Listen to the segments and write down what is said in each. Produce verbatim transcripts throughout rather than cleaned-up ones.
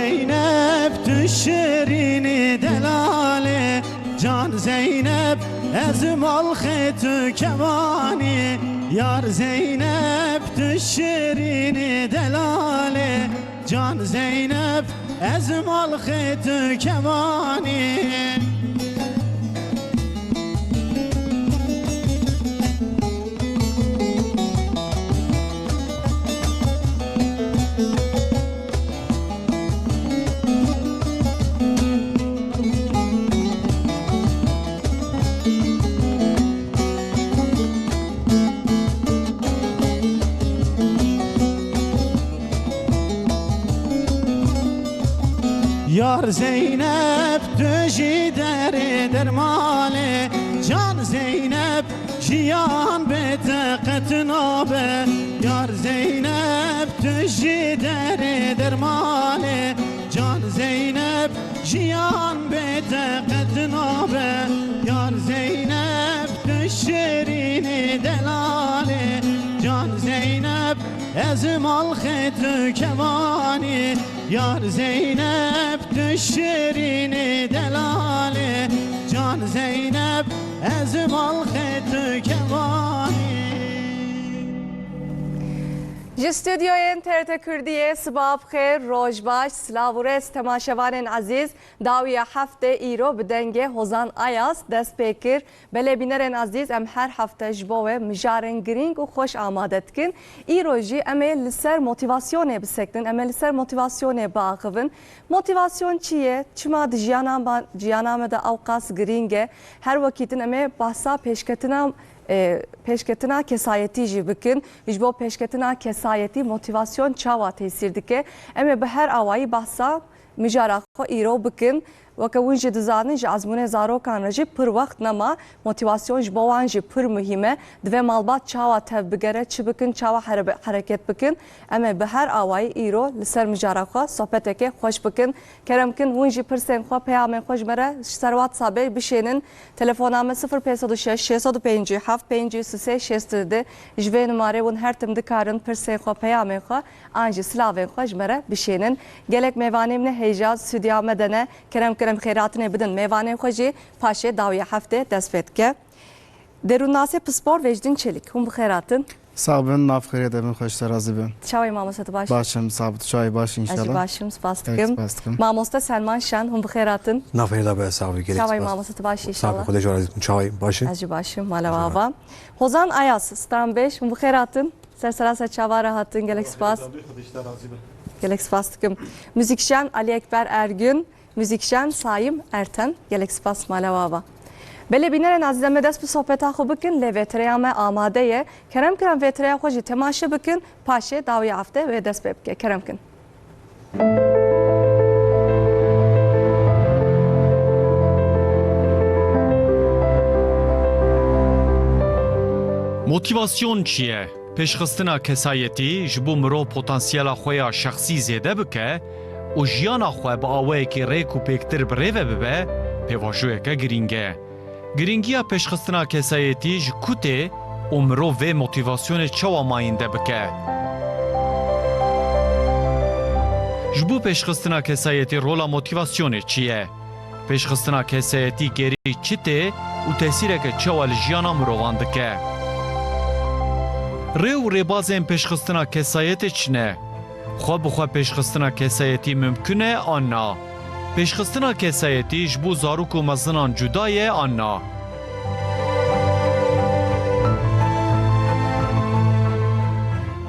Zeynep, tu şirînî delalê, can Zeynep, ez malxê tu kewanî. Yar Zeynep, tu şirînî delalê, can Zeynep, ez malxê tu kewanî. Yar Zeynep, tu jî derê dermanê, can Zeynep, jiyan bê te qet nabe. Yar Zeynep, tu jî derê dermanê, can Zeynep, jiyan bê te qet nabe. Yar Zeynep, tu şirînî delalê, can Zeynep, ez malxê tu kewanî. Yar Zeynep, tu şirînî delalê, can Zeynep, ez malxê tu kewanî. Ji stûdyoyên T R T Kurdiyê siba bixêr, roj baş, silav û rêz temaşevanên ezîz. Dawiya heftê îro bi dengê Hozan Ayaz dest pê kir. Belê bînerên ezîz, em her hefte ji bo we mijarên girîng û xweş amade dikin. Îro jî em ê li ser motîvasyonê bisekinin, em ê li ser motîvasyonê biaxivin. Motîvasyon çi ye? Çima di jiyana me, jiyana me de ewqas girîng e? Her wekî din em ê behsa pêşketina, e, pêşketina kesayetî jî bikin. Ji bo pêşketina kesayetî motîvasyon çawa tesîr dike? Em ê bi her awayî behsa mijara xwe îro bikin. Weke hûn jî dizanin, ji ezmûnê zarokan re jî pir wext nema. Motîvasyon ji bo wan jî pir muhîm e. Divê malbat çawa tevbigere, çi bikin, çawa here-, hereket bikin. Em ê bi her awayî îro li ser mijara xwe sohbeteke xweş bikin. Kerem kin, hûn jî pirsên xwe, peyamên xwe ji me re ji ser WhatsAppê bişênin. Telefona me sifir pênc sed û şeş, şêst sed û pêncî heft, pêncî sê sê şêst û du. Ji vê numarê hûn her tim dikarin pirsên xwe, peyamên xwe an jî silavên xwe ji me re bişênin. Gelek mêvanê min ê hêja stûdya me de ne. Kerem, kerem xêratinê bidin mêvanên xwe jî, paşê dawiya heftê dest pê dike. Derûnnasê pispor Vecdîn Çelîk, hûn bi xêr hatin. Sax bin, nav xêrê de bin, xweş te razî bin. Çawa yî mamoste, tu baş? Baş im, sax bî, tu çawa yî, baş yî înşallah. Ez jî baş im, spas dikim. Spas dikim. Mamoste Selman Şen, hûn bi xêr hatin. Nav xêrê de be, sax bî, gelek spas. Çawa yî mamoste, tu baş î înşallah. Sax bî, Xwedê ji we razî bin, çawa yî, baş î? Ez jî baş im, mala we ava. Hozan Ayaz, Stranbêj, hûn bi xêr hatin. Ser sera ser çava re hatin, gelek spas. Gelek spas dikim. Muzîkjen Ali Ekber Ergün, muzîkjen Sayim Erten, gelek spas, mala we ava. Belê bînerên ezîz, em ê dest bi sohbeta xwe bikin, lê vêtereya me amade ye. Kerem kerem vêtereya xwe jî temaşe bikin, paşê dawiya heftê wê dest pê bike. Kerem kin. Motîvasyon çi ye? Pêşxistina kesayetî ji bo mirov potansiyela xwe ya şexsî zêde bike û jiyana xwe bi awayekî rêk û pêktir bi rê ve bibe, pêvajoyeke girîng e. Girîngiya pêşxistina kesayetî ji ku tê û mirov vê motîvasyonê çawa mayînde bike? Ji bo pêşxistina kesayetî rola motîvasyonê çi ye? Pêşxistina kesayetî gerî çi tê û tesîreke çawa li jiyana mirovan dike? Rê û rêbazên pêşxistina kesayetê çi ne? Xwe bi xwe pêşxistina kesayetî mimkun e an na? Pêşxistina kesayetî ji bo zarok û mezinan cuda ye an na?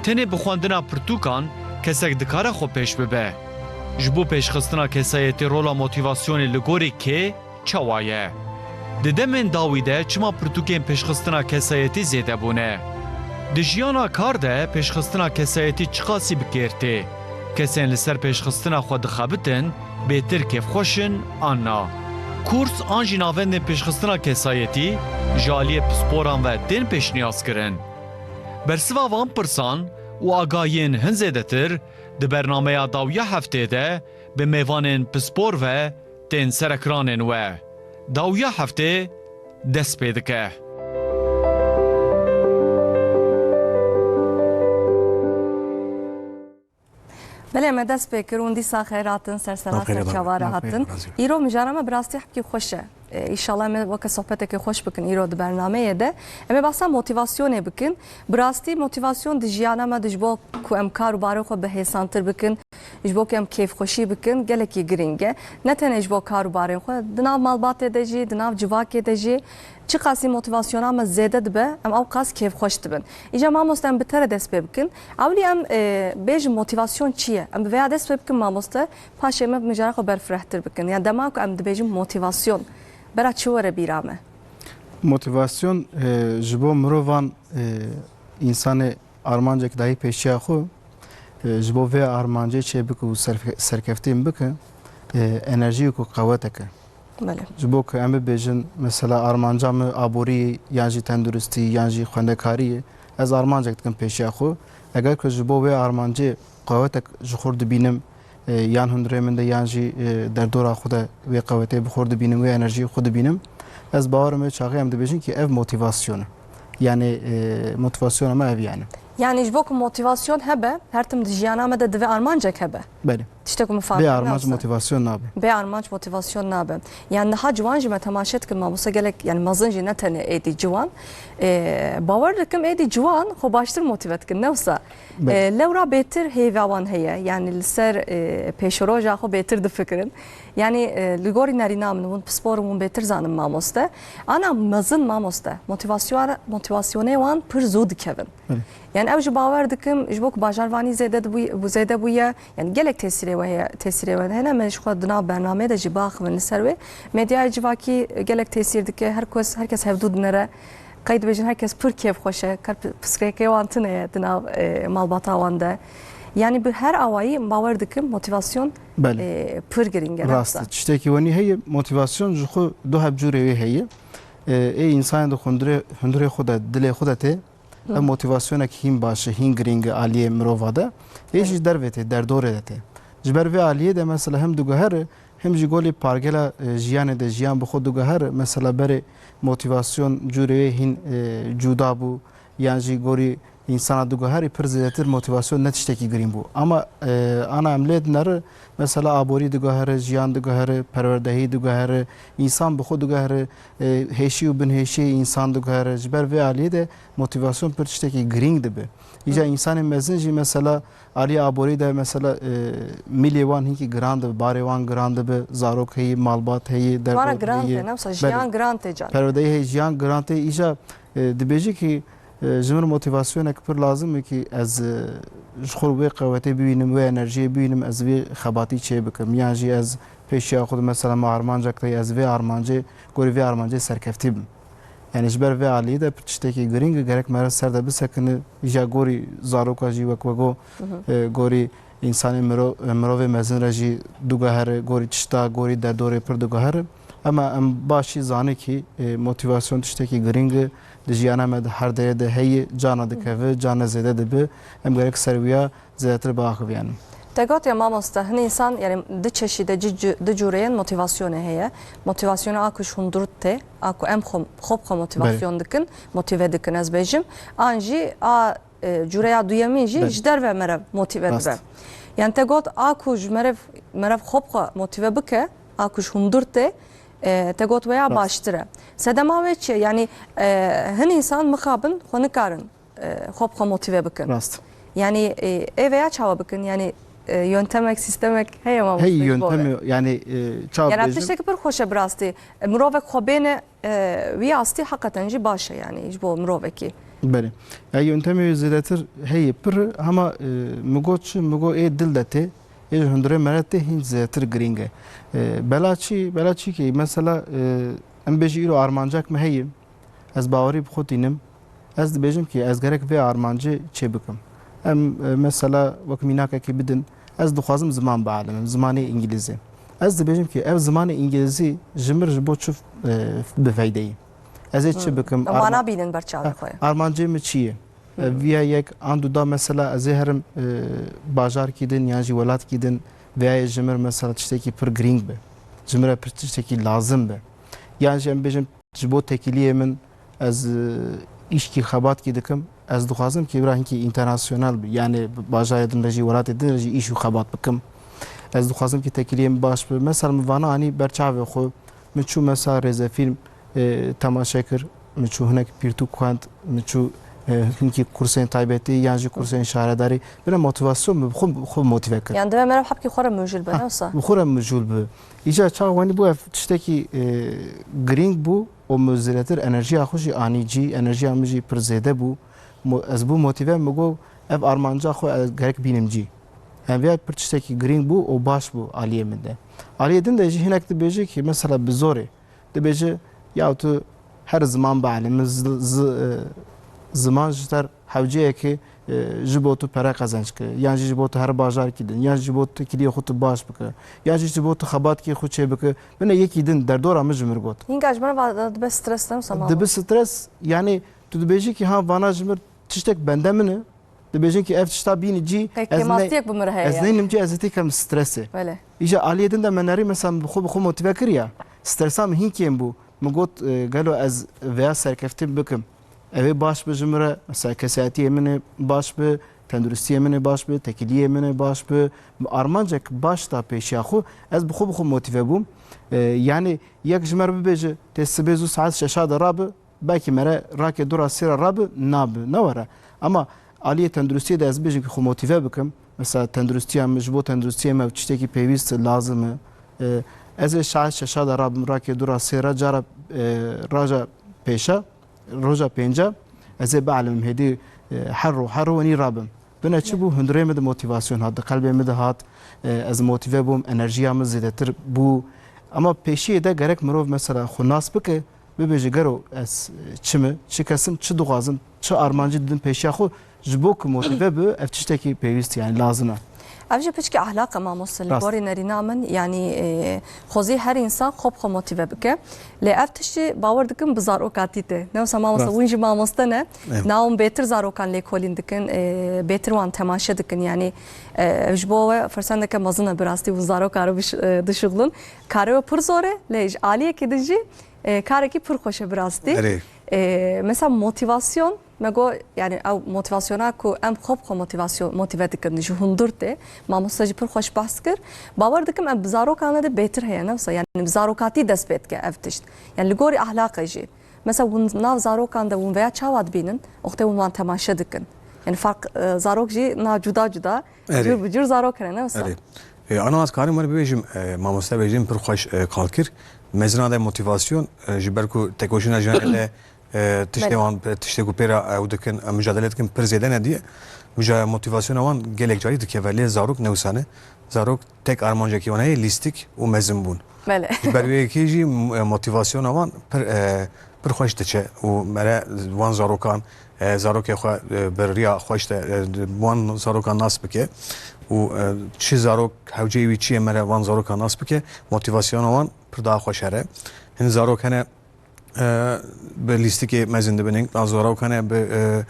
Tenê bi xwendina pirtûkan kesek dikare xwe pêş bibe. Ji bo pêşxistina kesayetî rola motîvasyonê li gorî kê çawa ye? Di demên dawî de çima pirtûkên pêşxistina kesayetî zêde bûne? Di jiyana kar de pêşxistina kesayetî çiqasî bi kêr tê? Kesên li ser pêşxistina xwe dixebitin, bêtir kêfxweş in an na? Kurs an jî navendên pêşxistina kesayetî ji aliyê pisporan ve tên pêşniyazkirin? Bersiva van pirsan û agahiyên hin zêdetir di bernameya dawiya heftê de bi mêvanên pispor ve tên serekranên we. Dawiya heftê dest pê dike. Belê, me dest pê kir û dîsa xêr hatin, ser sera, ser çavara hatin. Îro mijara me bi rastî hepkî xweş e. E, îşallah em ê weke sohbetekê xweş bikin îro di bernameyê de. Em ê behsa motivasyonê bikin. Bi rastî motivasyon di jiyana me de ji bo ku em kar û barê xwe bi hêsantir bikin, ji bo ku em kêfxweşî bikin, gelekî girîng e. Ne tenê ji bo kar û barên xwe, di nav malbatê de jî, di nav civakê de jî. Çiqasî motivasyona me zêde dibe, em ew qas kêfxweş dibin. Îca mamoste, em bi te re dest pê bikin. Ewlî em, e, bêjin motivasyon çi ye? Em bi vêya dest pê bikin mamoste, paşê me mijara xwe berfirehtir bikin. Yani dema ku em dibêjin motivasyon, bera çi were bîra me? Motivasyon, e, ji bo mirovan, e, însanê armancek dayî pêşiya xwe, e, ji bo vê armancê çêbike û serfe-, serkeftî bike, e, enerjiyek û qewetek e. Belê. Ji bo ku em bibêjin, mesela armanca min aborî ye, yan jî tenduristî, yan jî xwendekarî ye, ez armancek dikim pêşiya xwe. Eger ku ji bo wê armancê qewetek ji xwe dibînim, e, yan hundirê min de, yan jî, e, derdora xwe de wê qewetê bi xwe dibînim, wê enerjiyê xwe dibînim, ez bawer im wê çaxê em dibêjin ki ev motivasyon e. Yani, e, motivasyona me ev yani. Yani ji bo ku motivasyon hebe, her tim di jiyana me de divê armancek hebe. Belê. Tiştek ku min fam Bê kir, armanc ne wisa? Motivasyon nabe. Bê armanc motivasyon nabe. Yani niha ciwan jî me temaşe dikin, mamoste, gelek, yani mezin jî, ne tenê êdî ciwan. E, bawer dikim êdî ciwan xwe baştir motive dikin, ne wisa? Belê. E, lewra bêtir hêva wan heye. Yani li ser, e, pêşeroja xwe bêtir difikirin. Yani, e, li gorî nerîna min, hûn pispor in, hûn bêtir zanin mamoste. Ana mezin mamoste. Motivasyon-, motivasyonê wan pir zû dikevin. Belê. Yani ew jî bawer dikim, ji bo ku bajarvanî zêde dibûy-, bû-, zêde bûye, yani gelek tesîrê we heye, tesîrê we hene, me ji xwe di nav bernameyê de jî biaxivin li ser wê. Medyaya civakî gelek tesîr dike, her kes, her kes hevdû dinere. Qey dibêjin, her kes pir kêfxweş e, kar pi-, pirsgirêkê wan tune ye di nav, e, malbata wan de. Yani bi her awayî em bawer dikim motivasyon, Belê. E, pir girîng e. Rast e. Tiştekî wenî heye, motivasyon ji xwe du heb cûrê wê heye. E, ê însanê di hundirê, hundirê xwe de, dilê xwe de tê. Ev motivasyonek hîn baş e, hîn girîng e aliyê mirova de. Ê jî dervê tê, derdorê de tê. Ji ber vê aliyê de mesela hem diguhere, hem jî gorî pargela, e, jiyanê de jiyan bi xwe diguhere, mesela berê motivasyon cûrê wê hîn, e, cuda bû, yan jî gorî însana diguherî pir zêdetir motivasyon ne tiştekî girîng bû. Ama, e, ana em lê dineri, mesela aborî diguhere, jiyan diguhere, perwerdehî diguhere, însan bi xwe diguhere, e, hêşî û binhêşiyê însan diguhere. Ji ber vê aliyê de motivasyon pir tiştekî girîng dibe. Îca Hı. însanên mezin jî mesela aliyê aborî de mesela, e, mîlê wan hinkî giran dibe, barê wan giran dibe, zarok heyî, malbat heyî, Vana derdor giran heyî. Tê, ne wisa Belê. Jiyan giran tê can. Perwerdehî heyî, jiyan giran tê. Îca, e, dibêje ki, e, ji min motivasyonek pir lazim e ki ez, e, ji xwe wê qewetê bibînim, wê enerjiyê bibînim, ez vê xebatî çê bikim. Yan jî ez pêşiya xwe de mesela me armancek tê, ez vê armancê, gorî vê armancê serkeftî bim. Yani ji ber vê alî de pir tiştekî girîng e, gerek mere ser de bisekine, îja gorî zaroka jî wek wego, Hı hı. e, gorî însanê miro-, e, mirovê mezin re jî duguhere, gorî tişta, gorî derdorê pir duguhere. Ema em baş jî zane kî, e, motivasyon tiştekî girîng e, di jiyana me de her derê de heye, cana dikeve, cana zêde dibe. Em gerek ser wiya zêdetir biaxivînin. Te gotiye mamoste, hin însan, yani du çeşîd e, ci-, ci-, du cûreyên motivasyonê heye. Motivasyona a ku ji hundir tê, a ku em xwe, xwe bi xwe motivasyon Belê. dikin, motive dikin ez bêjim. An jî a, e, cûreya duyemîn jî Belê. ji derve merev motive Rast. dibe. Yani te got a ku ji merev, merev xwe bi xwe motive bike, a ku ji hundir tê, e, te got weya Rast. baştir e. Sedema wê çi ye? Yani, e, hin însan mixabin xwe nikarin e, xwe bi xwe motive bikin. Rast. Yani, e, ê veya çawa bikin? Yani, e, yöntemek, sistemek heye mamoste Hey ji bo yöntemê, ve? yani, e, çawa Yani, ev bêjim? tiştekî pir xweş e bi rastî. E, mirovek xwe bêne, e, wî astî heqeten jî baş e, yani, ji bo mirovekî. Belê. Ya yöntemê zêdetir heye pir, hema, e, migo çi, migo ê dil de tê, ê ji hundirê mere tê hîn zêdetir girîng e. E, bela çi, bela çi ki, mesela, e, em bêjî îro armancak me heye, ez bawerî bi xwe tînim, Ez dibêjim ki ez gerek vê armancê çê bikim. Em, e, mesela wek mînakekî bidin, ez dixwazim ziman bialimim, zimanê îngilîzî. Ez dibêjim ki ev zimanê îngilîzî ji min ji bo çi, e, bi feyde ye? Ez ê çi Hmm. bikim? Mana Arma-, bînin ber çavê xwe. Armancê min çi ye? E, Hmm. viya yek an du da mesela ez ê herim, e, bajarkî din yan jî welatkî din, viya yê ji min mesela tiştekî pir girîng be. Ji min re pir tiştekî lazim be. Yan jî em bêjin, Ji bo tekîliyê min ez, e, îşkî xebatkî dikim. ez dixwazim ki bira hinkî înternasyonal bi, yani bajarê din re jî, welatê din re jî îş û xebat bikim. Ez dixwazim ki tekiliyê min baş bi. Mesela min vana anî ber çavê xwe, min çû mesela rêzefîlm, e, temaşe kir, min çû hinek pirtûk xwend, min çû, e, hinkî kursên taybetî yan jî kursên şaredarî. Bira motivasyon min bi xwe, xwe motive kir. Yani divê meriv hepkî xwe re mijûl be, Ha, ne wisa? Bi xwe re mijûl bi. Îcar çax wenî bû ev tiştekî, e, girîng bû û min zêdetir enerjiya xwe jî anî cî, enerjiya min jî pir zêde bû. Mo-, ez bû motive, min got, ev armanca xwe ez gerek bînim cî. Em vê pir tiştekî girîng bû û baş bû aliyê min de. Aliyê din de jî hinek dibêje ki mesela bi zorê. Dibêje, ya tu her ziman bielî, min zi-, zi-, e, ziman ji te re hewceyekê, e, ji bo tu pere qezenc kir, yan jî ji bo tu here bajarkî din, yan jî ji bo tu kiliyê xwe tu baş bike, yan jî ji bo tu xebatkî xwe çêbike. Bine yekî din derdora min ji min got. Hînga ji me re va dibe stres, ne wisa Mamo? Dibe stres, yani tu dibêjî ki ha vana ji min tiştek bende min e, dibêjin ki ev tişta bînî cî, Qey ez ne-, kêmastiyek bi min re heye ez yani. Neynim cî, ez ê têkem stresê. Belê. Îja aliyê din de me nerî mesela bi xwe, bi xwe motive kiriya. Stresa min hîn kêm bû. Min got, e, gelo ez vêya serkeftin bikim. Ev ê baş bi ji min re, mesela kesayetiyê min ê baş bi, tenduristiyê min ê baş bi, tekiliyê min ê baş bi. Armancek baş da pêşiya xwe, ez bi xwe, bi xwe motive bûm. E, yani yek ji me re bibêje, tê sibê zû saet şeşa de rabi, belkî mere rakê dora sêra rabi, nabi, ne were. Ama aliyê tenduristiyê de ez bêjim ki xwe motive bikim. Mesela tenduristiya min, ji bo tenduristiya me tiştekî pêwîst lazim e. E, ez ê saet şeşa de rabim rakê dora sêra, cara, e, raja pêşa, roja pênca, ez ê bialimim hêdî, e, her ro, her ro wenî rabim. Bine çi bû? Hundirê min de motivasyon hat, di qelbê min de hat, e, ez motive bûm, enerjiya min zêdetir bû. Ama pêşiyê de gerek mirov mesela xwe nas bike, bibêje gero ez, e, çi me, çi kesim, çi dixwazim, çi armancî didim pêşiya xwe, ji bo ku motive bi, ev tiştekî pêwîst, yani lazim e. Ev jî piçkî ahlaq e, mamoste, li Rast. gorî nerîna min, yanî, e, xwezî her însan xwe bi xwe motive bike. Lê ev tiştî bawer dikim bi zarokatî tê. Ne wisa mamoste, Rast. hûn jî mamoste ne. Evet. Na hûn bêtir zarokan lêkolîn dikin, e, bêtir wan temaşe dikin. Yanî, e, ev ji bo we firsendeke mezin e bi rastî hûn zarokan re biş-, e, dişuxulin. Karê we pir zor e, lê ji aliyekê din jî, e, karekî pir xweş e bi rastî. Erê. E, mesela motivasyon, Me got, yani ew motivasyona ku em xwe bi xwe motivasyon, motive dikin, ji hundir tê. Mamoste jî pir xweş behs kir. Bawer dikim em bi zarokan de bêtir heye, ne wisa, yani bi zarokatî dest pê dike ev tişt. Yani li gorî ahlaqê jî. Mesela hûn nav zarokan de hûn veya çawa dibînin, wextê hûn wan temaşe dikin. Yani fark, e, zarok jî na cuda cuda, Erê. cur bi cur zarok hene, ne wisa? Erê. E, ana ez karim were bibêjim, e, mamoste bêjim pir xweş, e, qal kir. Mezina de motivasyon, e, ji ber ku tekoşîna jiyanê de E, tiştê Belê. wan, e, tiştê ku pê re ew dikin, e, micadele dikin, pir zêde nediye. Mija-, motivasyona wan gelek carî dikeve, lê zarok ne wisa ne. Zarok tek armancekî wan heye, lîstik û mezin bûn. Belê. Ji ber wê yekê jî, m-, e, motivasyona wan pir, e, pir xweş diçe û mere wan zarokan, e, zarokê xwe, e, bi riya xweş de, e, wan zarokan nas bike û, e, çi zarok hewceyê wî çi ye mere wan zarokan nas bike, motivasyona wan pir daha xweş here. Hin zarok hene, e, bi lîstikê mezin dibin, hin zarok hene bi, e,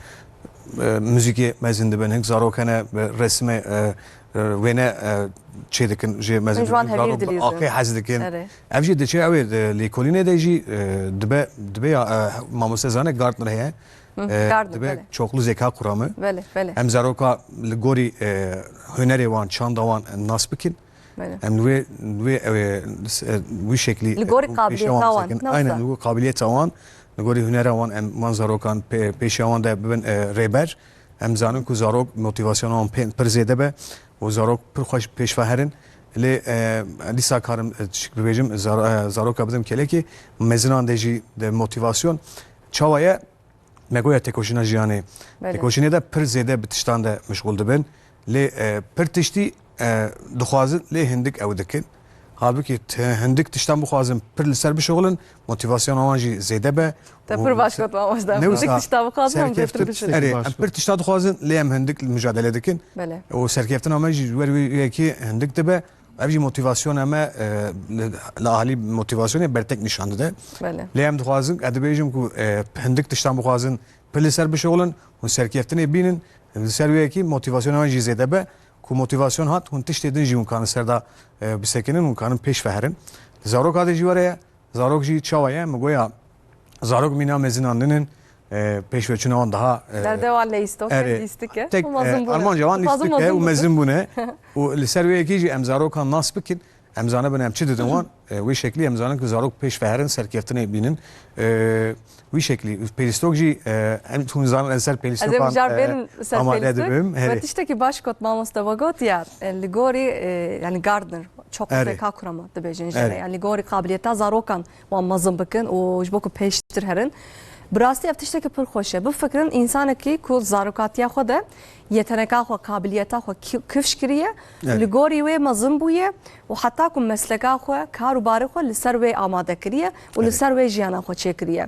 e, muzîkê mezin dibin, hin zarok hene bi resimê, e, e, wêne, e, çê dikin, jê mezin Ji wan dibin, hevîr zarok bi dilîzin. axê hez dikin. Erê. Ev jî diçe, ew ê, e, lêkolînê de jî, e, dibe, dibe ya, e, mamoste zane Gardner heye. Hı, E, Gardner, dibe belê. çoklu zeka kuramı. Belê, belê. Em zaroka li gorî, e, hunerê wan, çanda wan nas bikin. Belê. Em li wê, li wê, ew ê, s-, e, wî şeklî, Li gorî e, pêşiya wan qabiliyeta wan, bisekin. ne Aynen, wisa? li gorî qabiliyeta wan, li gorî hunera wan, em wan zarokan pê-, pêşiya wan de bibin, e, rêber. Em zanin ku zarok motivasyona wan pê-, pir zêde be û zarok pir xweş pêşve herin. Lê, e, dîsa karim, e, tişik bibêjim, zar-, e, zaroka bidim kelekê, mezinan de jî de motivasyon. Çawa ye? Me goya têkoşîna jiyanê. Belê. Têkoşînê de pir zêde bi tiştan de meşgûl dibin. Lê, e, pir tiştî, e, dixwazin, lê hindik ew dikin. Halbukî te-, hindik tiştan bixwazin pir li ser bişuxulin, motivasyona wan jî zêde be. Te Û pir baş se-, got, mamoste. ne Hindik wisa tiştan bixwazin, em bêtir serkeftin-, bişuxulin. Erê, Baş em got. pir tişta dixwazin, lê em hindik li micadele dikin. Belê. Û serkeftina me jî ji wer wî yekê hindik dibe. Ev jî motivasyona me, e, li, li alî motivasyonê bertek nîşan dide. Belê. Lê em dixwazin, ez dibêjim ku, e, hindik tiştan bixwazin, pir li ser bişuxulin, hûn serkeftinê bînin, li ser wê yekî motivasyona wan jî zêde be, ku motivasyon hat, hûn tiştê din jî hûn karin ser de, e, bisekinin, hûn karin pêş ve herin. Zaroka de jî were ye, zarok jî çawa ye, min goya zarok mîna mezinan ninin, e, pêşveçûna wan daha, e, Derdê wan leyîstok e, erê, lîstik e. tek, Û mezin e, bûne. armanca wan Û mezin lîstik e û bûne. Mezin bûne. Û li ser wê yekê jî em zarokan nas bikin. Em zanibin em çi didin wan. E, wê şeklî em zanin ku zarok pêş ve herin serkeftinê bînin. E, wî şeklî pêlîstok jî, e, em hûn zanin ez ser Ez ê pêlîstokan, mijar e, bêrim ser amade pêlîstik. dibim. We Herê. Tiştekî baş got mamoste, we got ya, e, li gorî, e, yani Gardner, çok Erê. zeka kurama dibêjin jê re. Erê. Yani li gorî qabiliyeta zarokan wan mezin bikin û ji bo ku pêştir herin. Bi rastî ev tiştekî pir xweş e. Bifikirin, însanekî ku zarokatiya xwe de yeteneka xwe, qabiliyeta xwe ki-, kifş kiriye, Evet. li gorî wê mezin bûye û heta ku mesleka xwe, kar û barê xwe li ser wê amade kiriye û li Evet. ser wê jiyana xwe çêkiriye.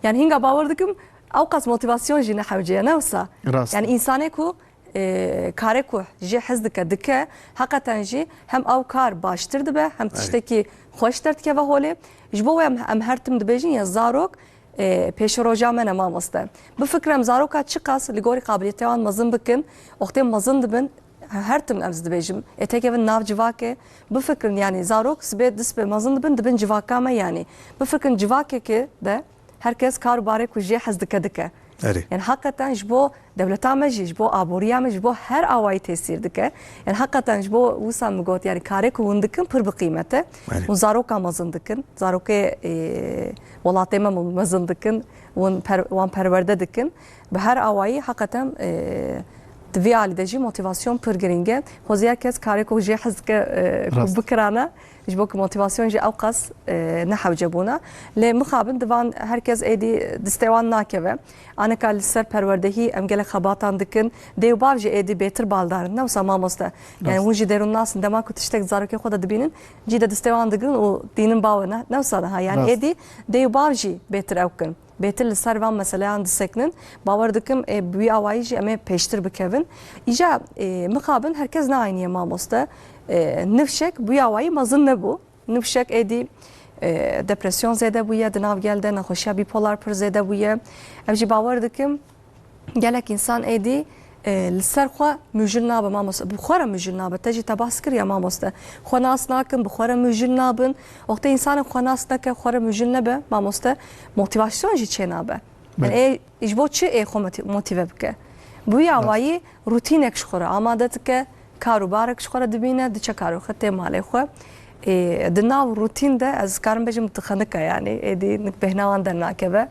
Yani hînga bawer dikim, ew qas motivasyon jî ne hewce ye, ne wisa? Rast. Yani însanê ku, e, karê ku jê hez dike, dike, heqeten jî hem ew kar baştir dibe, hem tiştekî xweş derdikeve holê. Ji bo wê em, em her tim dibêjin ya zarok, e, pêşeroja me ne mamoste. Bifikire em zaroka çiqas li gorî qabiliyetê wan mezin bikin, wextê mezin dibin, her tim ez dibêjim, ê tekevin nav civakê, bifikirin, yani zarok sibê dist pê mezin dibin, dibin civaka me yani. Bifikirin civakekê de her kes kar û barê ku jê hez dike dike. Erê. Yani heqeten ji bo dewleta me jî, ji bo aboriya me, ji bo her awayî tesîr dike. Yani heqeten ji bo wisa min got, yani karê ku hûn dikin pir bi qîmet e. Erê. Hûn zaroka mezin dikin, zarokê, e, welatê me mezin dikin, hûn per, wan perwerde dikin. Bi her awayî heqeten, e, di vî alî de jî motivasyon pir girîng e. Xwezî her kes karê ku jê hez dike, e, ku Rast. bikirane, ji bo ku motivasyon jî ew qas, e, ne hewce bûna. Lê mixabin di van her kes êdî distê wan nakeve. Aneka li ser perwerdehî em gelek xebatan dikin. Dê û bav jî êdî bêtir baldar in. Ne wisa mamoste. Yani Rast. hûn jî derûnnas in, dema ku tiştek zarokê xwe de dibînin, cî de distê wan digirin û dînin bawe ne. Ne wisa niha. Yani Rast. êdî dê û bav jî bêtir ew kin. Bêtir li ser van meseleyan disekinin. Bawer dikim, ê, bi wî awayî jî em ê pêştir bikevin. Îja, ê, mixabin her kes ne aynî ye mamoste. Ê, nifşek bi wî awayî mezin nebû. Nifşek êdî, e, depresyon zêde bûye, di nav gel de nexweşiya bipolar pir zêde bûye. Ev jî bawer dikim, gelek însan êdî, e, li ser xwe mûjil nabe mamoste. Bi xwe re mûjil nabe. Te jî te behs kiriye mamoste. Xwe nas nakin, bi xwe re mûjil nabin. Wextê însanek xwe nas neke, xwe re mûjil nebe mamoste, motivasyon jî çê nabe. Yani ê, ji bo çi ê xwe moti-, motive bike? Bi wî awayî rutînek ji xwe re amade dike, kar û barek ji xwe re dibîne, diçe kar û xetê malê xwe. Ê, di nav rutîn de ez karim bêjim dixenika yani, êdî nik bêhna wan dernakeve.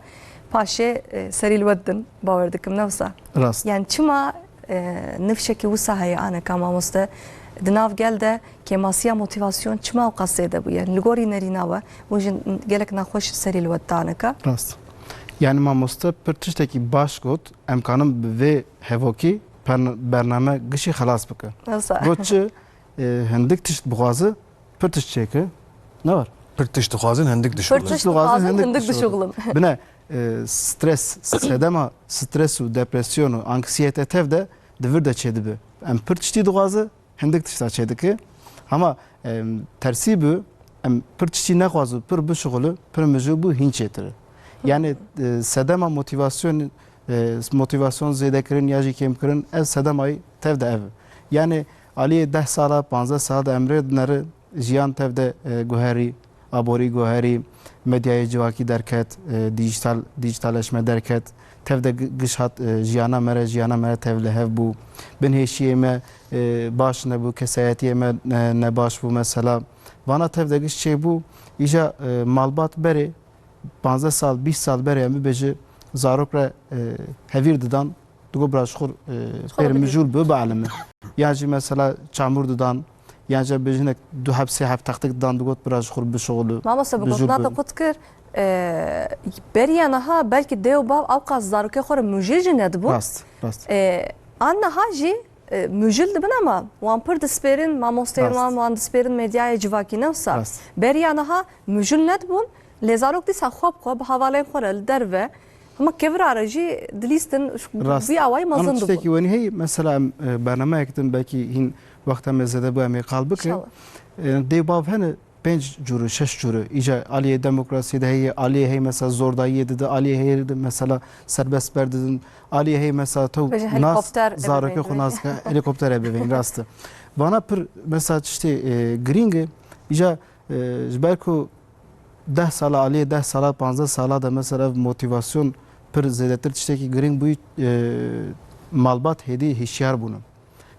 Paşê, e, serî li we didin, bawer dikim ne wisa. Rast. Yani çima, e, nifşekî wisa heye aneka mamoste? Di nav gel de kêmasiya motivasyon çima ew qas zêde bûye? Li gorî nerîna we, hûn jî gelek naxweş serî li we didane ka? Rast. Yani mamoste pir tiştekî baş got, em kanin bi vê hevokî pern-, bername gişî xelas bike. Wisa. Got çi, e, hindik tişt bixwaze, pir tişt çêke. Ne var? Pir tişt dixwazin, hindik Pir dişuxulin. tişt Dixwazin dixwazin, hindik hindik dişuxulin. dişuxulin. Bine, e, stres, sedema, stres û depresyon û anksiyete tev de di vir de çêdibe. Em pir tiştî dixwaze, hindik tişta çêdike. Hema, em, tersî bi, em pir tiştî nexwaze, pir bişuxule, pir mijûl bû, hîn çêtir e. Yani, e, sedema motivasyon, e, motivasyon zêdekirin ya jî kêmkirin, ev sedemayî tev de ev e. Yani, aliyê deh sala, panzdeh sala de em rê dineri, jiyan tev de, e, guherî, aborî guherî, medyayê civakî derket, e, dijital, dijitaleşme derket, tev de gi-, giş hat, e, jiyana me re, jiyana me re tev li hev bû. Binhêşiyê me, e, baş nebû, kesayetiyê me, e, nebaş bû mesela. Vana tev de giş çêbû, îja, e, malbat berê, panzdeh sal, bîst sal berê em bibêje, zarok re, e, hevîr didan, digot bira ji xwe, e, Xwe pêr bigir. mijûl bi, bielime. Yan jî mesela çamûr didan, yan jî bi jinek du heb sê heb textik didan, digot bira ji xwe bişuxulu. Mamoste bi Bijûl gotina bi. te qut kir, e, beriya niha belkî dê û bav ew qas zarokê xwe re mûjil jî nedibû. Rast, rast. E, an niha jî, e, mûjil dibin ama wan pir dispêrin, mamosteyên Rast. wan wan dispêrin medyayê civakî ne wisa. Rast. Beriya niha mûjil nedibûn, lê zarok dîsa xwe bi xwe bi hevalên xwe re li derve, hema kevira re jî dilîstin, Rast. vî awayî mezin An dibûn. tiştekî wenî heye, mesela em, e, bernameyek din belkî hîn wexta me zêde bû em ê qal bikin. İnşallah. E, dê bav hene pênc cûr û şeş cûr e. Îca aliyê demokrasiyê de heye, aliyê heye mesela zordayiyê dide, aliyê heye de mesela serbest berdidin, aliyê heye mesela tew Bêje nas helikopter zarokê ebeveyn xwe be. Nas ke helikopter ebeveyn rast e. Vana pir mesela tiştê, e, girîng e. Îca, e, ji ber ku deh sala aliyê deh sala panzdeh sala de mesela ev motivasyon Pir zêdetir tiştekî girîng bûyî, e, malbat hêdî hişyar bûne.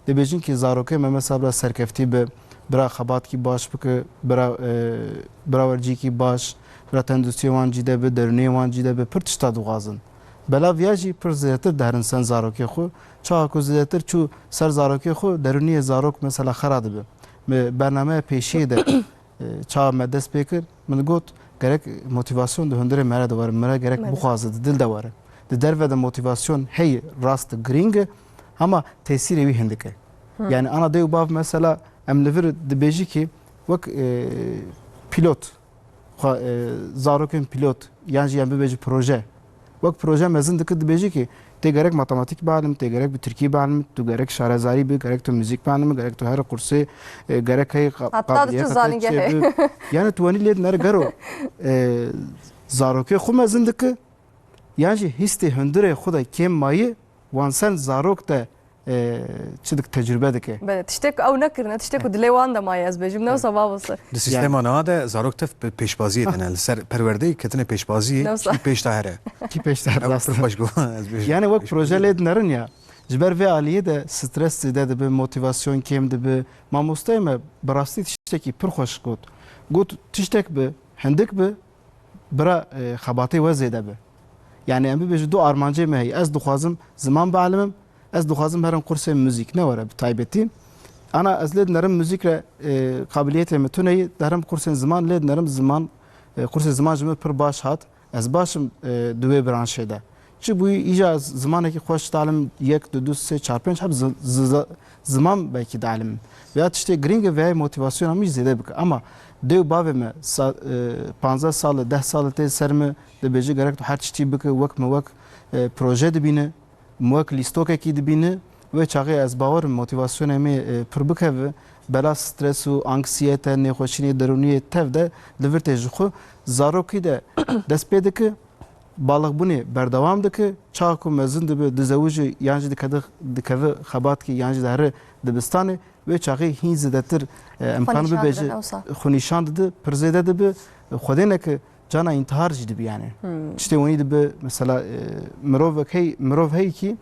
Dibêjin kî zarokê me mesela bira serkeftî bi, bira xebatkî baş bike, bira, e, bira wercîkî baş, bira tenduristiyê wan cî de bi, derûniyê wan cî de bi, pir tişta dixwazin. Bela viya jî pir zêdetir diherin sen zarokê xwe. Çawa ku zêdetir çû ser zarokê xwe, derûniyê zarok mesela xera dibe. Me bernameya pêşiyê de e, çawa me dest pê kir, min got, gerek motîvasyon di hundirê me re de were, me re gerek bixwaze, di dil de were. Di derve de motîvasyon heye, rast e, girîng e, ama tesîrê wî hindik e. Yanî ana dê û bav mesela em li vir dibêjî kî wek, e, pîlot, xwe, e, zarokên pîlot, yan jî em bibêjin proje, wek proje mezin dike, dibêjî kî tê gerek matematîk bielîm, tê gerek bi tirkî bielîm, tu gerek şarezarî bi, gerek tu muzîk bielîm, gerek tu here qursê, e, gerek hey qa-, Heta tu qabiliyeta te zanîngehê. Çêbi. Yani tu wenî lê dinere gero, e, zarokê xwe mezin dike, yan jî hîstê hundirê xwe de kêm mayî, wan sen zarok te, e, çi dik tecrube dike. Belê, tiştek ew nekirine, tiştek ku dilê wan de maye ez bêjim, ne wisa mamoste. Di sîstema niha de zarok tev pe-, pêşbaziyê tine. Li ser perwerdeyê ketine pêşbaziyê, Ne wisa. Kî pêş de here. Kî pêş de Ew rast. Pir xweş got, ez bêjim. Yani wek proje lê dinerin ya, ji ber vê aliyê de stres zêde dibe, motivasyon kêm dibe. Mamosteyê me bi rastî tiştekî pir xweş got. Got, tiştek bi, hindik bi, bira, e, xebatê we zêde bi. Yani em bibêjin du armancê me heye. Ez dixwazim ziman bielîmim, ez dixwazim herim kursên muzîk, ne were bi taybetî. Ana ez lê dinerim muzîk re, e, qabiliyetê min tune ye, derim kursên ziman, lê dinerim ziman, e, kursê ziman ji min pir baş hat. Ez baş im, e, di wê branşê de. Çi bûyî, îja ez zimanekî xweş talim yek, du, du, sê, çar, pênc heb zi-, zi-, zi-, ziman belkî dielîmim. Veya tiştê girîng e, veya motivasyona min jî zêde bike. Ama dê û bavê me sa-, e, panzdeh sal e, deh sal e tê ser me, dibêje gerek tu her tiştî bike, wek me wek, e, proje dibîne, me wek lîstokekî dibîne. Wê çaxê ez bawer im motivasyonê me, e, pir bikeve, bela stres û anksiyete, nêxweşînê derûniyê tev de li vir tê ji xwe. Zarokî de dest pê dike, balixbûnê berdewam dike, çaxa ku mezin dibe, dizewije yan jî dikede-, dikeve xebatkî yan jî dihere dibistanê, wê çaxê hîn zêdetir, e, emkan nîşan bibêje, dide, ne wisa? Xwe nîşan dide, pir zêde dibe, xwedê neke cana întihar jî dibe yani. Hmm. Tiştê wenî dibe, mesela, e, mirov hey, mirov hey kî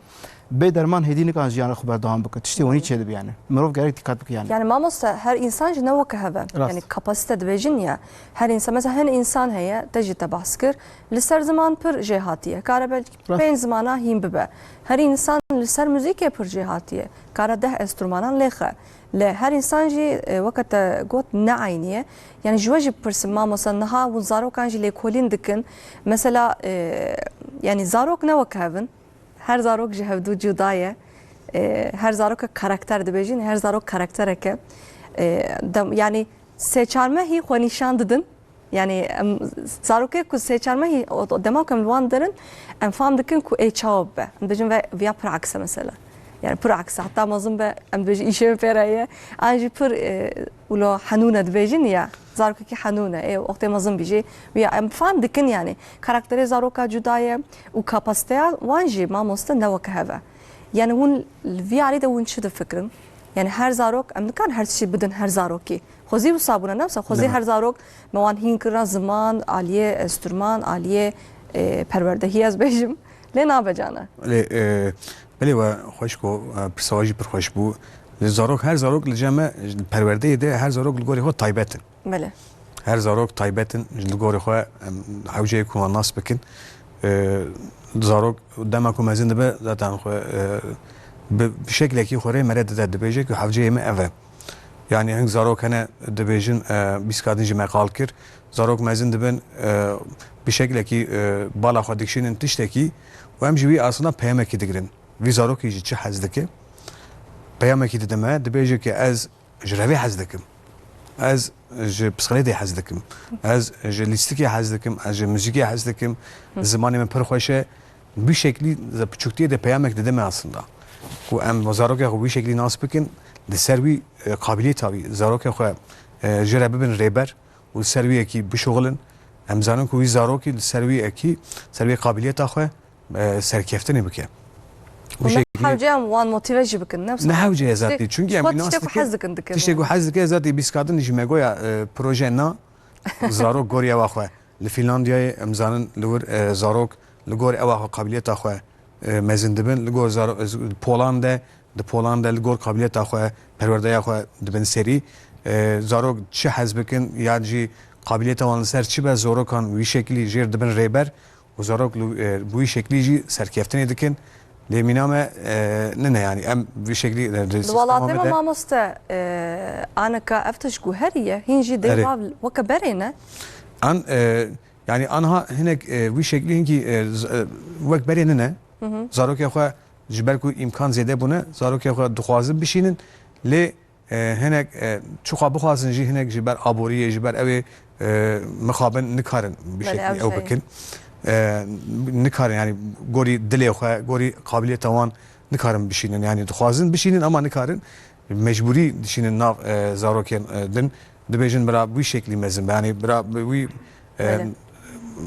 bê derman hêdî nikan jiyana xwe berdewam bike. Tiştê wenî çê dibe yani. Mirov gerek dîqet bike yani. Yani mamoste, her insan jî ne weke hev e. Rast. Yani kapasite dibêjin ya. Her insan, mesela hin insan heye, te jî te behs kir. Li ser ziman pir jêhatî ye. Kare belkî Rast. Pênc zimana hîn bibe. Her insan li ser muzîkê pir jêhatî ye. Kare deh enstrûmanan lêxe. Lê her insan jî, e, weke te got, ne eynî ye. Yani ji we jî bipirsim, mamoste, niha hûn zarokan jî lêkolîn dikin. Mesela, e, yani zarok ne weke hev in. Her zarok ji hevdû cuda ye. E, her zaroke karakter dibêjin, her zarok karaktereke. E, dem-, yani sê çar mehî xwe nîşan didin. Yani em zarokê ku sê çar mehî o, o dema ku em li wan derin, em fam dikin ku ê çawa bibe. Em dibêjin ve viya pir aks e mesela. Yani pir aks e. Heta mezin be, em dibêjin îşê min pê re ye. An jî pir, e, wilo henûn e dibêjin ya. Zarokekî henûn e. Ê, wextê mezin bî jî. Ya em fam dikin yani. Karakterê zaroka cuda ye û kapasiteya wan jî mamoste ne weke hev e. Yani hûn li vî alî de hûn çi difikirin? Yani her zarok, em nikarin her tiştî bidin her zarokî. Xwezî wisa bûne, ne wisa? Xwezî Ne. Her zarok me wan hîn kirina ziman, aliyê enstrûman, aliyê, e, perwerdehî ez bêjim. Lê nabe cane. Lê, e, belê we xweş got, e, pirsa we jî pir xweş bû. Lê zarok, her zarok li cem me, li perwerdeyê de her zarok li gorî xwe taybet in. Belê. Her zarok taybet in, ji li gorî xwe em hewce ye ku wan nas bikin. E, zarok dema ku mezin dibe, zaten xwe, e, bi, bi şeklekî xwe rê mere dide, dibêje ku hewceyê min ev e. Yani hing zarok hene dibêjin, e, bîska din jî me qal kir. Zarok mezin dibin, e, bi şeklekî, e, bala xwe dikişînin tiştekî û em ji wî aslında peyamekî digirin. Vî zarokî ji çi hez dike? Peyamekî dide me, dibêje ki ez ji revê hez dikim. Ez ji psixletê hez dikim. Ez ji lîstikê hez dikim, ez ji muzîkê hez dikim. Hı. Zimanê min pir xweş e. Bi şeklî ze-, piçûktiyê de peyamek dide me aslında. Ku em zarokê xwe wî şeklî nas bikin, li ser wî, e, qabiliyeta wî, zarokê xwe, e, ji re bibin rêber û li ser wî yekî bişuxulin. Em zanin ku wî zarokî li ser wî yekî, ser wî qabiliyeta xwe, e, serkeftinê bike. Hûn ne hewce em wan motive jî bikin, ne wisa? Ne hewce ye zatî, çünkü em nas dikin. Tiştê ku hez dikin, dikin. Tiştê ku hez dike zatî bîskadin jî me goya, e, proje na, zarok goriya wa xwe. Li Fînlandiyayê em zanin li wir, e, zarok li gor ewa xwe, qabiliyeta xwe, e, mezin dibin. Li gor zaro-, e, polan de, di polan de li gor qabiliyeta xwe, perwerdeya xwe dibin serî. E, zarok çi hez bikin, yan jî qabiliyeta wan li ser çi be, zarokan wî şeklî jêr dibin rêber û zarok li, e, bi wî şeklî jî serkeftinê dikin. Lê mîna me, e, nine, yanî em vî şeklî, e, di Li sistema welatê me me de mamoste, e, anika ev tişt guherî ye, hîn jî dê Erê. bav weke berê ne? An, e, yanî anha hinek, e, wî şeklî hinkî, e, z-, e, wek berê nine. Hı hı. Zarokê xwe ji ber ku îmkan zêde bûne, zarokê xwe dixwazin bişînin. Lê, e, hinek, e, çiqa bixwazin jî hinek ji ber aboriyê, ji ber ew ê, e, mixabin nikarin bi Belê, şeklî ew ew jî. bikin. E, nikarin, yanî gorî dilê xwe, gorî qabiliyeta wan nikarin bişînin. Yanî dixwazin bişînin ama nikarin. Mecbûrî dişînin nav, e, zarokên, e, din. Dibêjin bira wî şeklî mezin be. Yanî bira bi wî, e, Belê.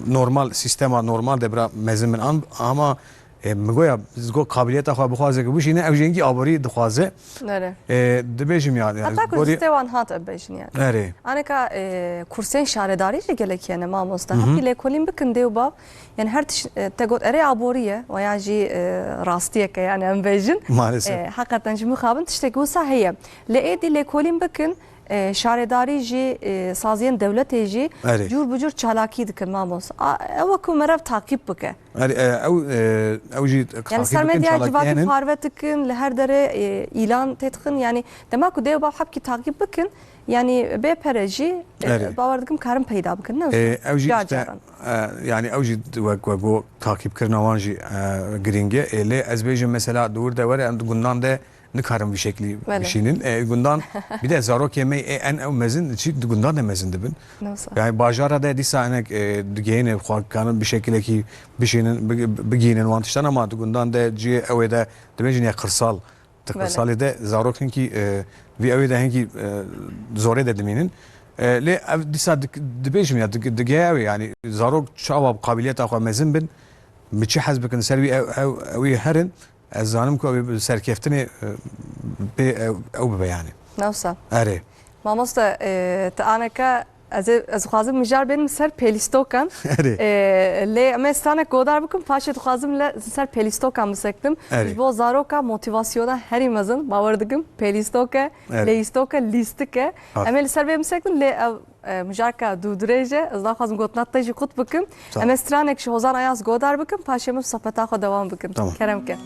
normal, sîstema normal de bira mezin bin. Am-, ama, e, min goya, ez got qabiliyeta xwe bixwaze ku bişîne, ew jî hinkî aborî dixwaze. Nere. E, dibêjim ya, yani, Heta ku gorî listê wan hat, em bêjin yani. Erê. Aneka, e, kursên şaredarî jî gelek hene mamoste. Hı hı. Hepî lêkolîn bikin dê û bav. Yani her tiş-, e, te got erê aborî ye, veya jî, e, rastiyeke yani em bêjin. Maalesef. E, heqeten ji mixabin tiştek wisa heye. Lê êdî lêkolîn bikin, e, şaredarî jî, e, saziyên dewletê jî Erê. cûr bi cûr çalakî dikin mamos. A, ew ku meriv taqîb bike. Erê, e, ew, e, ew jî Yani taqîb ser bikin, medya çalakî civakî hene. parve dikin, li her derê, e, îlan tê dixin. Yani dema ku dê û bav hepkî taqîb bikin, yani bê pere jî, e, Erê. bawer dikim karin peyda bikin, ne? E, ew jî Car işte, caran. e, yani ew jî wek, wek got taqîbkirina wan jî, e, girîng e. E, lê ez bêjim mesela di wir de were em di gundan de nikarin vî şeklî Belê. bişînin. E, gundan bir de zarokê me ê en ew mezin, çi di gundan de mezin dibin. Ne wisa. Yani bajara de dîsa hinek, e, digihîne xwe karin bi şekilekî bişînin, bi-, bigihînin wan tiştan ama di gundan de cihê ew ê de dibêjin ya qirsal. Di Belê. qirsalê de zarok hinkî, e, vî ew ê de hinkî, e, zorê de dimînin. E, lê ev dîsa dik-, dibêjim ya, dik-, digehe ew ê, yani zarok çawa qabiliyeta xwe mezin bin, bi çi hez bikin ser wî ew, ew, ew ê herin, ez zanim ku ew ê bi serkeftinê, e, pê ew, ew bibe yani. Ne wisa. Erê. Mamoste, e, te aneke ez ê, ez xwazim mijar bênim ser pêlîstokan. Erê. E, lê em ê stranek godar bikim, paşê dixwazim li ser pêlîstokan bisektim. Erê. Ji bo zaroka motivasyona herî mezin, bawer dikim, pêlîstoke, Erê. lêyîstoke, lîstike. Aferin. Em ê li ser vê bisektin, lê ev, e, mijarka dûdirêj e, ez naxwazim gotina te jî qut bikim. Tamam. Em ê stranek ji Hozan Ayaz godar bikim, paşê min sohbeta xwe dewam bikim. Tamam. Kerem ke.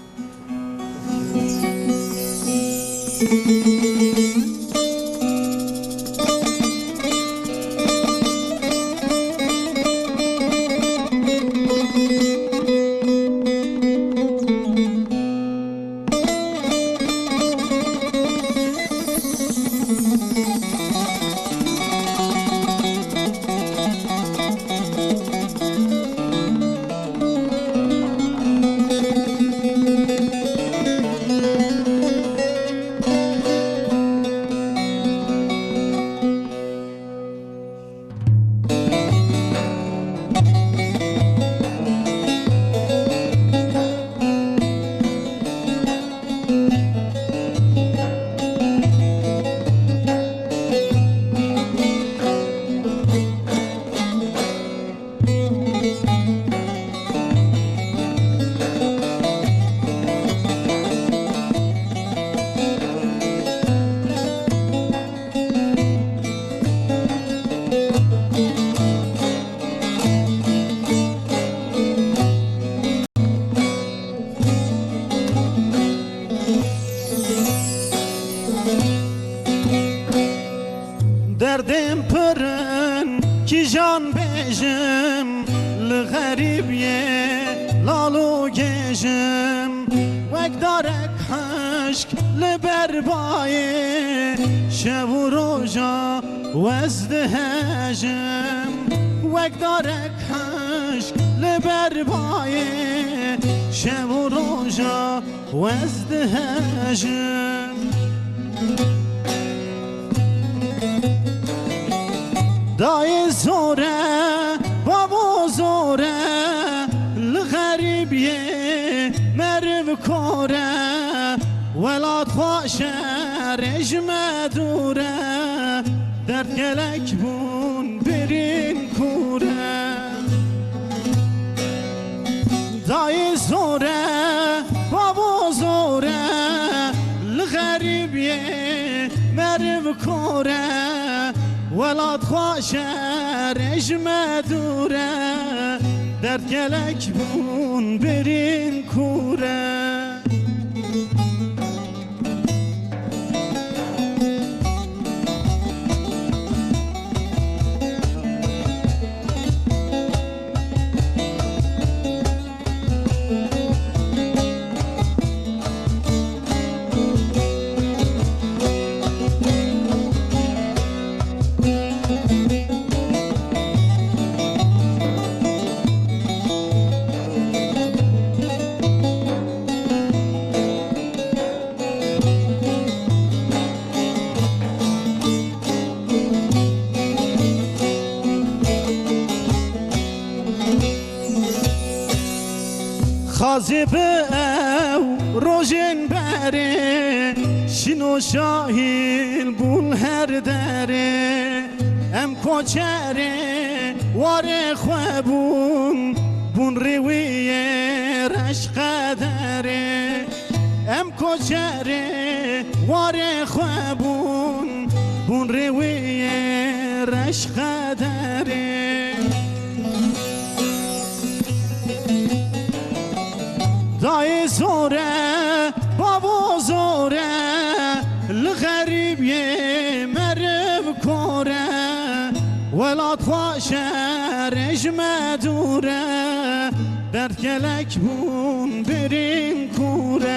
Derdên pir in kîjan bêjim, li xerîbiyê lal û gêj im. Wek darek hişk li ber bayê, şev û roja wez dihejim. Wek darek hişk li ber bayê, şev û roja wez dihejim. Dayê zor e, babo zor e, li xerîbiyê meriv kor e. Welat xweş e, rê ji me dûr e, derd gelek bûn birîn kûr e. Welat xweş e, rêj me dûr e, derd gelek bûn birîn kûr e. Xazê bi ew rojên berê, şino şahîl bûn her derê. Em koçerê warê xwe bûn, bûn rêwiyê reş qederê. Em koçerê warê xwe bûn, bûn rêwiyê reş qederê. Dayê zor e, bavo zor e, li xerîbiyê meriv kor e. Welat xweş e, rêj me dûr e, derd gelek bûn birîn kûr e.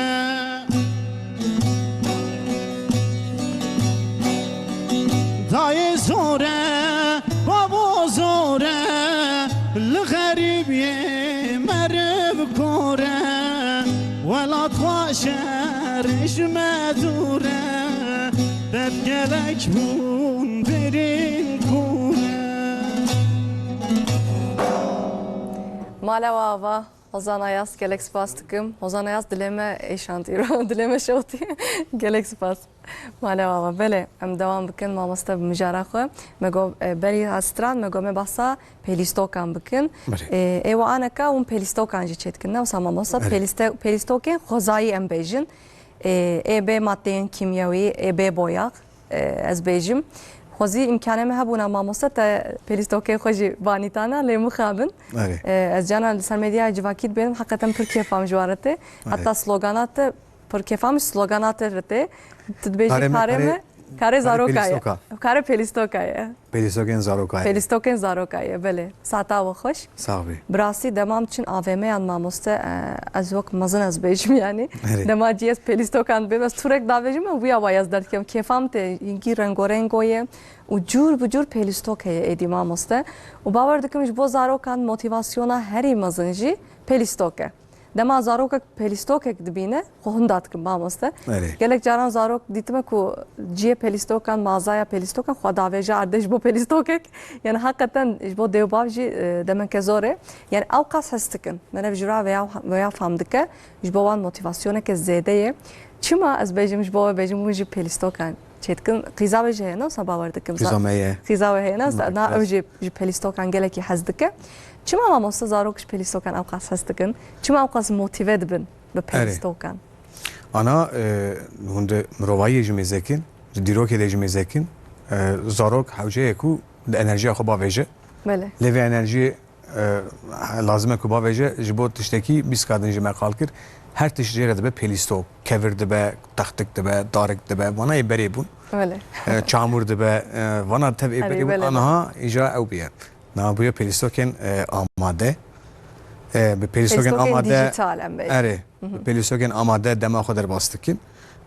Dayê zor e, bavo zor e, li xerîbiyê meriv kor e. Welat xweş e, rêj me dûr e, derd gelek bûn birîn kûr e. Mala we ava. Hozan Ayaz, gelek spas dikim. Hozan Ayaz dilê me êşand îro, dilê me şewtî. Gelek spas. Mala we ava. Belê, em dewam bikin, mamoste, bi mijara xwe. Me got, e, berî ez stran, me got me behsa pêlîstokan bikin. Belê. E, ê we aneka hûn pêlîstokan jî çêdikin, ne wisa mamoste? Belê. Pêlîste-, pêlîstokên xwezayî em bêjin. E, ê bê madeyên kîmyewî, ê bê boyax. E, ez bêjim. Xwezî îmkanê me hebûna mamoste te pêlîstokê xwe jî banîtana, lê mixabin. Erê. E, ez cana li ser medyaya civakî dibêjim, heqeten pir kêfa min ji wan re tê. Erê. Heta slogana te pir kêfa min ji slogana te re tê. Tu dibêjî karê me, karê, karê zaroka ye. Pêlîstoka. Karê pêlîstoka ye. Pêlîstokên zaroka ye. Pêlîstokên zaroka ye, belê. Saeta we xweş. Sax bî. Bi rastî dema em diçin A V M'yan mamoste, e, ez wek mezin ez bêjim yanî. Erê. Dema cî ez pêlîstokan dibêm, ez tûrek davêjim, em wîya waya ez derdikem. Kêfa min tê, hingî rengorengo ye û cûr bi cûr pêlîstok heye êdî mamoste. Û bawer dikim ji bo zarokan motîvasyona herî mezin jî pêlîstok e. Dema zarokek pêlîstokek dibîne, xwe hinda dikin mamoste. Erê. Gelek caran zarok dîtime ku cihê pêlîstokan, mazaya pêlîstokan xwe davêje erdê ji bo pêlîstokek. Yani heqeten ji bo dê û bav jî, e, demeke zor e. Yani ew qas hes dikin. Merev ji ra veya, veya fam dike. Ji bo wan motivasyoneke zêde ye. Çima ez bêjim ji bo we bêjim hûn jî pêlîstokan çêdikin? Qîza we jî heye, ne wisa bawer dikim. Qîza me ye. Qîza we heye, ne wisa, na ew jî ji pêlîstokan gelekî hez dike. Çima mamoste zarok ji pêlîstokan ew qas hez dikin? Çima ew qas motive dibin bi pêlîstokan? Ana, e, hûn di mirovayiyê jî mêzekin, di dîrokê de jî mêzekin, e, zarok hewce ye ku di enerjiya xwe bavêje. Belê. Lê vê enerjiyê e, lazim e ku bavêje, ji bo tiştekî bîst ka din jî me qal kir. Her tişt jê re dibe pêlîstok. Kevir dibe, textik dibe, darik dibe. Vana yê berê bûn. Belê. E, çamûr dibe, e, vana tev ê berê bûn. Belê, belê. Aniha îja ew bûye. Niha bûye pêlîstokên, e, amade. E, bi pêlîstokên amade. Pêlîstokên dîjîtal em bêjin. Erê. Bi pêlîstokên amade dema xwe derbas dikin.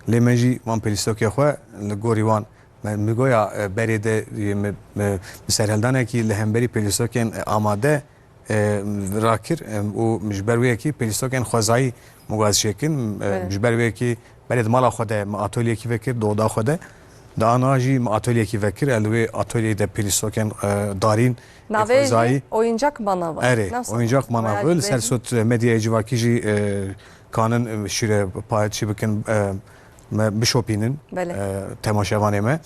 Lê me jî van pêlîstokê xwe li gorî wan Me, mi goya, e, berê de, e, mi, mi, mi serhildanekî li hemberî pêlîstokên, e, amade, e, rakir, e, û ji ber wê yekî pêlîstokên xwezayî mi got ez çêkin, e, ji ber wê yekî berê di mala xwe de mi atolyekî vekir, di oda xwe de. Di ana jî mi atolyekî vekir, e, li wê atolyeyê de pêlîstokên, e, darîn, ê xwezayî. Navê jî Oyuncak Manav. Erê, Oyuncak Manav. Li ser sot, e, medyaya civakî jî, e, kanin, e, şîre pa-, çi bikin, e, me bişopînin, e, temaşevanê me.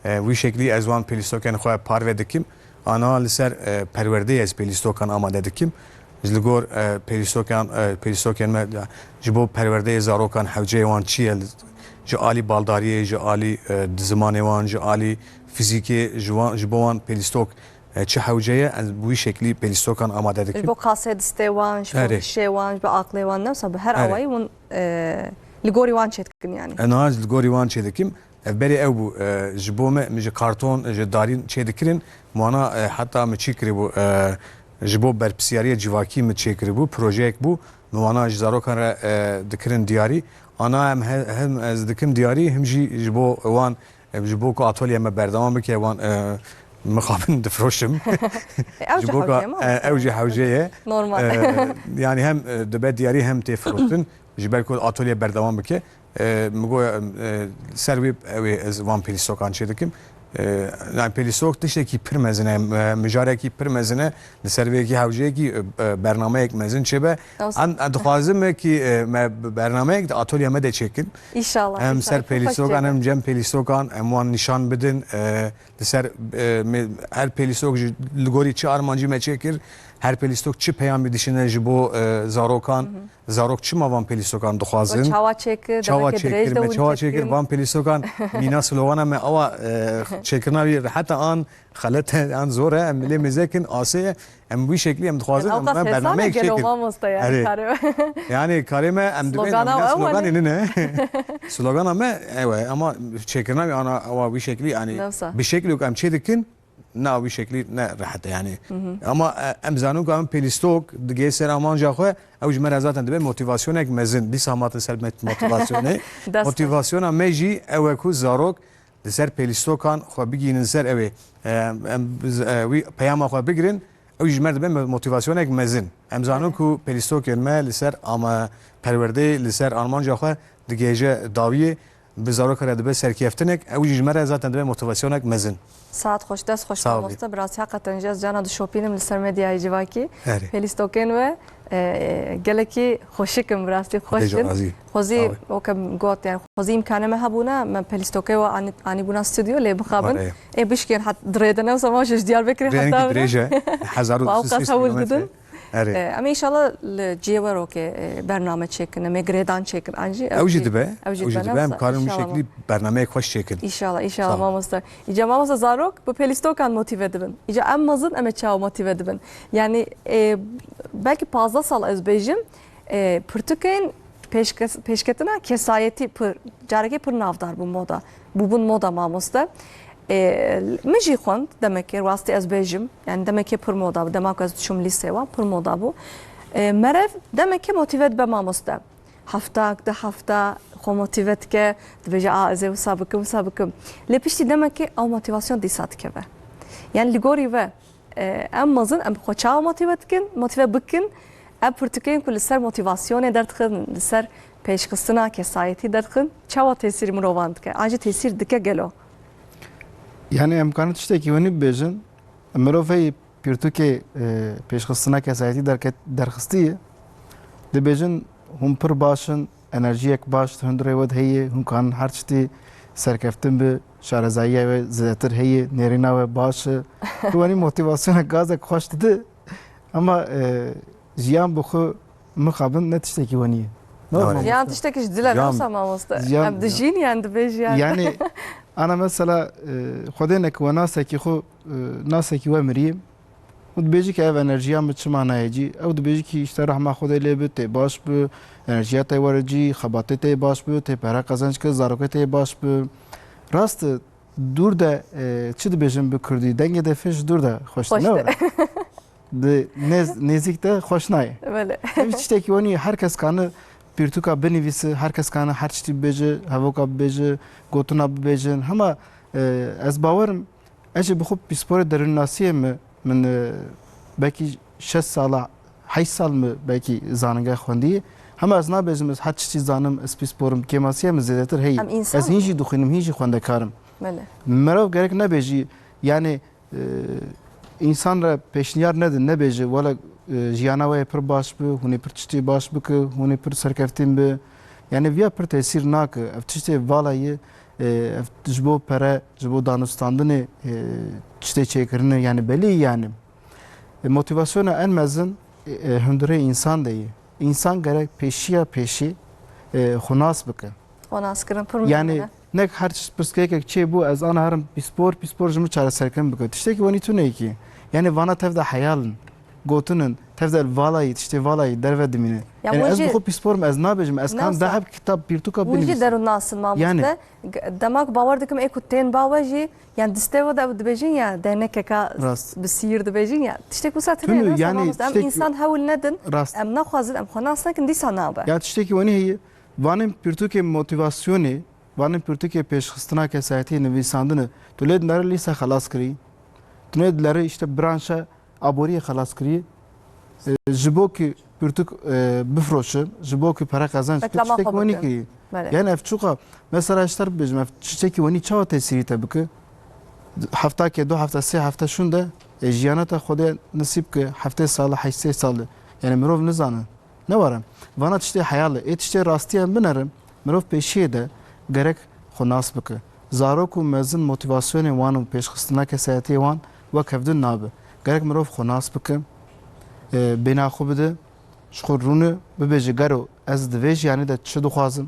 E, wî şeklî ez wan pêlîstokên xwe parve dikim. Ana li ser, e, perwerdeyê ez pêlîstokan amade dikim. Ji li gor, e, pêlîstokan, e, pêlîstokên me, e, ji bo perwerdeyê zarokan hewceyê wan çi ye? Ji alî baldariyê, ji alî, e, di zimanê wan, ji alî fîzîkê ji wan, ji bo wan pêlîstok, e, çi hewce ye, em bi wî şeklî pêlîstokan amade dikin. Ji bo qasê distê wan, ji bo Erê. hişê wan, ji bo aqlê wan, ne wisa bi her Erê. awayî hûn, e, li gorî wan çêdikin yani. E, niha li gorî wan çêdikim. E, berê ew bû, e, ji bo me, min ji karton, ji darîn çêdikirin. Wana, e, heta min çî kiribû, e, ji bo berpirsiyariya civakî min çêkiribû, projeyek bû. Min wana ji zarokan re, e, dikirin diyarî. Ana em he-, hem ez dikim diyarî, hem jî ji bo wan, e, ji bo ku atolye me berdewam bike, wan, e, mixabin difroşim. E, ew Ji jî bo ku, hewce ye, e, ew jî hewce ye. Normal. E, yani hem, e, dibe diyarî hem tê firoştin. Ji ber ku atolye berdewam bike. E, min got, e, ser wê ew ê ez van pêlîstokan çêdikim. E, yani pêlîstok tiştekî pir mezin e, e, mijarekî pir mezin e. Li ser vê yekî hewceyekî, e, e, bernameyek mezin çêbe. Olsun. Em, em dixwazim me kî, e, me bi bernameyek di atolya me de çêkin. Înşallah, Hem înşallah. ser Çok pêlîstokan, çêbe. hem cem pêlîstokan, em wan nîşan bidin. E, li ser, e, me, her pêlîstok ji, li gorî çi armancî me çêkir, her pêlîstok çi peyamî dişine ji bo, e, zarokan, Hı hı. zarok çima van pêlîstokan dixwazin? Çawa çêkir, Çawa demekê dirêj çêkir, de me hûn çawa çêkir, çêdikin. van pêlîstokan mîna slogan me awa, e, çêkirina wî heta an xelet e, an zor e, em lê mêzekin, asê ye. Em wî şeklî em dixwazin, Em em ewqas hesane bernameyek gelo çêkin. mamoste yani Erê. karê. Yani karê me em dibên Slogana em ew e ne? sloganê nine. Slogana me ew e, ama çêkirina wî ana awa wî şeklî yani Nefsa. bi şeklî ku em çêdikin, na wî şeklî ne rehet e yani. Hı hı. Ama, e, em zanin ku em pêlîstok digê ser amanca xwe, ew ji me re zaten dibe motivasyonek mezin. Dîsa hatin ser met-, motivasyonê. Dest Motivasyona me jî ew e ku zarok li ser pêlîstokan xwe bigihînin ser ew ê, e, em, biz, e, wî peyama xwe bigirin, ew jî ji me re dibe motivasyonek mezin. Em zanin Evet. ku pêlîstokên me li ser ama perwerdeyê, li ser armanca xwe digihêje dawiyê, bi zaroka re dibe serkeftinek, ew jî ji me re zaten dibe motivasyonek mezin. Saet xweş, dest xweş Sağ ol. mamoste. Bi rastî heqeten jî ez cana dişopînim li ser medyayê civakî. Erê. Pêlîstokên we, e, gelekî xweşik in, bi rastî xweş Xwedê in. razî. Xwezî, Sağ ol. weke min got, yani xwezî îmkanê me hebûna, me pêlîstokê we anî-, anîbûna stûdyo, lê mixabin. Erê. Ê bişkên het dirêdine, zama ji Diyarbekirê Rêyengî heta dirêj e. Hezar û du sês kilometre. Erê. E, em ê înşallah li cihê we rokê, e, bername çêkin, em ê girêdan çêkin. An jî Ew jî dibe. Ew jî dibe. Em karin wî şeklî bernameyek xweş çêkin. Înşallah, înşallah Sağ ol. mamoste. Îca mamoste zarok bi pêlîstokan motive dibin. Îca em mezin em ê çawa motive dibin? Yani, e, belkî pazdeh sal ez bêjim, e, pirtûkên pêşkes-, pêşketina kesayetî pir, carekê pir navdar bû moda. Bûbûn moda mamoste. E, min jî xwend demekê, rastî ez bêjim. Yani demekê pir moda bû. Dema ku ez diçûm lîsê wan, pir moda bû. E, merev demekê motive dibe mamoste. Heftak, du hefta xwe motive dike, dibêje, "A, ez ê wisa bikim, wisa bikim." Lê piştî demekê ew motivasyon dîsa dikeve. Yani li gorî we, e, em mezin, em xwe çawa motive dikin, motive bikin, ev pirtûkên ku li ser motivasyonê derdixin, li ser pêşxistina kesayetî derdixin, çawa tesîr mirovan dike? An jî tesîr dike gelo? Yani em karin tiştekî wenî bibêjin, mirov heyî pirtûkê, e, pêşxistina kesayetî derket-, derxistiye, dibêjin, hûn pir baş in, enerjiyek baş di hundirê we de heye, hûn karin her tiştî serkeftin bi, şarezayiya we zêdetir heye, nêrîna we baş e. Tu wenî motivasyonek gazek xweş dide, ama, e, jiyan bi xwe mixabin ne tiştekî wenî ye. Ne Doğru. olmalı. Jiyan tiştekî ji dil e, Jiyan, ne wisa mamoste? jiyan, Em dijîn yan dibêjin yan. Yani, ana mesela, e, Xwedê neke we nasekî xwe, e, nasekî we mirî. Û dibêjî ke ev enerjiya min çima nayê cî? Ew dibêjî kî işte rehma Xwedê lê bi, tê baş bi, enerjiya te were cî, xebatê te baş bi, tê pere qezenc kir, zarokê te baş bi. Rast e, dûr de, e, çi dibêjin bi kurdî? Dengê defê ji dûr de xweş Xweş ne de. were? Di nêz-, nêzîk de xweş nayê. Belê. Ev tiştekî wenî her kes kane pirtûka binivîse, her kes kane her tiştî bibêje, hevoka bibêje, gotina bibêjin. Hema, e, ez bawerim, ez jî bi xwe pîsporê derûnnasiyê me, min, e, belkî şeş sala, heşt sal me belkî zanîngeha xwendî. Hema ez nabêjim ez her tiştî zanim, ez pîspor im, kêmasiya min zêdetir heye. Em însan Ez hîn in. jî dixwînim, hîn jî xwendekar im. Belê. Mirov gerek nebêjî, yani, e, însan re pêşniyar nedin, nebêje, wela, e, jiyana we yê pir baş bi, hûn ê pir tiştê baş bike, hûn ê pir serkeftîn bi. Yani viya pir tesîr nake. Ev tiştê vala ye, e, ev ji bo pere, ji bo danûstandinê, e, tiştê çêkirine, yani belê yani. E, motivasyona en mezin, e, e, hundirê însan de ye. Însan gerek pêşiya pêşî, e, xwe nas bike. Xwe nas kirin pir muhîm Yani e. Nek her tişt pirsgirêkek çêbû, ez ana herim pîspor, pîspor ji min çareserkirin bike. Tiştekî wenî tune ye kî. Yanî vana tev de heyal in, gotin in, tev de valayî, tiştê valayî derve dimîne. Ya Yanî hûn ez jî bi xwe pîspor im, ez nabêjim, ez kan Newsa. deheb kitab pirtûka Hûn jî binivîsim. derûn nasin mamoste. Yanî G-, dema ku bawer dikim ê ku tên bawe jî, yan distê we de dibêjin ya dernekeka Rast. bi sîr dibêjin ya. Tiştek wisa tune Tune, ye, newsa yanî mamoste. Em tiştek însan hewl nedin, Rast. em naxwazin, em xwe nas nekin, dîsa nabe. Ya tiştekî wenî heye, vanên pirtûkê motivasyonê, vanên pirtûkê pêşxistina kesayetiyê nivîsandine. Tu lê dinere lîse xelas kirî. Tu lê dinere işte branşa aboriyê xelas kirî. E, ji bo ku pirtûk, e, bifroşe, ji bo ku pere qezenç bike, Reklama tiştekî xwe wenî bike. kirî. Belê. Yani ev çuqa, mesela ji te bibêjim, ev tiştekî wenî çawa tesîrî te bike? Hefta ke, du hefta, sê hefta şûnde, e, jiyana te Xwedê nisîb ke heftê sal, heştê sal. Yani mirov nizane. Ne were. Vana tiştê heyal e. Ê tiştê rastî em binerin. Mirov pêşiyê de gerek xwe nas bike. Zarok û mezin motivasyonê wan û pêşxistina kesayetiyê wan wek hevdin nabe. Gerek mirov xwe nas bike. E, bêhna xwe bide. Ji xwe rûne bibêje gero ez di vê jiyanê de çi dixwazim?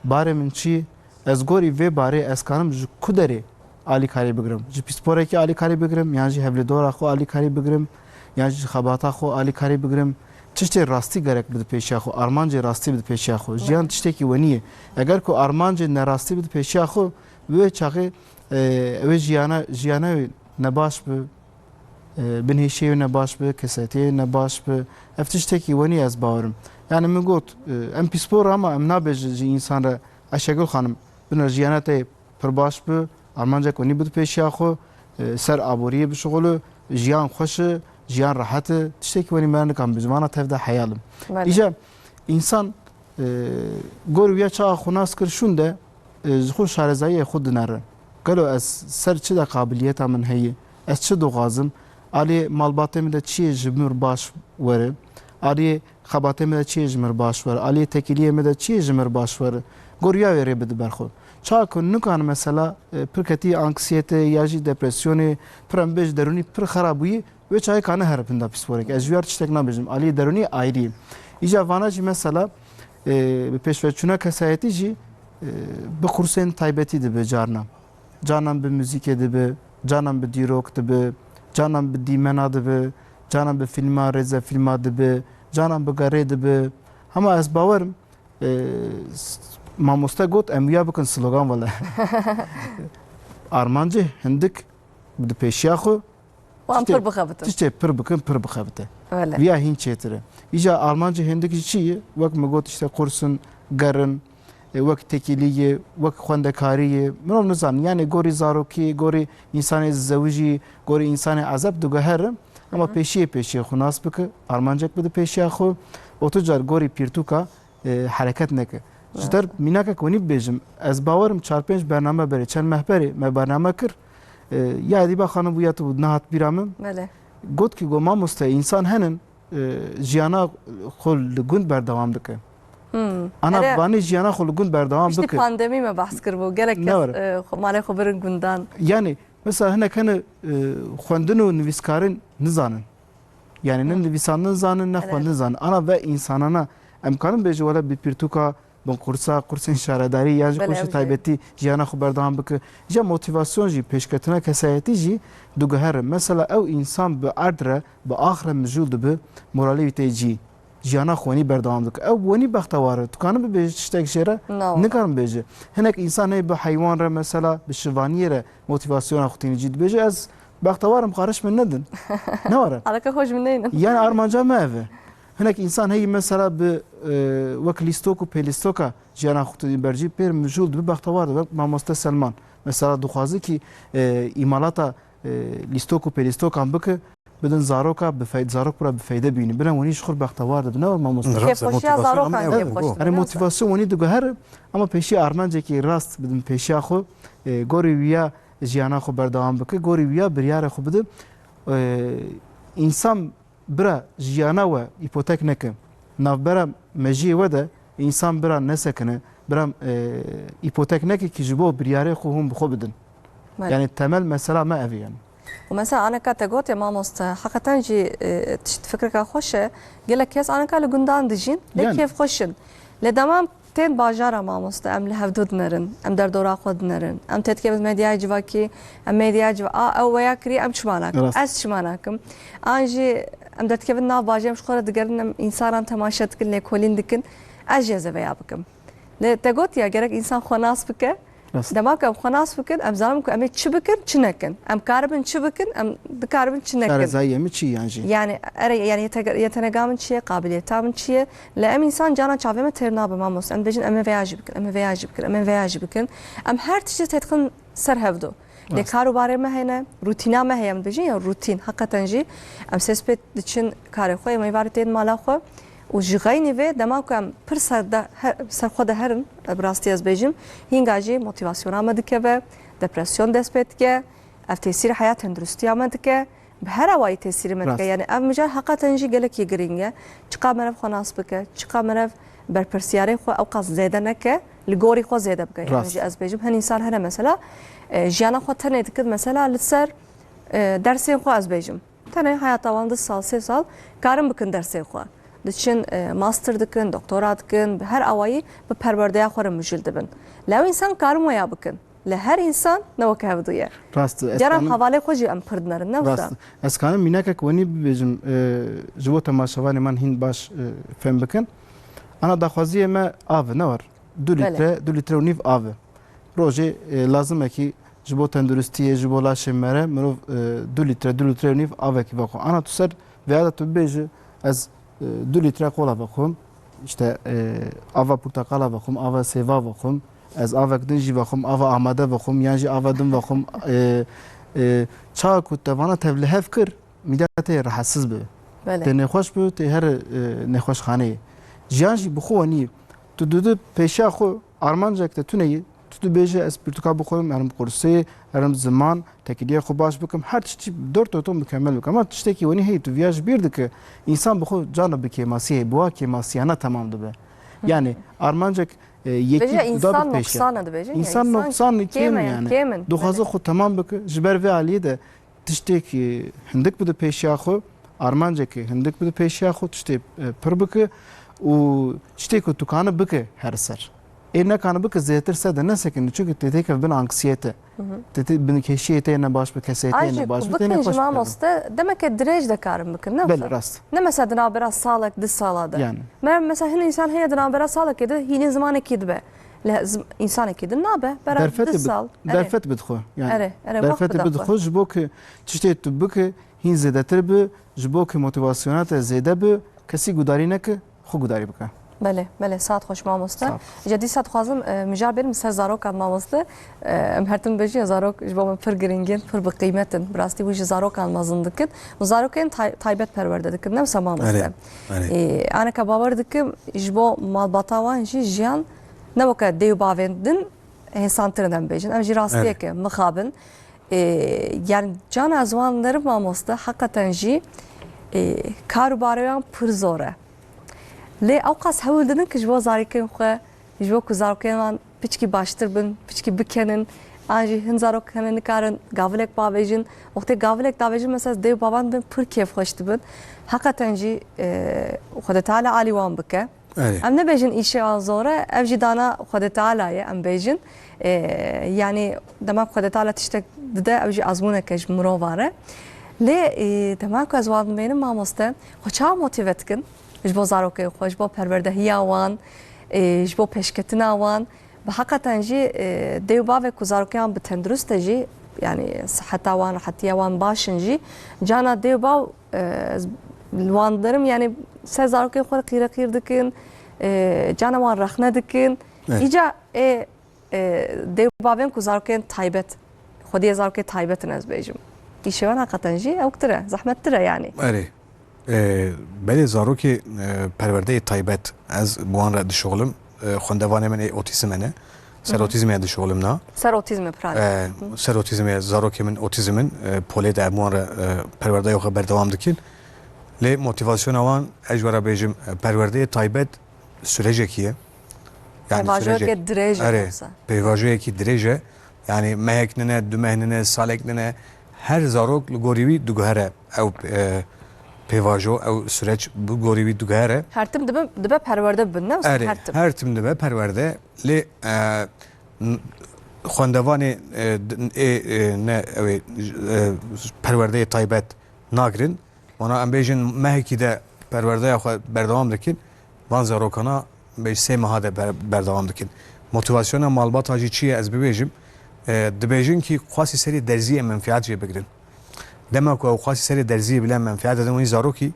Barê min çi ye? Ez gorî vê barê ez karim ji ku derê alîkarî bigirim? Ji pîsporekî alîkarî bigirim, yan jî hevlêdora xwe alîkarî bigirim, yan jî xebata xwe alîkarî bigirim? Tiştê rastî gerek bide pêşiya xwe, armancê rastî bide pêşiya xwe. Jiyan tiştekî wenî ye. Eger ku armancê nerastî bide pêşiya xwe, wê çaxê, e, ew ê jiyana, jiyana wê nebaş bi, e, binhêşiyê wê nebaş bi, kesayetiyê wê nebaş bi. Ev tiştekî wenî ez bawerim. Yani min got, e, em pîspor ama em nabêjin ji însan re, Ayşegül Xanim, biner jiyana te pir baş bi, armancek wenî bide pêşiya xwe, e, ser aboriyê bişuxulu, jiyan xweş e, jiyan rehet e, tiştekî wenî me nikan bêjin. Vana tev de heyal im. Belê. Îja însan, e, gor wiya çaxa xwe nas kir şûnde, e, ji xwe şarezayiyê xwe dinere. Gelo ez ser çi de qabiliyeta min heye? Ez çi dixwazim? Aliyê malbatê min de çi yê ji min baş were? Aliyê xebatê min de çi yê ji min baş were? Aliyê tekîliyê min de çi yê ji min baş were? Gor ya wê rê bide ber xwe. Çawa ku nikan mesela, e, pir ketî anksiyete ya jî depresyonê, pir em bêj derûnî pir xera bûyî, Wê çayê kane here pinda pîsporek. Ez ji wî tiştek nabêjim. Aliyê derûnî ayrî ye. Îca vana jî mesela, e, bi pêşveçûna kesayetî jî, e, bi kursên taybetî dibe carna. Carnan bi muzîkê dibe, carnan bi dîrok dibe, carnan bi dîmena dibe, carnan bi fîlma, rêzefîlma dibe, carnan bi gerê dibe. Hema ez bawerim, e, s-, mamoste got, em wiya bikin slogan wele. Armancê hindik di pêşiya xwe, Wan Tiştê, pir bixebitin. tiştê pir bikin, pir bixebite. Wele. Viya hîn çêtir e. Îja armancê hindik jî çi ye? Wek min got, işte kursin, gerin, e, wek tekîlî ye, wek xwendekarî ye. Mirov nizanin. Yani gorî zarokî, gorî însanê zewijî, gorî însanê ezeb diguherin. Ama Hı hı. pêşiyê pêşiyê xwe nas bike, armancek bide pêşiya xwe. Otu car gorî pirtûka e, hereket neke. Ji Evet. der mînakek wenî bibêjim, ez bawerim çar pênc bername berê, çend meh berê me bername kir. E, ya Edîba Xanim bû ya tu bû, nehat bîra min. Belê. Got ki, got, mamoste, însan henin, e, jiyana xwe li gund berdewam dike. Hmm. Ana Here, vanê jiyana xwe li gund berdewam piştî bike. pandemî me behs kir bû. Gelek Ne kes, were. e, xwe, malê xwe birin gundan. Yani, mesela hinek hene, e, xwendin û nivîskarin nizanin. Yani ne Hmm. nivîsandin zanin, ne Belê. xwendin zanin. Ana ve însanana em karin bêjin wele bi pirtûka bin kursa, kursên şaredarî yan jî Belê, kursê ew jî. taybetî jiyana xwe berdewam bike. Ja motivasyon jî, pêşketina kesayetî jî diguhere. Mesela ew însan bi erd re, bi ax re mijûl dibe, moralê wî tê cî. Jiyana xwe wenî berdewam dike. Ew wenî bextewar e. Tu karin bibêjî tiştek jê re? Na. Nikarin bêjî. Hinek însan heye bi heywan re mesela, bi şivaniyê re motivasyona xwe tînî cî dibêje, ez bextewar im, xariş min nedin. Ne were? Alaka xwe ji min neynin. Yani armanca me ev e. Hinek însan heye mesela bi, e, wek lîstok û pêlîstoka jiyana xwe tînî ber cî pêr mijûl dibe, bextewar dibe. Wek mamoste Selman. Mesela dixwaze ki, e, îmalata, e, lîstok û pêlîstokan bike, bidin zaroka bi feyde, zarok bira bi feyde bînin. Bira wenî ji xwe bextewar dibin. Ne were mamoste? Kêfxweşiya zarokan kêfxweş dibin. Hani motivasyon wenî diguhere, ama pêşî armancekî rast bidin pêşiya xwe, e, gorî wiya jiyana xwe berdewam bike, gorî wiya biryara xwe bide. E, însan bira jiyana we îpotek neke. Navbera mejiyê we de însan bira nesekine, bira, e, îpotek neke ki ji bo biryarê xwe hûn bi xwe bidin. Belê. Yani temel mesela me ev e yani. Û mesela aneka te gotiye mamoste, heqeten jî, e, tişt fikreka xweş e. Gelek kes aneka li gundan dijîn, lê Yani. kêfxweş in. Lê dema tên bajara mamoste, em li hevdu dinerin, em derdora xwe dinerin, em têdikevin medyaya civakî, em medyaya civa-, a, ew weya kirî, em çima nakin? Rast. Ez çima nakim? An jî em derdikevin nav bajê, em ji xwe re digerin, em însanan temaşe dikin, lêkolîn dikin. Ez jî ez ê veya bikim. Lê te gotiya gerek însan xwe nas bike. Rast. Dema ku em xwe nas bikin, em zanin ku em ê çi bikin, çi nekin. Em karibin çi bikin, em dikaribin çi nekin. Şarezayiyê min çi yan jî? Yani, ere, yani yete-, yetenega min çi ye, qabiliyeta min çi ye? Lê em însan cana çavê me têr nabe mamoste. Em dibêjin, em ê veya jî bikin, em ê veya jî bikin, em ê veya jî bikin. Em her tiştî têdixin ser hevdu. Lê Rast. kar û barê me hene, rutîna me heye, em dibêjin ya rutîn. Heqeten jî em sê spêt diçin karê xwe, em ê varê tên mala xwe. Û ji xeynî vê dema ku em pir ser de he-, ser xwe de herin, bi rastî ez bêjim, hînga jî motivasyona me dikeve, depresyon dest pê dike, ev tesîrê heya tenduristiya me dike, bi her awayî tesîrê me dike. Rast. Yani ev mijar heqeten jî gelekî girîng e. Çiqa meriv xwe nas bike, çiqa meriv berpirsiyarê xwe ew qas zêde neke, li gorî xwe zêde bike. Yani Rast. jî ez bêjim, hin însan hene mesela, e, jiyana xwe tenê dikit mesela li ser, e, dersên xwe ez bêjim. Tenê heyata wan du sal, sê sal karin bikin dersê xwe. Diçin, e, master dikin, doktora dikin, bi her awayî bi perwerdeya xwe re mijûl dibin. Lê ew însan karin weya bikin. Lê her însan ne weke hevdu ye. Rast, ez Caran kanim hevalê xwe jî em pir dinerin, ne wisa? Rast. Ez kanim mînakek wenî bibêjim, e, ji bo temaşevanê man hîn baş, e, fêm bikin. Ana daxwaziyê me av e, ne war? Du Belê. lître, du lître û nîv av e. Rojê, e, lazimekî ji bo tenduristiyê, ji bo laşê me re mirov, e, du lître, du lître û nîv avekî vexwe. Ana tu ser vêya de tu bibêjî, ez, e, du lître kola vexwim, işte, e, ava porteqala vexwim, ava sêva vexwim, ez avek din jî vexwim, ava amade vexwim, yan jî ava din vexwim. E, e, çawa ku te vana tev li hev kir, mîda te yê rehetsiz bibe. Belê. Tê nêxweş bibe, tê here, e, nêxweşxaneyê. Jiyan jî bi xwe wenî. Tu didi pêşiya xwe armancek te tune ye. Tu dibêje ez pirtûka bixwim, herim qursê, herim ziman, tekîliyê xwe baş bikim, her tiştî dor to to mukemel bikim. Ama tiştekî wenî heye, tu viya ji bîr dike, însan bi xwe cana bi kêmasiyê heye, bi wa kêmasiyana temam dibe. Yani armancek, e, yekî Bêje da însan bi pêşiya. noqsan e dibêjin ya, Însan însan noqsan kêm e kêm e yani, yani. kêm in. Dixwaze Belê. xwe temam bike, ji ber vê aliyê de tiştêkî hindik bide pêşiya xwe, armancekî hindik bide pêşiya xwe, tiştê, e, pir bike û tiştê ku tu kanî bike her ser. Ê nekanî bike zêdetir ser de nesekinî, çunke tê têkeve bin anksiyete. Hı hı. Tê tê bin kêşiyê te ne baş bi, kesê te Ay ne jî baş ku bi, tê bikin ne jî xweş bi. mamoste, demek e dirêj de karin bikin, ne Belê, wisa? rast. Ne mesela di navbera salek, du sala de. Yani. Me mesela hin însan heye di navbera salekê de hînî zimanekî dibe. Lê zim-, însanekî din nabe, bera Derfetê du bi-, sal. Erê. derfet bidixwe. Yani, Erê, erê, wext derfetê bide xwe. bidixwe, ji bo ku tiştê tu bike, hîn zêdetir bi, ji bo ku motivasyona te zêde bi, kesî gudarî neke, xwe gudarî bike. Belê, belê, saet xweş mamoste. Sağ ol. Îca dîsa dixwazim, e, mijar bêrim ser zarokan mamoste. E, em her tim bêjin ya zarok ji bo me pir girîng in, pir bi qîmet in. Bi rastî wî ji zarokan mezin dikin. Û zarokên tay-, taybet perwerde dikin, ne wisa mamoste? Erê, erê. E, aneka bawer dikim, ji bo malbata wan jî jiyan ne weke dê û bavên din hêsantir in, em bêjin. Ev jî rastiyek e, Erê. mixabin. E, yani cana ez wan dinerim mamoste, heqeten jî, e, kar û barê wan pir zor e. Lê ew qas hewl didin ku ji bo zarokên xwe, ji bo ku zarokên wan piçkî baştir bin, piçkî bikenin, an jî hin zarok hene nikarin gavilek bavêjin. Wextê gavilek davêjin, mesela dê û bavan dibin pir kêfxweş dibin. Heqeten jî, e, Xwedê Teala alî wan bike. Erê. Em nebêjin îşê wan zor e, ev jî dana Xwedê Teala ye, em bêjin. E, yani dema ku Xwedê Teala tiştek dide, ew jî azmûnek e ji mirovan re. Lê, e, dema ku ez wan dibînim mamoste, xwe çawa motîve dikin? Ji bo zarokên xwe, ji bo perwerdehiya wan, e, ji bo pêşketina wan. Bi heqeten jî, e, dê û bavê ku zarokê wan bi tendurist e jî, yani siheta wan, rehetiya wan baş in jî, cana dê û bav, e, li wan dinerim, yani ser zarokên xwe qîreqîr dikin, e, cana wan rexne dikin. Evet. Îca, e, e, dê û bavên ku zarokên taybet, xwediyê zarokê taybet in ez bêjim. Îşê wan heqeten jî ewktir e, zehmettir e yani. Erê. E, belê zarokê, e, perwerdeyê taybet ez bi wan re dişuxulim. E, xwendevanê min ê otîzm hene. Ser Hı hı. otîzmê dişuxulim na. Ser otîzmê pirane. E, Hı. ser otîzmê zarokê min otîzm in. E, polê de em wan re, e, perwerdeya xwe berdewam dikin. Lê motivasyona wan, ez ji we re bêjim, e, perwerdeyê taybet sürecekî ye. Yani Pêvajoyeke sürecek. dirêj e Erê, yoksa? pêvajoyekî dirêj e. Yani mehek nine, du meh nine, salek nine. Her zarok li gorî wî diguhere ew, e, pêvajo, ew süreç bi gorî wî diguhere. Her tim dibe, dibe perwerde bibin, ne wisa? Erê, her tim. Her tim dibe perwerde. Lê, e, n-, xwendevanê, e, d-, ê, e, ne, ew ê, e, perwerdeyê taybet nagirin. Wana em bêjin mehekî de perwerdeya xwe berdewam dikin. Van zarokana bêj sê meha de ber-, berdewam dikin. Motivasyona malbata jî çi ye ez bibêjim? E, dibêjin kî xwasî serê derziyê menfiat jê bigirin. Dema ku ew xwasî serê derziyê bile menfiat didin wî zarokî,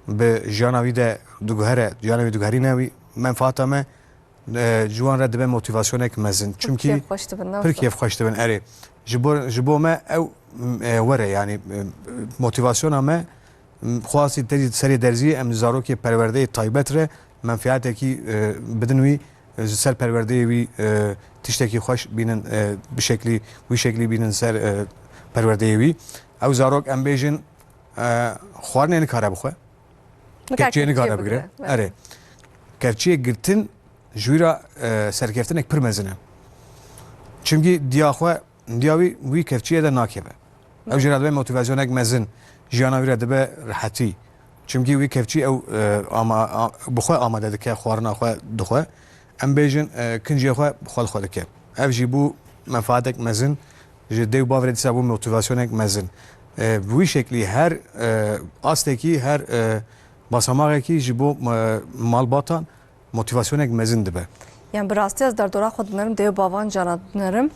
bi jiyana wî de diguhere, jiyana wî diguherîne wî menfaata me, e, ji wan re dibe motivasyonek mezin. Pir Çimkî kêfxweş dibin, ne pir wisa? Kêfxweş dibin, erê. Ji bo, ji bo me ew, e, were, yanî, e, motivasyona me, m, xwasî te-, serê derziyê em zarokê perwerdeyê taybet re menfiatekî, e, bidin wî, e, ji ser perwerdeyê wî, e, tiştekî xweş bînin, e, bi şeklî, wî şeklî bînin ser, e, perwerdeyê wî. Ew zarok em bêjin, e, xwarinê nikare bixwe. Nikare kevçiyê kevçiyê nikare bigire. Bigire, evet. Erê. Kevçiyê girtin ji wî re, e, serkeftinek pir mezin e. Çimkî diya xwe, diya wî, wî kevçiyê de nakeve. Ew jê re dibe motivasyonek mezin, jiyana wî re dibe rehetî. Çimkî wî kevçî ew, e, ama-, a-, bi xwe amade dike, xwarina xwe dixwe. Em bêjin, e, kincê xwe bi xwe li xwe dike. Ev jî bû menfaatek mezin, ji dê û bav re dîsa bû motivasyonek mezin. E, bi wî şeklî her, e, astekî, her, e, basamaxekî ji bo, e, malbatan motivasyonek mezin dibe. Yani bi rastî ez derdora xwe dinerim, dê û bavan cana dinerim.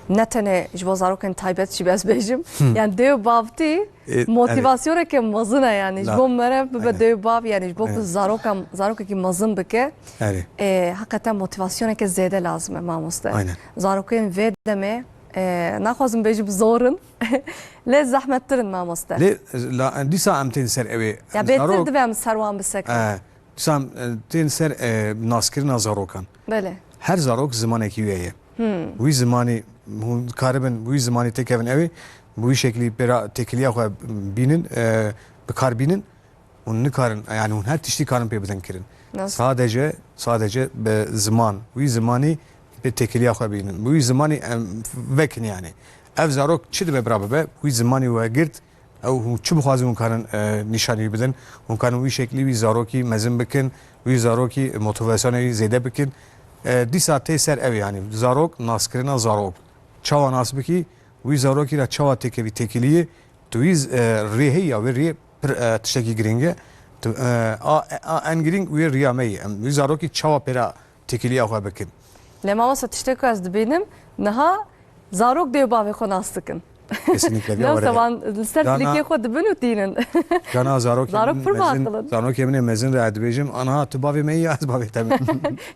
Ne tenê ji bo zarokên taybet jî ez bêjim. Hı. Yani dê û bavtî E, motivasyoneke mezin e yani. Ji bo me re bibe dê û bav yani ji bo ku zarokan, zarokekî mezin bike. Erê. E, hakikaten motivasyoneke zêde lazim e mamoste. Aynen. Zarokên vê demê, e, naxwazim bêjim zor in. Lê zehmettir in mamoste. Lê la, dîsa em tên ser ew ê. Ya bêtir dibe em ser wan bisekin. E, Dîsa, e, tên ser, e, naskirina zarokan. Belê. Her zarok zimanekî wê ye. Hmm. Wî zimanî, hûn dikaribin, wî zimanî têkevin ew ê, bi wî şeklî pêra têkiliya xwe bînin, e, bi kar bînin. Hûn nikarin, yani hûn her tiştî karin pê bidin kirin. Nasıl? Sadece, sadece bi ziman, wî zimanî pê têkiliya xwe bînin. Bi wî zimanî em vekin yani. Ev zarok çi dibe bira bibe, wî zimanî we girt, Ew hûn çi bixwazin hûn karin, e, nîşanî wî bidin. Hûn karin wî şeklî wî zarokî mezin bikin, wî zarokî motivasyonê wî zêde bikin. E, dîsa tê ser ew, yanî zarok, naskirina zarok. Çawa nas bikî, wî zarokî re çawa têkevî têkiliyê, tu wî, e, rê heyî ya wê rê pir, e, tiştekî girîng e. Tu, e, a, a en girîng wê riya me yî. Em wî zarokî çawa pêra têkiliya xwe bikin. Lê mamoste tiştê ku ez dibînim, niha zarok dê û bavê xwe nas dikin. Kesinlikle, vî Ne aware. Sevan li ser Cana, tilîkê xwe dibin û tînin. Cana zarokê Zarok min pir mezin, baqil in. Zarokê min ê mezin re dibêjim, "Ana, tu bavê me yî, ez bavê te me."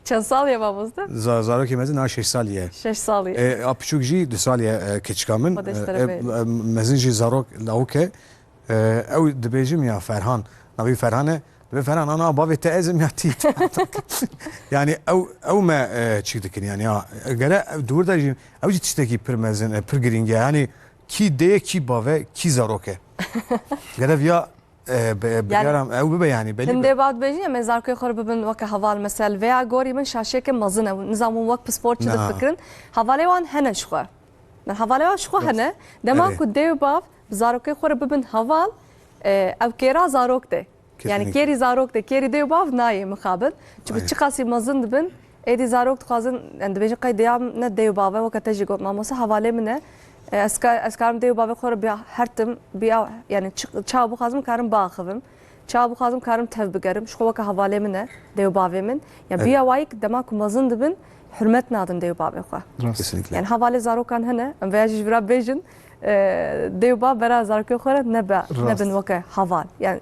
Çend sal ye mamoste? Za-, zarokê mezin niha şeş salî ye. Şeş salî. E, a piçûk jî du salî ye, e, keçika min. Xwedê ji te re E, e, bê. E, mezin jî zarok lawik e. E, ew dibêjim ya Ferhan. Navê Ferhan e. Dibê Ferhan, ana bavê te ez im ya tî. Yani ew, ew me, e, çîk dikin yani ya. Gere ew dûr de jî, ew jî tiştekî pir mezin, e, pir girîng e. Yani kî dê, kî bave, kî zarok e. Gere viya, e, be-, Yani bigaram, ew bibe yani, belî Hindê be. Bad bêjin ya me zarokê xwe re bibin weke heval mesel. Veya gorî min şaşiyeke mezin e. Nizam hûn wek pispor çi Na. Difikirin. Hevalê wan hene ji xwe. Hevalê wan ji xwe hene. Dema Evet. Ku dê û bav bi zarokê xwe re bibin heval, e, ev kêra zarok de. Yani Kesinlikle. Kêrî zarok de, kêrî dê û bav nayê mixabin. Çünkü Aynen. Çiqasî mezin dibin, êdî zarok dixwazin, yani dibêjin qey dêya ne dê û bav e, weke te jî got mamoste, hevalê min e. E, ez ka-, ez karim dê û bavê xwe re bi her tim, bi ya, yani çi-, çawa bixwazim karim biaxivim. Çawa bixwazim karim tev bigerim. Ji xwe weke hevalê min e, dê û bavê min. Ya Evet. Biya wayîk dema ku mezin dibin, hurmet nadin dê û bavê xwe. Rast. Kesinlikle. Yani hevalê zarokan hene, em veya jî ji vira bêjin, e, dê û bav bera zarokê xwe re nebe, Rast. Nebin weke heval. Yani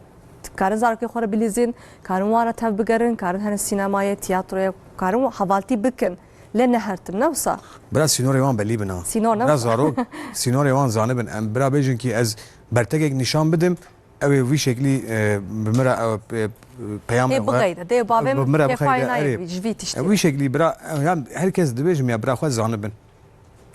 karin zarokê xwe re bilîzin, karin wan re tev bigerin, karin herin sînemayê, tiyatroyê, karin hevaltî bikin. Lê ne her tim, ne wisa? Bira sînorê wan belî bin ha. Sînor ne Bira wisa? Zarok, sînorê wan zanibin. Em bira bêjin ki ez bertekek nîşan bidim, ew ê wî şeklî, e, bi min re, e, pe-, peyamê Ê xwe, bixeyde, dê bavê bi min min re kêfayê bixeyde, nayê erê. Ji vî tiştî. E, wî şeklî bira, e, ya herkes dibêjim ya bira xwe zanibin.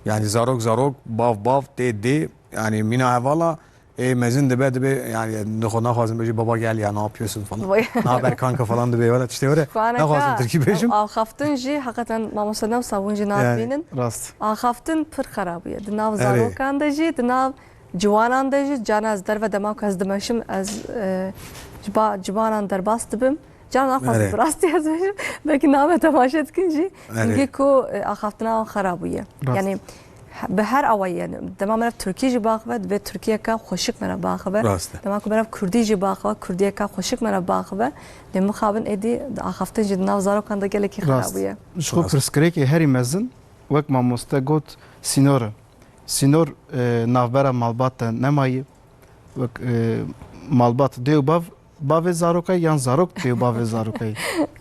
Yani zarok zarok, bav bav, dê dê, yani mîna hevala, ê mezin dibe, dibe, yani nixwe naxwazim bêjim baba gel ya ne yapıyorsun falan. Vay. Ne haber kanka falan dibe, wala tiştê were. Kuaneka, Naxwazim tirkî bêjim. Axaftin jî, hakikaten mamoste ne wisa hûn jî Yani. Nadibînin. Rast. Axaftin pir xerab bûye. Di nav Erê. Zarokan de jî, di nav ciwanan de jî, carna ez derve dema ku ez dimeşim, ez, e, ji ba-, ciwanan derbas dibim. Carna naxwazim Erê. bi rastî ez bêjim. Belkî name temaşe dikin jî. Erê. Hingê ku, e, axaftina wan xera bûye. Rast. Yani, he-, bi her awayî, yani, dema me re Tirkî jî biaxive, divê Tirkiyeka xweşik me re biaxive. Rast e. Dema ku me re Kurdî jî biaxive, Kurdiyeka xweşik me re biaxive. Lê mixabin êdî axaftin jî di nav zarokan de gelekî xera Rast. bûye. Ji xwe Rast. pirsgirêkê herî mezin, wek mamoste got, sînor e. Sînor, e, navbera malbat de nemaye. Wek, e, malbat dê û bav, bavê zarokay, yan zarok dê û bavê zarokay,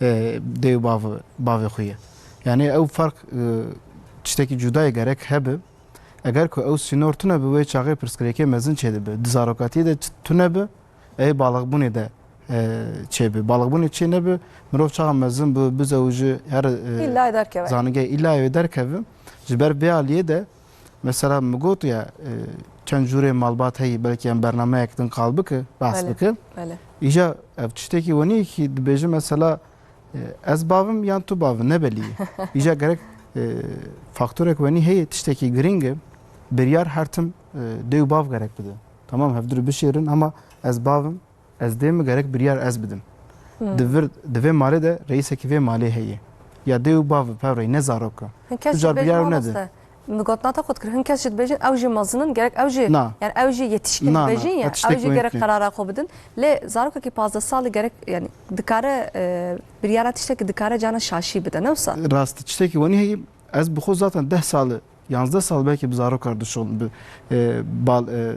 e, dê û bav, bavê xwe ye. Yani ew fark, e, tiştekî cuda ye, gerek hebe. Eger ku ew sînor tune bi, wê çaxê pirsgirêkê mezin çêdibe. Di zarokatiyê de ç-, tune bi, ê balixbûnê de, e, çêbi. Balixbûnê çê nebi, mirov çaxa mezin bi, bizewiji her, e, Îlla derkeve. zanîngehê îlla wê derkeve. Ji ber vê aliyê de, mesela, min got ya, e, çend cûrê malbat heyî, belkî em bernameyek din qal bike, behs Belê, bike. belê. Îja ev tiştekî wenî kî dibêje, mesela, e, ez bavim yan tu bavî, ne belî. Îja gerek, e, faktorek wenî heye, tiştekî girîng e. Biryar her tim, e, dê û bav gerek bide. Tamam, hevdûrî bişêrin, ama ez bavim, ez dê, min gerek biryar ez bidim. Hmm. Di vir, di vê malê de reîsekî vê malê heye. Ya dê û bav bi pev re, ne zarok e. Hin kes Tu car jî dibêjin biryar nedin. mamoste. Min gotina te xwe dikir. Hin kes jî dibêjin ew jî mezin in, gerek ew jî, Na. yani ew jî yetişkin Na, na. dibêjin ya, Ha, tiştekî ew jî wê gerek tune. qerara xwe bidin. Lê zarokekî pazdeh salî gerek, yani dikare, e, biryara tiştekî dikare cana şaşî bide, ne wisa? Rast, tiştekî wenî heye, ez bi xwe zaten deh sal e, yanzdeh sal belkî bi zarokar dişuxulim, bi, e, bal, e,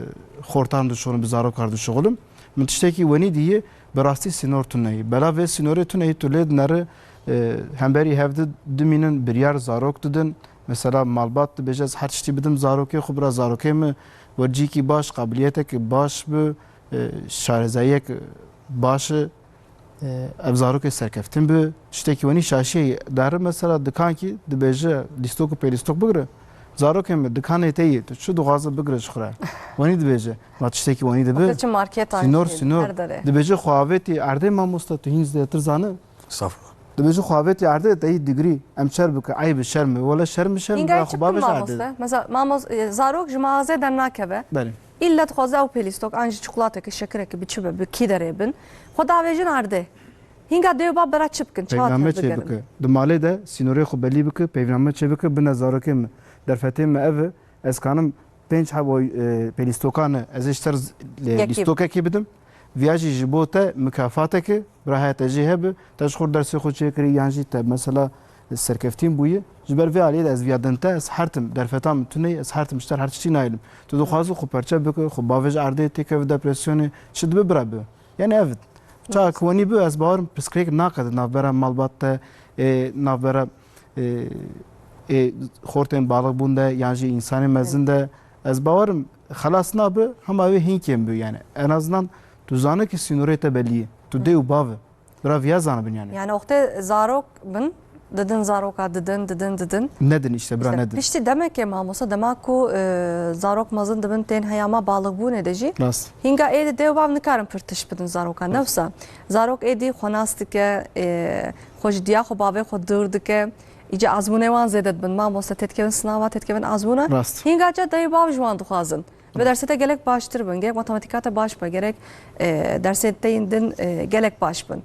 xortan dişuxulim, bi zarokar dişuxulim. Min tiştekî wenî dîye, bi rastî sînor tune ye. Bela vê sînorê tune ye, tu lê dineri, e, hemberî hev di-, dimînin, biryar zarok didin. Mesela malbat dibêje, ez her tiştî bidim zarokê xwe, bira zarokê min wercîkî baş, qabiliyetekî baş bi, e, şarezayiyek baş e. E, ev zarokê serkeftin bi, tiştekî wenî şaşiyê ye. Deri mesela dikankî dibêje, lîstok û pêlîstok bigire. Zarokê min, dikanê te yê, tu çi dixwaze bigire ji xwe re. Wenî dibêje. Ma tiştekî wenî dibi. Wextê çi marketa Sînor, jî, sînor. her derê. Dibêje xwe avêtî erdê, mamosta, tu hîn zêdetir zane. Estağfurullah. Dibêje xwe avêtî erdê, te yî digirî. Em çer bike, eyb e, şerm e. Wele şerm e, şerm e, Hîngayê bira çi xwe bikin bavêje erdê. mamoste? Mesela, mamos-, e, zarok ji mağazê dernakeve. Belê. Îlle dixwaze ew pêlîstok an jî çikolateke, şekirekî bi çi be, bi kî derê bin. Xwe davêjin erdê. Hînga dê û bab bera çi bikin? Çawa Peyvname çê tevbigerin? bike. Di malê de sînorê xwe belî bike, peyvname çê bike, bine zarokê min. Derfetê min ev e. Ez kanim pênc heb o, e, pêlîstokan e. Ez ê ji te re z-, e, Yekî. lîstokekî bidim. Viya jî ji bo te mikafateke, bira heye te jê hebe. Te ji xwe re dersê xwe çêkirî, yan jî te mesela serkeftîn bûyî. Ji ber vê aliyê de ez viya din te, ez her tim derfeta min tune ye, ez her tim ji te re her tiştî nayêlim. Tu dixwazî xwe perçe bike, xwe bavêje erdê, têkeve depresyonê, çi dibe bira bi. Yani ev, çawa ki wenî bi, ez bawerim pirsgirêk naqede navbera malbat de, ê, navbera, ê, ê, xortên balixbûn de, yan jî însanên mezin de. Ez bawerim xelas nabe, hema wê hîn kêm bi yani. En azından tu zane ki sînorê te belî ye. Tu dê û bav e. Bira viya zanibin yani. Yani wextê zarok bin, didin zaroka, didin, didin, didin. Nedin işte, bira İşte nedin. piştî demekê mamosta, dema ku, e, zarok mezin dibin tên heyama balixbûnê de jî. Rast. Hînga êdî dê û bav nikarin pir tişt bidin zaroka. Newsa. Zarok êdî xwe nas dike, e, xwe ji diya xwe bavê xwe dûr dike. Îca azmûnê wan zêde dibin. Mamoste têdikevin sinava, têdikevin azmûna. Rast. Hînga ca dê û bav ji wan dixwazin. Ve dersê te gelek baştir bin, gerek matematîka te baş be, gerek, e, dersê te yên din, e, gelek baş bin.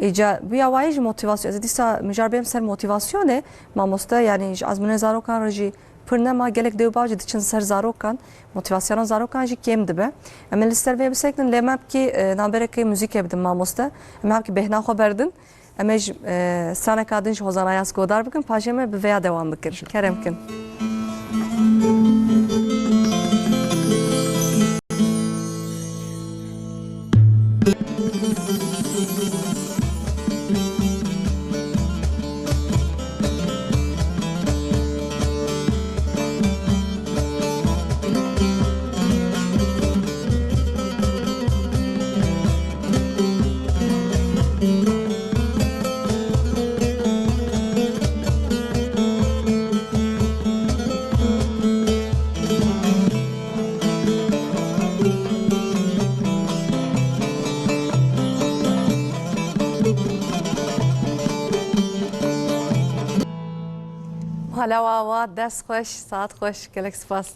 Îca, bu ya wayî jî motivasyon, ez ê dîsa mijar bêm ser motivasyonê, mamoste, yani ji azmûnê zarokan re jî pir nema, gelek dê û bav jî diçin ser zarokan, motivasyona zarokan jî kêm dibe. Em ê li ser vê bisekinin, lê me bikî, e, navberekê muzîkê bidin mamoste, em ê bikî bêhna xwe berdin. Em ê ji, e, straneka din ji Hozan Ayaz guhdar bikin, paşê me bi vêya dewam bikin. Kerem kin. Mala wa wa, dest xweş, saet xweş, gelek spas.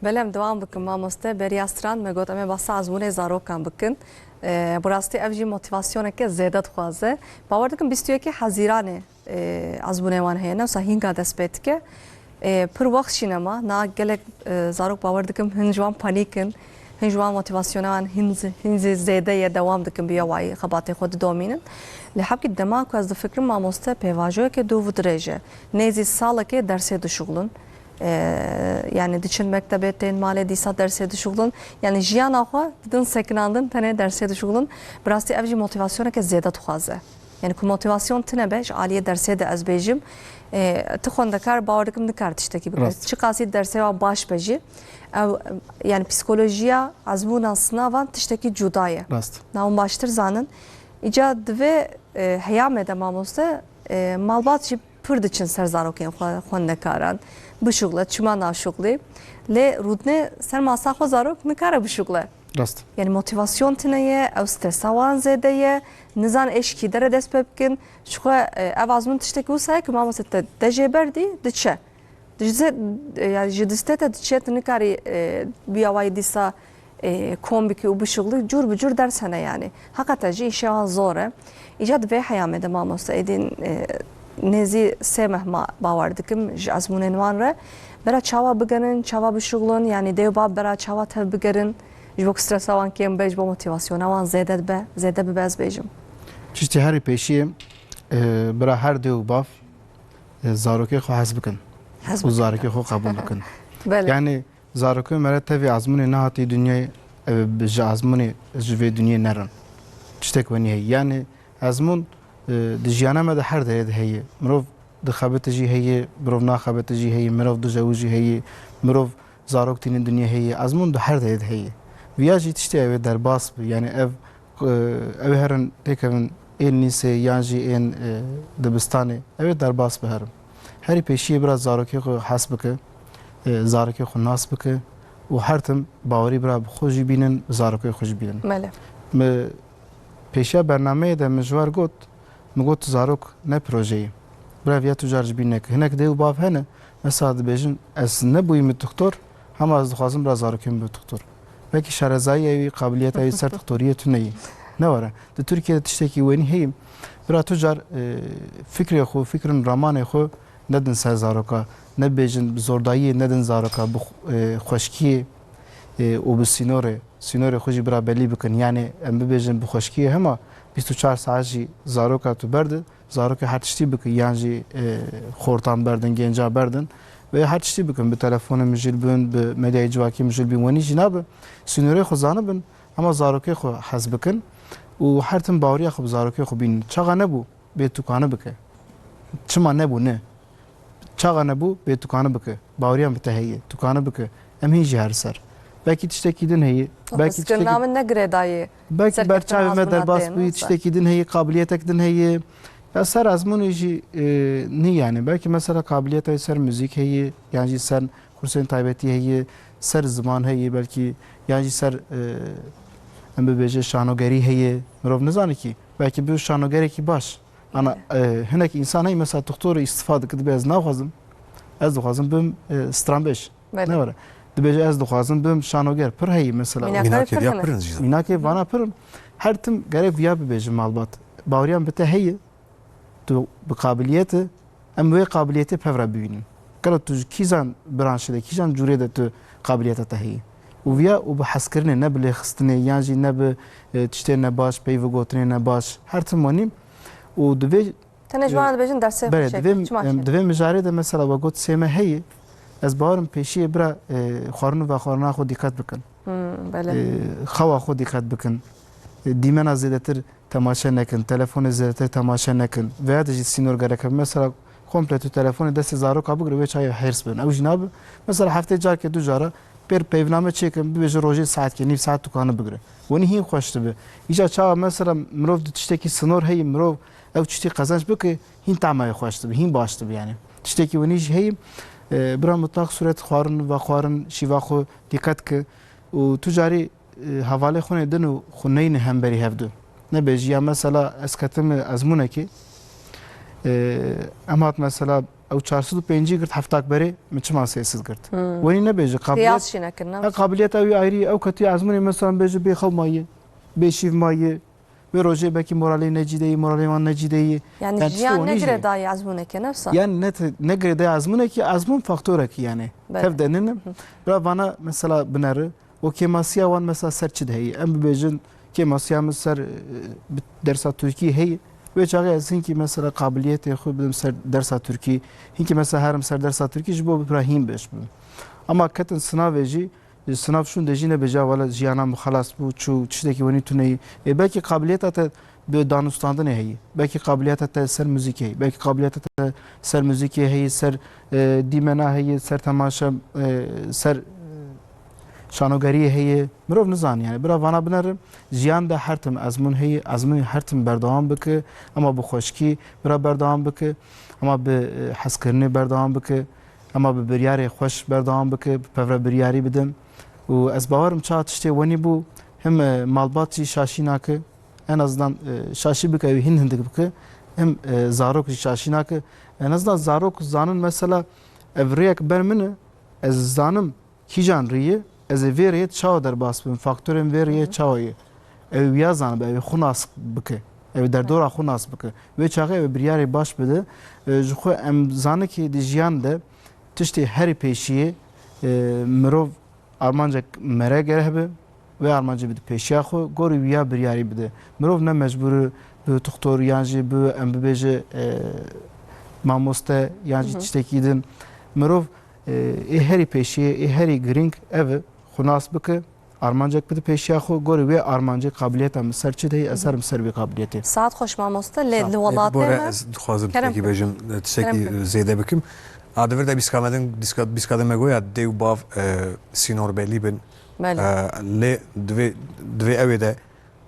Belê, em dewam bikin mamoste. Beriya stran me got em ê behsa ezmûnê zarokan bikin. Ee, bi rastî ev jî motivasyoneke zêde dixwaze. Bawer dikim bîst û yekê Hezîranê, e, ezmûnê wan heye. Ne wisa hînga dest pê dike. E, pir wext jî nema. Na gelek, e, zarok bawer dikim hin ji wan panîk in. Hin ji wan motivasyona wan hin zi-, hin zî zêde ye, dewam dikin bi yewayî xebatê xwe didomînin. Lê hebkî dema ku ez difikirim mamoste pêvajoyeke dûv û dirêj e. Nêzî salekê dersê dişuxulin. E, yani diçin mektebê, tên malê dîsa dersê dişuxulin. Yani jiyana xwe didin sekinandin, tenê dersê dişuxulin. Bi rastî ev jî motivasyoneke zêde dixwaze. Yani ku motivasyon tine be, ji aliyê dersê de ez bêjim, e, tu xwendekar bawer dikim nikar tiştekî bike. Rast. Çiqasî dersê wa baş be jî, ew, yani psikolojiya ezmûna sinavan tiştekî cuda ye. Rast. Na hûn baştir zanin. Îca divê, e, heyamê de mamoste, e, malbat jî pir diçin ser zarokên xwe, xwendekaran. Bişuxle, çima naşuxlî? Lê rûdinê ser masa xwe zarok nikare bişuxle. Rast. Yani motivasyon tine ye, ew stresa wan zêde ye, nizan êşkî dere dest pê bikin. Ji xwe, e, ev azmûn tiştekî wisa ye ku mamoste te, te jê berdî, diçe. Ji, e, yani ji distê te diçe, tu nikarî, e, bi yawayî dîsa, e, kom bikî û bişuxlî, cûr bi cûr ders hene yani. Heqeten jî îşê wan zor e. Îca di vê heyamê de mamoste êdî, e, nêzî sê meh ma bawer dikim ji ezmûnên wan re. Bera çawa bigerin, çawa bişuxulin, yani dê û bav bera çawa tev bigerin, ji bo ku stresa wan kêm be, ji bo motivasyona wan zêde dibe, zêde bibe ez bêjim. Tiştê herî pêşiyê, e, bira her dê û bav, e, zarokê xwe hez bikin. Hez û bikin. Zarokê xwe qebûl bikin. Belê. Yani zarokê me re tevî azmûnê nehatî dinyayê, ew bi ji azmûnê ji vê dinyê nerin. Tiştek wenî heye. Yani ezmûn, e, di jiyana me de her derê de heye. Mirov dixebite jî heye, mirov naxebite jî heye, mirov dijewî jî heye, mirov zarok tînin dinyê heye. Ezmûn di her derê de heye. Viya jî tiştê ew ê derbas bi. Yani ev, e, ew ê herin têkevin ên lîsê yan jî ên, e, dibistanê. Ew ê derbas bi herin. Herî pêşiyê bira zarokê xwe hes bike, e, zarokê xwe nas bike û her tim bawerî bira bi xwe jî bînin, bi zarokê xwe jî bînin. Belê. Mi pêşiya bernameyê de min ji war got, min got, zarok ne projeyê. Bira viya tu car ji bîr neke. Hinek dê û bav hene, mesela dibêjin, ez nebûyî min doktor, hema ez dixwazim bira zarokê min bibe doktor. Belkî şarezayî ewî, qabiliyeta wî ser doktoriyê tune ye. Ne were. Di Tirkiye de tiştekî wenî heye. Bira tu car, e, fikrê xwe, fikrin ramanê xwe nedin ser zaroka. Nebêjin bi zordayiyê nedin zaroka, bi xwe-, e, xweşkiyê, e, û bi sînorê. Sînorê xwe jî bira belî bikin. Yani em bibêjin bi xweşkiyê hema bîst û çar saet jî zaroka tu berde, zarokê her tiştî bike, yan jî, e, xortan berdin, genca berdin ve her tiştî bikin, bi telefonê mijûl bin, bi medyayê civakî mijûl bin, wenî jî nabe. Sînorê xwe zanibin, hema zarokê xwe hez bikin û her tim baweriya xwe bi zarokê xwe bînin. Çaxa nebû, bê tu kanî bike. Çima nebû, ne? Çaxa nebû, bê tu kanî bike. Baweriyan bi te heye, tu kanî bike. Em hîn jî her ser. Belkî tiştekî din heye, belkî tiştekî, min ne girêdayî. Belkî serkeftina berçavê me azmûna derbas tê, bûyî, ne? Tiştekî din heye, qabiliyetek din heye. Ya ser ezmûnê jî, e, nî yani. Belkî mesela qabiliyeta wî ser muzîk heye, yan jî ser kursên taybetî heye, ser ziman heye, belkî yan jî ser, e, em bibêje şanogerî heye. Mirov nizane kî. Belkî bi şanogerekî baş. Ana, e, hinek însan heye, mesela doktorê îstifa dike, dibe ez naxwazim, ez dixwazim bim, e, stranbêj. Belê. Ne were. Dibêje ez dixwazim bim şanoger. Pir heye mesela. Mînakê pir hene. Mînakê vana pir in. Her tim gerek viya bibêje malbat. Baweriyan bi te heye, tu bi qabiliyet e, em wê qabiliyetê pev re bibînin. Gelo tu ji kîjan branşê de, kîjan cûrê de tu qabiliyeta te heye? Û viya û bi hezkirinê, ne bi lêxistinê, yan jî ne bi, e, tiştê nebaş, peyv û gotinê nebaş. Her tim wenî û divê, tenê ji wana dibêjin dersê xwe çêkin. Belê, divê, çima em, çêkin? Divê mijarê de mesela we got sê meh heye, ez bawerim pêşiyê bira, e, xwarin û vexwarina xwe dîqet bikin. Hmm, belê. E, xewa xwe dîqet bikin. E, dîmena zêdetir temaşe nekin, telefonê zêdetir temaşe nekin. Veya de jî sînor gerek hebe. Mesela komple tu telefonê destê zaroka bigire, wê çawa hêrs bin. Ew jî nabe. Mesela heftê carkê du cara pêr peyvname çêkin, bibêje rojê saetkê, nîv saet tu kanî bigire. Wenî hîn xweş dibe. Îca çawa mesela mirov di tiştekî sinor heye, mirov ew tiştî qezenc bike, hîn tema wê xweş dibe, hîn baş dibe yani. Tiştekî wenî jî heye, e, bira mutlaq sûret xwarin, vexwarin, şîva xwe dîqet ke û tu carî e, hevalê xwe nê din û xwe neyne hemberî hevdu. Nebêjî ya mesela ez ketim ezmûnekê, e, em hat mesela ew çar sed û pêncî girt, heftak berê, min çima sê sed girt? Hmm. Wenî nebêje, qabiliyet, Qiyas jî nekirin, ne? Qabiliyeta wî ayrî ye. Ew ketiye ezmûnê, mesela, bêje bê xew maye, bê şîv maye, wê rojê belkî moralê necî de yî, moralê wan necî de yî. Yani Yani tiştê jiyan wan ne jî girêdayî ezmûnekê, ne wisa? Yani ne te-, ne girêdayî ezmûnekî, ezmûn faktorekî yani. Belê. Tev de nînin. Bira vana mesela bineri, û kêmasiya wan mesela ser çi de heye? Em bibêjin kêmasiya min ser, e, bi-, dersa Tirkî heye. Wê çaxê ez hinkî mesela qabiliyetê xwe bidim ser dersa Tirkî. Hinkî mesela herim ser dersa Tirkî ji bo bira hîn beş bibim. Ama ketin sinavê jî, Ji sinav şûn de jî nebêje, wele jiyana min xelas bû, çû, tiştekî wenî tune yî. Ê, belkî qabiliyeta te bi danûstandinê heye. Belkî qabiliyeta te ser muzîkê heye. Belkî qabiliyeta te ser muzîkê heye, ser, e, dîmena heye, ser temaşe, e, ser şanogeriyê heye. Mirov nizane yani. Bira vana binerim. Jiyan de her tim ezmûn heye. Ezmûnê her tim berdewam bike. Ama bi xweşkî bira berdewam bike. Ama bi, e, hezkirinê berdewam bike. Ema bi biryarê xweş berdewam bike, bi pevre biryarî bidin. Û ez bawerim çawa tiştê wenî bû, him, e, malbat jî şaşî nake, en azından, e, şaşî bike, ew hîn hindik bike, him, e, zarok jî şaşî nake. En azından zarok zanin mesela ev rêyek ber min e, ez zanim kîjan rê ye, ez ê vê rêyê çawa derbas bibim, faktorên vê rêyê Hı hı. çawa ye? Ew ê wiya zanibe, ew ê xwe nas bike, ew ê derdora xwe nas bike. Wê çaxê ew ê biryarê baş bide. E, ji xwe em zanin ki di jiyan de tiştê herî pêşiyê, e, mirov armancek mere gerek be, wê armancê bide pêşiya xwe, gorî wiya biryarî bide. Mirov ne mecbûr e bi tuxtor yan jî bi, em bibêje, e, mamoste yan jî Hı hı. tiştekî din. Mirov, e, ê herî pêşiyê, ê herî girîng ev e, xwe nas bike, armancek bide pêşiya xwe, gorî wê armancê qabiliyeta min ser çi de ye, ez herim ser wê qabiliyetê. Saet xweş mamoste, lê Sağ ol. li E, welatê Bore, me ez dixwazim Kerem tiştekî bike. bêjim, e, tiştekî Kerem bike. zêde bikim. A di vir de bîska me din, bîska, bîska din me goya dê û bav, e, sînorbelî bin. Belê. E, lê divê, divê ew ê de,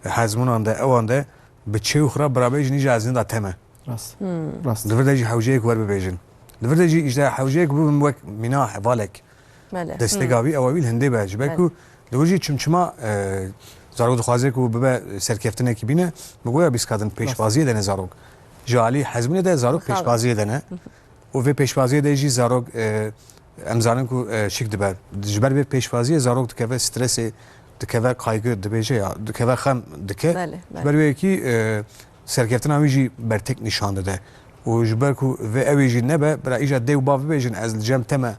hezmûnan de, ewan de bi çê û xira birabê jî nîja ez nida teme. Rast. Hmm. Rast. Di vir de jî hewceyek wer bibêjin. Di vir de jî îşte hewceyek bibin wek mîna hevalek. Belê. Destega Hmm. wî ewa wî li hindê be. Ji ber Belê. ku li wir jî çimçima, e, zarok dixwaze ku bibe serkeftinekî bîne, min goya bîska din Rast. pêşbaziyê de ne zarok. Ji alî hezmûnê de zarok Xawe. pêşbaziyê de ne. Û vê pêşbaziyê de jî zarok, e, em zanin ku, e, şik dibe. Ji ber vê pêşbaziyê zarok dikeve stresê, dikeve kaygı dibêje ya, dikeve xem dike. Belê, Ji belê. ber wê yekî, e, serkeftina wî jî bertek nîşan dide. Û ji ber ku vê ew ê jî nebe, bira îja dê û bav bibêjin, ez li cem te me,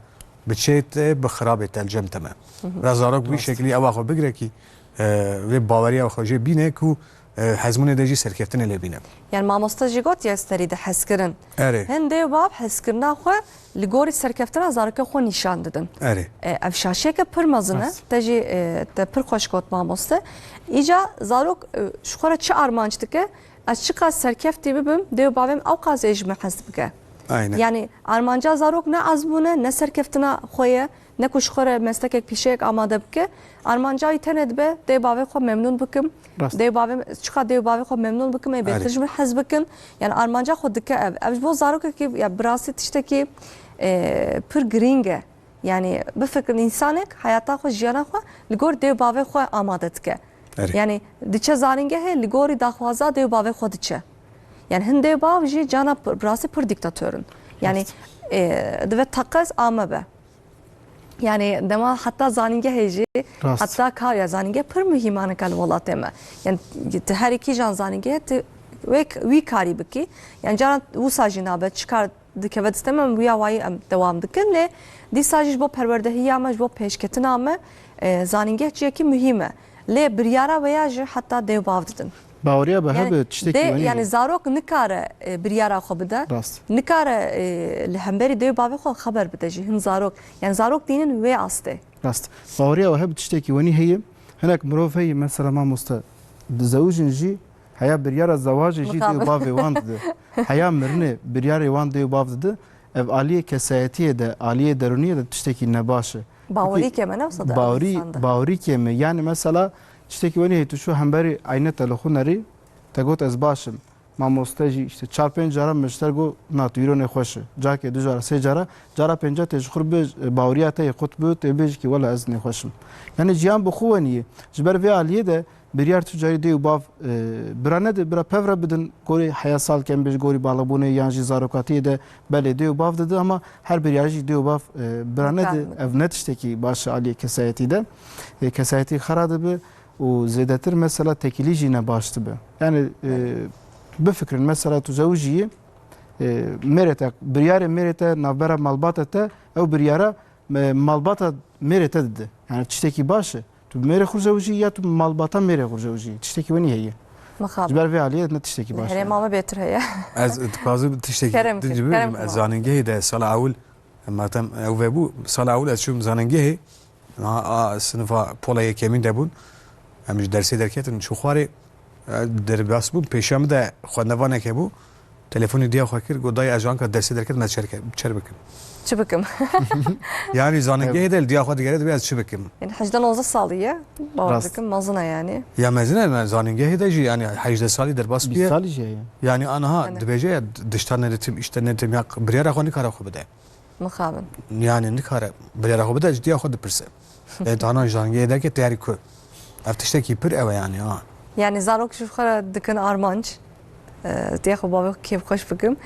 bi çê te, bi xirabê te li cem te me. Hı hı. Bira zarok wî Rast. şeklî ewa xwe bigire kî, e, vê baweriya xwe jê bîne ku, e, hezmûnê de jî serkeftinê lê bîne. Yani mamoste jî got ya serî de hezkirin. Erê. Hin dê û bav hezkirina xwe li gorî serkeftina zarokê xwe nîşan didin. Erê. E, ev şaşiyeke pir mezin e. Rast. Te jî, e, te pir xweş got mamoste. Îca zarok, e, ji xwe re çi armanc dike? Ez çiqas serkeftî bibim, dê û bavê min ew qas ê ji min hez bike. Aynen. Yani armanca zarok ne ezmûn e, ne serkeftina xwe ye, ne ku ji xwe re mestekek pîşeyek amade bike. Armanca wî tenê dibe, dê û bavê xwe memnûn bikim. Rast. Dê û bavê, çiqa dê û bavê xwe memnûn bikim, ê bêhtir Erê. ji min hez bikin. Yani armanca xwe dike ev. Ev ji bo zarokekî, ya bi rastî tiştekî, e, pir girîng e. Yani bifikirin, însanek heyata xwe, jiyana xwe li gor dê û bavê xwe amade dike. Erê. Yani diçe zanîngehê li gorî daxwaza dê û bavê xwe diçe. Yani hin dê û bav jî cana pir, bi rastî pir dîktator in. Yani, Rast. e, divê teqez ame be. Yani dema heta zanîngehê jî, Rast. heta kar ya zanîngeh pir muhîm e nika li welatê me. Yani tu herî kîjan zanîngehê tu wê, wî karî bikî. Yani cana wisa jî nabe, çi kar dikeve disteme, em wîya wayî em dewam dikin. Lê dîsa jî ji bo perwerdehiya me, ji bo pêşketina me, e, zanîngeh cihekî muhîm e. Lê biryara wê ya jî heta dê û bav didin. Baweriya be Yani hebe tiştekî dê, wenî yani be. zarok nikare, e, biryara xwe bide. Rast. Nikare, e, li hemberî dê û bavê xwe xeber bide jî. Hin zarok, yani zarok dînin wê astê. Rast. Baweriya we hebe tiştekî wenî heye. Hinek mirov heye, mesela mamoste, dizewicin jî, heya biryara zewacê jî dê û Mixabin. bavê wan dide. Heya mirinê biryarê wan dê û bav dide. Ev aliyê kesayetiyê de, aliyê derûniyê de tiştekî nebaş e. Bawerî Peki, kêm e, ne wisa de bawerî, insan de. bawerî kêm e. Yani mesela tiştekî wenî heye, tu şû hemberî eyne te li xwe nerî, te got ez baş im. Mamoste jî işte çar pênc cara min ji te re got, na tu îro nêxweş e. Carkê du cara, sê cara, cara pênca tê ji xwe re bê, baweriya te yê qut bi, tê bêjî kî wela ez nêxweş im. Yani jiyan bi xwe wenî ye. Ji ber vê aliyê de biryar tu carî dê û bav, e, bira nedi, bira pev re bidin, gorî heya sal kem bêj, gorî balixbûnê yan jî zarokatiyê de belê dê û bav didi, ama her biryar jî dê û bav, e, bira nedi. Ev ne tiştekî baş e aliyê kesayetî de. E, kesayetî xera dibi û zêdetir mesela tekîlî jî ne baş dibi. Yani, e, bifikirin mesela tu zewicî yî, e, mêrê te, biryarê mêrê te navbera malbata te, ew biryara, e, malbata mêrê te dide. Yani tiştekî baş e. Tu bi mêrê xwe zewicî ya tu bi malbata mêrê xwe zewicî. Tiştekî wenî heye. Mixabin. Ji ber vê aliyê ne tiştekî baş e. Herêma me bêtir heye. Ez dixwazim tiştekî Kerem din kir, jî kerem bibêjim. Ez kir. Zanîngehê de sala ewil, matem ew vebû, sala ewil ez çûm zanîngehê. A, a, sinifa pola yekemîn de bûn. Em ji dersê derketin, çû xwarê, e, derbas bûn. Pêşiya min de xwendevaneke bû. Telefonê diya xwe kir, got, "Dayê, ez ji anka dersê derketim, ez çer ke-, çer bikim?" Çi bikim? Yani zanîngehê de li diya xwe digere, dibê ez çi bikim? Yani hejdeh nozdeh salî ye. Bawer Rast. Bikim, mezin e yani. Ya mezin e, me zanîngehê de jî yani hejdeh salî derbas bîst bûye. Salî jî ye. Yani aniha Yani. Dibêje ya, dişta neditim, işte neditim, ya biryara xwe nikare xwe bide. Mixabin. Yani nikare biryara xwe bide, ji diya xwe dipirse. E, dana zanîngehê derket, tê herî ku. Ev tiştekî pir ew e yani, ha. Yani zarok ji xwe re dikin armanc, e, diya xwe bavê xwe kêfxweş bikim.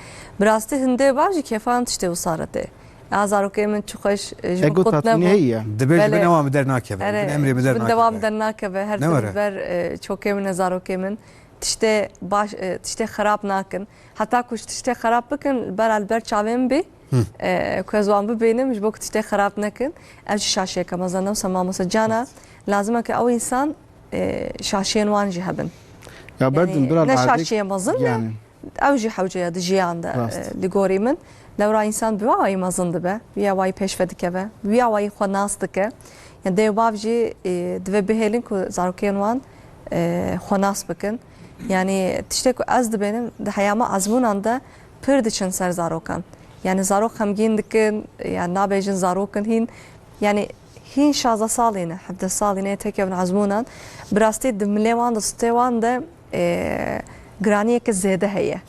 Bi rastî hindê bav jî kêfa em tiştê wisa re tê. Ya zarokê min çi xweş, e, ji Ego min qut tatmînî nebû. Heye. Dibê ji Belê. Bin ewan bi dernakeve. Erê, Bin emrê bi ji bin dernakeve. Dewa bi dernakeve. Her Ne tim were? Ber, e, çokê min e, zarokê min. Tiştê baş, e, tiştê xerab nakin. Heta ku ji tiştê xerab bikin, li ber, li ber çavê min bî, Hı. e, ku ez wan bibînim, ji bo ku tiştê xerab nekin. Ev jî şaşiyeke mezin e, wisa mamoste cana, lazim e ku ew însan, e, şaşiyên wan jî hebin. Ya Yani, berdin bira ne erdek şaşiyê mezin ne, yani. Ew jî hewce ye di jiyan de, Rast. E, li gorî min. Lewra însan bi wî awayî mezin dibe, bi wî awayî pêşve dikeve, bi wî awayî xwe nas dike. Yani dê û bav jî, e, divê bihêlin ku zarokên wan, e, xwe nas bikin. Yani tiştê ku ez dibênim, di heyama ezmûnan de pir diçin ser zarokan. Yani zarok xemgîn dikin, yani nabêjin zarok in hîn. Yani hîn şazdeh salî ne, hevdeh salî ne, têkevin ezmûnan. Bi rastî di milê wan de, stê wan de, e, giraniyeke zêde heye.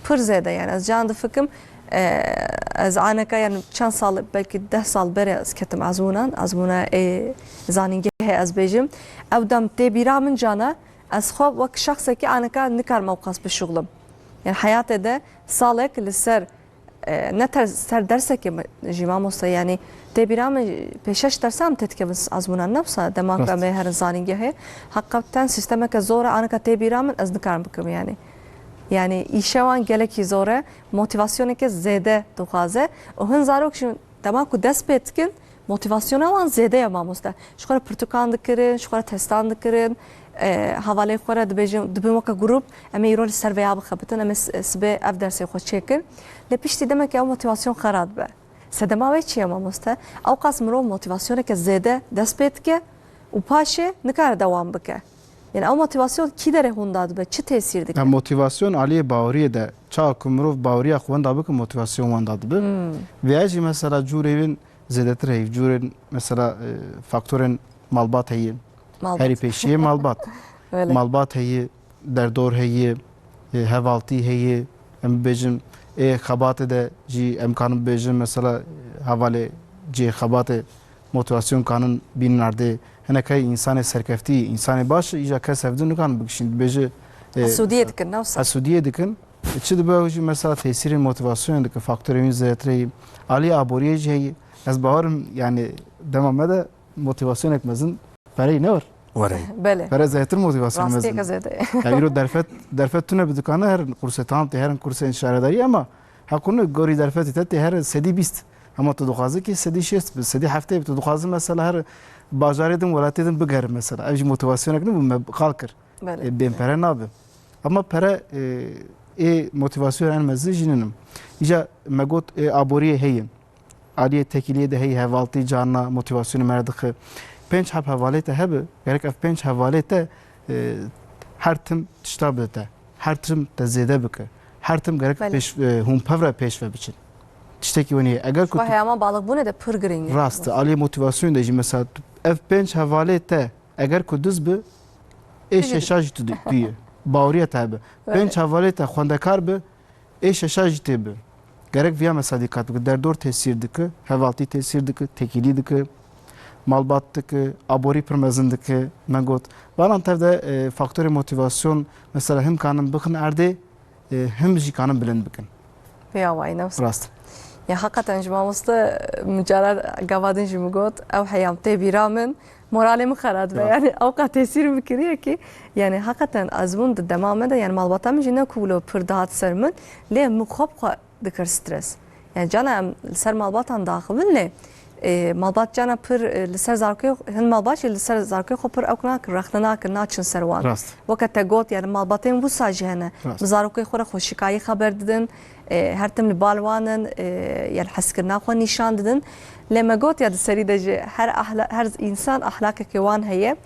Pir zêde yani. Ez can difikim, e, ez aneka yani çend sal, belkî deh sal berê ez ketim ezmûnan. Ezmûna ê zanîngehê ez bêjim. Ew dem tê bîra min cana, ez xwe wek şexsekî aneka nikarim ew qas bişuxlim. Yani heyatê de salek li ser, e, ne ter-, ser dersekê min jî mamoste, yani tê bîra min pêşeş dersa em têdikevin azmûnan, ne wisa dema ku Rast. Em ê herin zanîngehê. Heqeten sîstemeke zor e, aneka tê bîra min ez nikarim bikim yani. Yani îşe wan gelekî zor e, motivasyoneke zêde dixwaze. Û hin zarok jî dema ku dest pê dikin, motivasyona wan zêde ye mamoste. Ji xwe re pirtûkan dikirin, ji xwe re testan dikirin, e, hevalê xwe re dibêjin, dibin weke grûp, em ê îro li ser vêya bixebitin, em ê s-, sibê ev dersê xwe çêkin. Lê piştî demekê ew motivasyon xera dibe. Sedema wê çi ye mamoste? Ewqas mirov motivasyoneke zêde dest pê dike û paşê nikare dewam bike. Yani ew motivasyon kî derê hûn dadibe, çi tesîr dike? Ya motivasyon aliyê baweriyê de, çawa ku mirov baweriya xwe wenda bike, motivasyon wenda dibe. Hmm. Vêya jî mesela cûrê win zêdetir heye. Cûrên mesela, e, faktorên malbat heye. Malbat. Herî pêşiyê malbat. Belê. Malbat heye, derdor heye, e, hevaltî heye. Em bibêjin, ê xebatê de jî em kanin bibêjin, mesela, e, hevalê cihê xebatê motivasyon kanin bînin erdê. Hinek heye însanê serkeftî, însanê baş, îja kes hevdin nikanin bikişîn. Dibêje, e, Hesûdiyê dikin, ne wisa? Hesûdiyê dikin. Çi dibe ew jî mesela tesîrên motivasyonê dike, faktorê wî zêdetirê yî. Alî aboriyê jî heye. Ez bawerim, yani dema me de motivasyonek mezin pereyî ne wir. Were. Belê. Pere zêdetir motivasyon mezin. Rastiyeke zêde ye. Ya îro derfet, derfet tune bi dikane her kurse, tamam tê herin kursên şaredarî ama heqûn gorî derfetê te tê herin sedî bîst. Ama tu dixwaze ki sedî şêst bi, sedî heftê bi, tu dixwaze mesela her bajarê din, welatê din bigerin mesela. Ev jî motivasyonek nibû me qal kir. Belê. E, bên pere nabe. Ama pere, e, ê motivasyon en mezin jî ninim. Îca me got, e, aboriyê heye. Aliyê tekîliyê de heye, hevaltî carna motivasyonê me re dixe. Pênc heb hevalê te hebe, gerek ev pênc hevalê te, e, her tim tişta bide te. Her tim te zêde bike. Her tim gerek Belê. Pêş, e, hûn pev re pêş ve biçin. Tiştekî wenî ye. Eger ku Xwe tu heyama balixbûnê de pir girîng e. Rast e. Aliyê motivasyonê de jî mesela tu, ev pênc hevalê te Eger ku diz bi, ê Pişt şeşa jî tu di-, tu yî. baweriya te hebe. Pênc hevalê te xwendekar bi, ê şeşa jî tê bi. Gerek viya mesela dîqet bike. Derdor tesîr dike, hevaltî tesîr dike, tekîlî dike, malbat dike, aborî pir mezin dike, me got. Banan tev de, e, faktorê motivasyon mesela him kanin bixin erdê, e, him jî kanin bilind bikin. Vê awayî ne wisa. Rast. Ya heqeten ji mamoste min cara gava din jî min got, ew heyam tê bîra min, moralê min xera dibe. Rast. Yani ew qas tesîr min kiriye ki, yani heqeten ez bûn di dema me de, yani malbata min jî ne ku wilo pir dihat ser min, lê min xwe bi xwe dikir stres. Yani cana em li ser malbatan daxivin lê, e, malbat cana pir, e, li ser zarokê, hin malbat jî li ser zarokê xwe pir ewk nakin, rexne nakin, naçin ser wan. Rast. Weke te got, yani malbatên wisa jî hene. Rast. Bi zarokê xwe re xweşikayî xeber didin, e, her tim li bal wan in, e, yani hezkirina xwe nîşan didin. Lê me got ya di serî de jî her ahla-, her însan ahlakekê wan heye.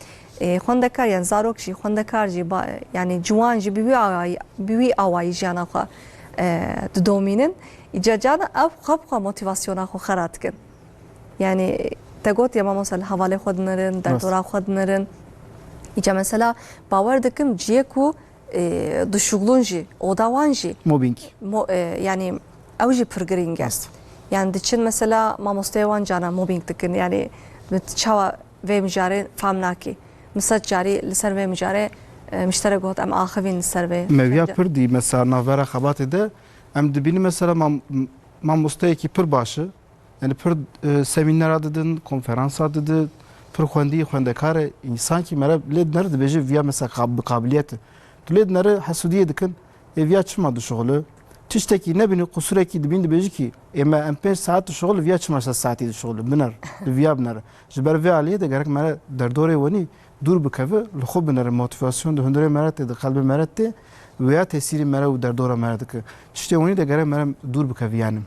E, xwendekar, yani zarok jî, xwendekar jî, ba-, yani ciwan jî bi wî awayî, bi wî awayî jiyana xwe, e, didomînin. Îca cana ew xwe bi xwe motivasyona xwe xera dikin. Yani te got ya mamosta li hevalê xwe dinirin, derdora xwe dinirin. Îca mesela bawer dikim ciyê ku, e, dişuxulin jî, oda wan jî. Mobbing. Mo-, e, yani ew jî pir girîng e. Rast. Yani diçin mesela mamosteyê wan cana mobbing dikin. Yani çawa vê mijarê fam nakî. Min sed carî li ser vê mijarê, e, min ji te re got, em axivîn li ser vê. Me viya pir dî, mesela navbera xebatê de em dibînin mesela mam-, mamosteyekî pir baş e. Yani pir, e, semînera didin, konferansa didi, pir xwendî, xwendekar e, însan kî mere lê dinere dibêje viya mesela qab-, bi qabiliyet e. Tu lê dinere hesûdiyê dikin, ê viya çima dişuxile? Tiştekî nebînî, qusurek dibîn dibêjî kî, ê me em pênc saet dişuxile, viya çima şeş saetî dişuxile? Biner, li viya binere. Ji ber vê aliyê de gerek mere derdorê wenî dûr bikeve, li xwe binere, motivasyon di hundirê mere tê, di qelbê mere tê, wêya tesîrî mere û derdora mere dike. Tiştê wenî de gerek mere dûr bikeve yani.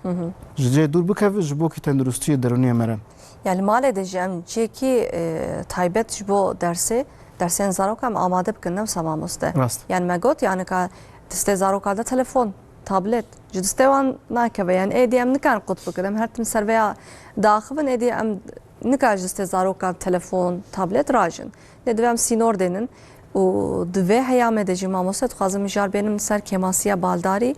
Hı hı. Ji cê dûr bikeve, ji bo kî tenduristiyê derûniyê mere. Yani malê de jî em ciyekî, e, taybet ji bo dersê, dersên zaroka em amade bikin, ne wisa mamoste? Rast. Yani me got, yani ka distê zaroka de telefon, tablet, ji distê wan nakeve. Yani êdî em nikarin qut bikin. Em her tim ser vêya diaxivin, êdî em nikarin ji distê zarokan telefon, tablet rajin. Lê divê em sînor dênin û di vê heyamê de jî mamoste dixwazim mijar bênim ser kêmasiya baldarî.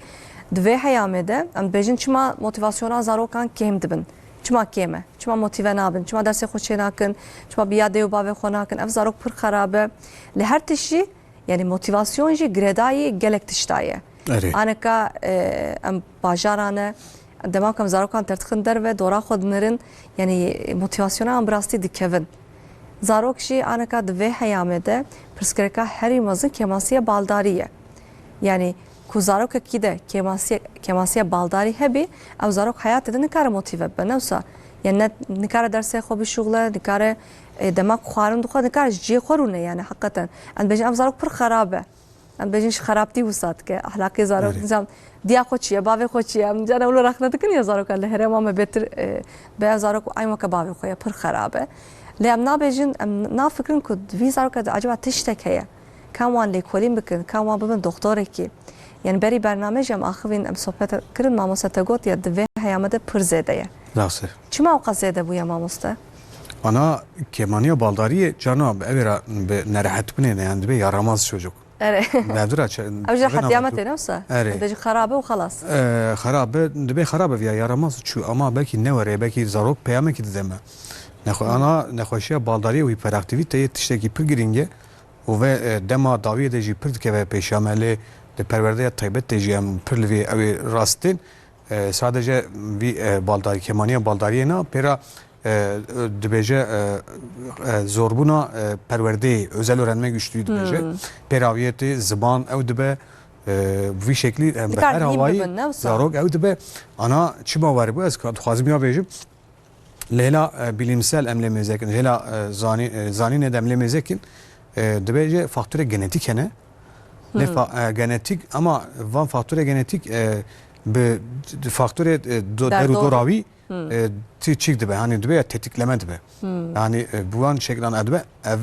Di vê heyamê de em dibêjin çima motivasyona zarokan kêm dibin. Çima kêm e? Çima motîve nabin? Çima dersê xwe çênakin? Çima bi ya dê û bavê xwe nakin? Ev zarok pir xerab e. Li her tişt jî, yani motivasyon jî girêdayî gelek tişta ye. Erê. Aneka, e, em bajaran e, dema ku em zarokan terdixin derve, dora xwe dinirin, yani motivasyona em bi rastî dikevin. Zarok jî aneka di vê heyamê de pirsgirêka herî mezin kêmasiya baldarî ye. Yani ku zarokekî de kêmasiye-, kêmasiya baldarî hebî, ew zarok heyatê de nikare motîve bibe, ne wisa? Yani ne, nikare dersê xwe bişuxile, nikare, e, dema ku xwarin dixwe, nikare ji cihê xwe rûne, yani heqeten. Em dibêjin ev zarok pir xerab e. Em dibêjin ji xerabtî wisa dike. Ehlaqê zarok, erê, nizam, diya xwe çi ye, bavê xwe çi ye? Em cara wilo rexne dikin ya zaroka li herêma me bêtir, e, be ev zarok eyn weke bavê xwe ye, pir xerab e. Lê em nabêjin, em nafikirin ku di vî zaroka de acaba tiştek heye. Ka em wan lêkolîn bikin, ka em wan bibin doktorekî. Yani berî bername jî em axivîn, em sohbet kirin, mamoste te got ya di vê heyame de pir zêde ye. Rast e. Çima ew qas zêde bûye mamoste? Ana kêmaniya baldariyê cana bi evê re bi nerehetbûnê de, yani dibê yaramaz çocuk. Erê. Mevdura çe-, Ew jî hetiya me tê, ne wisa? Erê. Dibêjin xerab e û xelas. E, xerab e, dibê xerab e viya yaramaz çû, ama belkî ne were, belkî zarok peyamekî dide me. Nexwe-, ana nexweşiya baldariyê û hiperaktivîteyê tiştekî pir girîng e û ve, e, dema dawiyê de jî pir dikeve pêşiya me, lê di perwerdeya taybet de jî em pir li vê ew ê rast tên. E, sadece vî, e, baldarî, kêmaniya baldariyê na, pêra, e, dibêje, e, e, zorbûna, e, perwerdeyê, özel öğrenme güçlüğü dibêje. Hmm. Pêraviyetê, ziman ew dibe, e, vî şeklî, e, bi her hawayî zarok ew dibe. Ana çima were bû, ez ka-, dixwazim ya bêjim. Lê hêla, e, bilimsel em lê mêzekin, hêla, e, zanî-, e, zanînê de em lê mêzekin, e, dibêje faktorê genetik hene. Lê fa-, e, genetik, ama van faktorê genetik, e, bi d-, faktorê, e, do-, der û dora wî, e, ti-, çîk dibe, hani dibe ya tetikleme dibe. Yani, e, bi wan şeklan dibe, ev